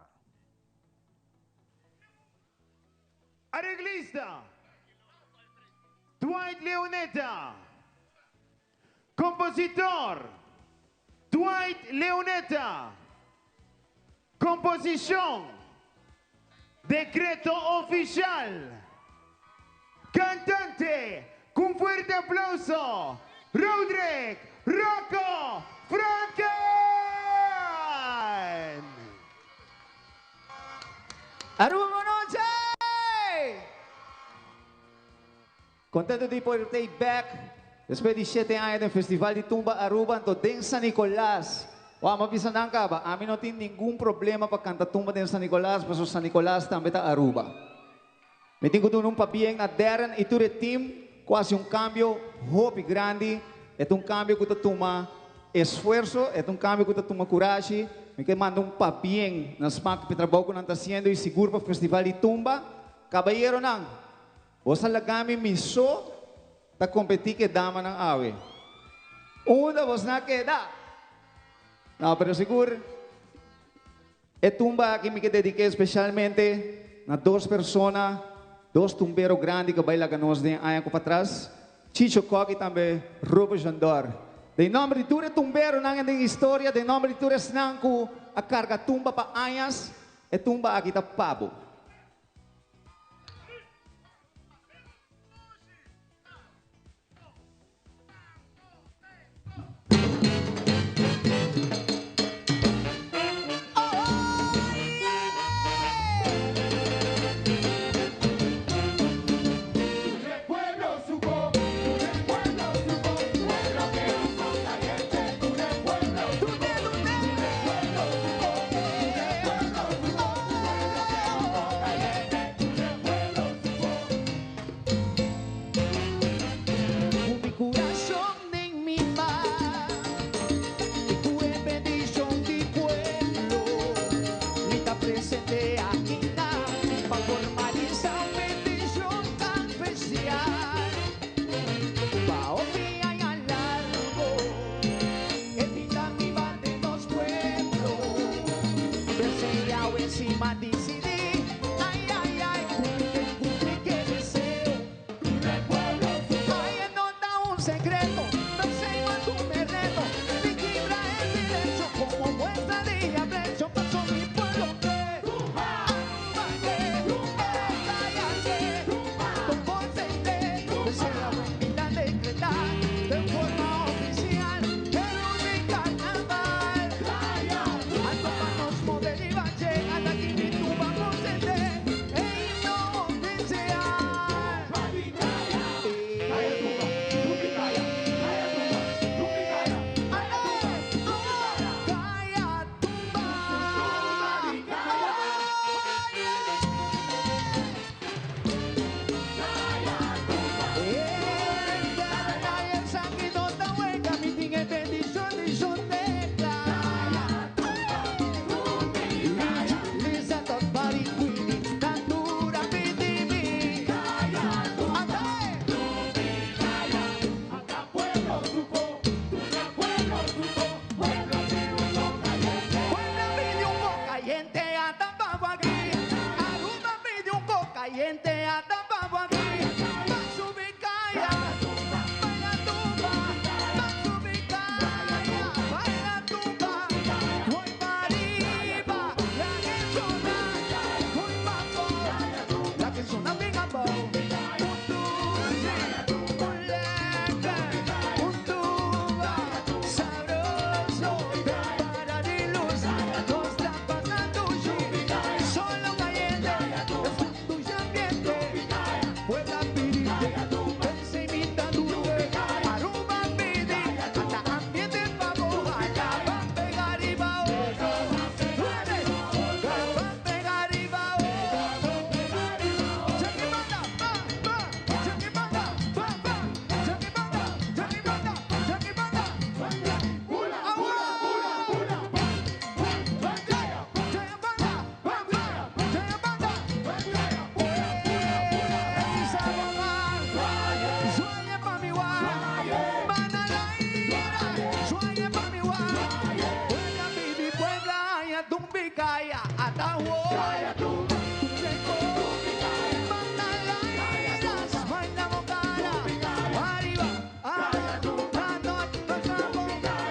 Areglista, Dwight Leoneta. Kompositor, Dwight Leoneta. Komposishon, Dekreto Ofishal. Kantante, ku un fuerte aplauso, Roderick Rocco Franken!
Aruba bon nochi! Contento di por ta bek despues di shete aña den Festival di Tumba Aruba anto den San Nicolas. Wou, m'a bisa nan caba, ami no tin ningun problema pa canta tumba den San Nicolas pasobra San Nicolas tambe ta Aruba. Mi tin cu duna un pabien na Darren y tur e team cu haci un cambio hopi grandi. E ta un cambio cu ta tuma esfuerzo, e ta un cambio cu ta tuma curashi. Mi ke manda un pabien na Smaak p'e trabou cu nan ta haciendo y sigur pa Festival di Tumba. Cabayeronan, Bos a laga mi mi so ta competi cu e damanan awe. Unda bos na keda? No, pero sigur e tumba aki mi ke dedique specialmente na dos persona, dos tumbero grandi cu a bay laga nos den aña cu patras, Chicho Kok y tambe Robo Jandor. Den nomber di tur e tumberonan den historia, den nomber di tur esnan cu a carga tumba pa añas, e tumba aki ta pa bo.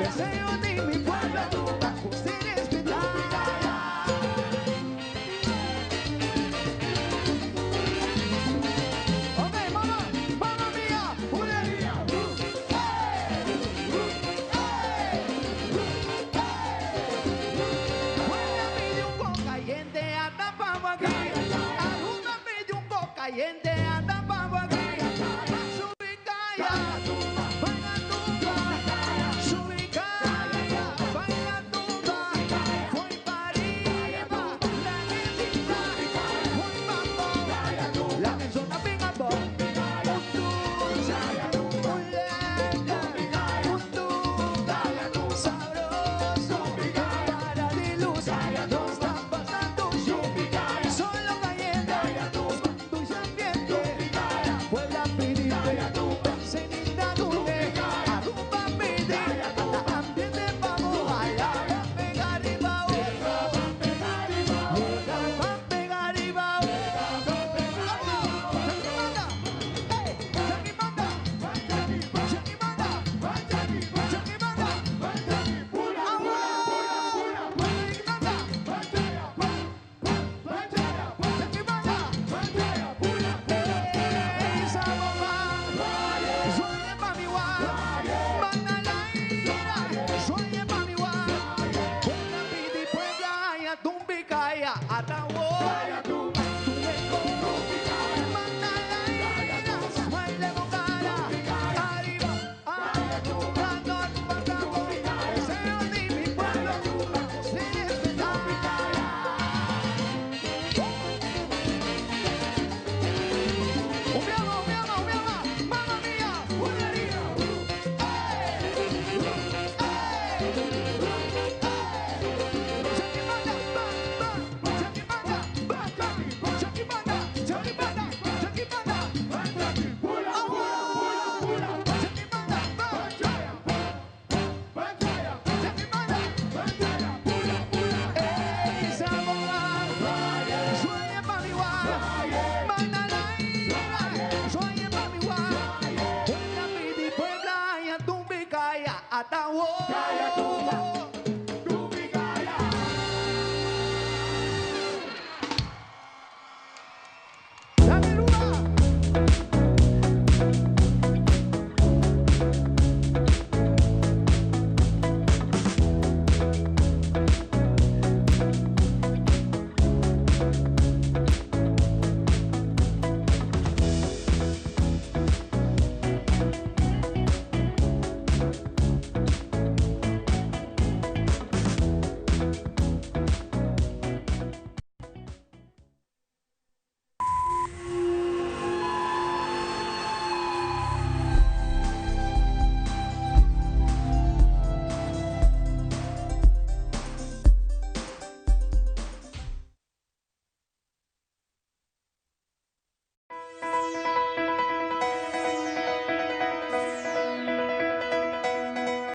Deseo di mi pueblo, pa cu se respeta. Ok, mama, mama mia, buleria. Puebla pide un poco caliente anda pa' aquí. Aruba pide un poco caliente anda pa' aquí. Sube y calla, baila tumba. Sube y calla, baila tumba. Voy pa' arriba, la necesita. Voy pa' abajo, la persona venga bo. Un dulce, un lente, un tumba, sabroso, para de luz, no está pasando solo caliente, dulce ambiente, Puebla pide, Aruba pide, ambiente vamos a pegar arriba, pegar arriba, Atawo.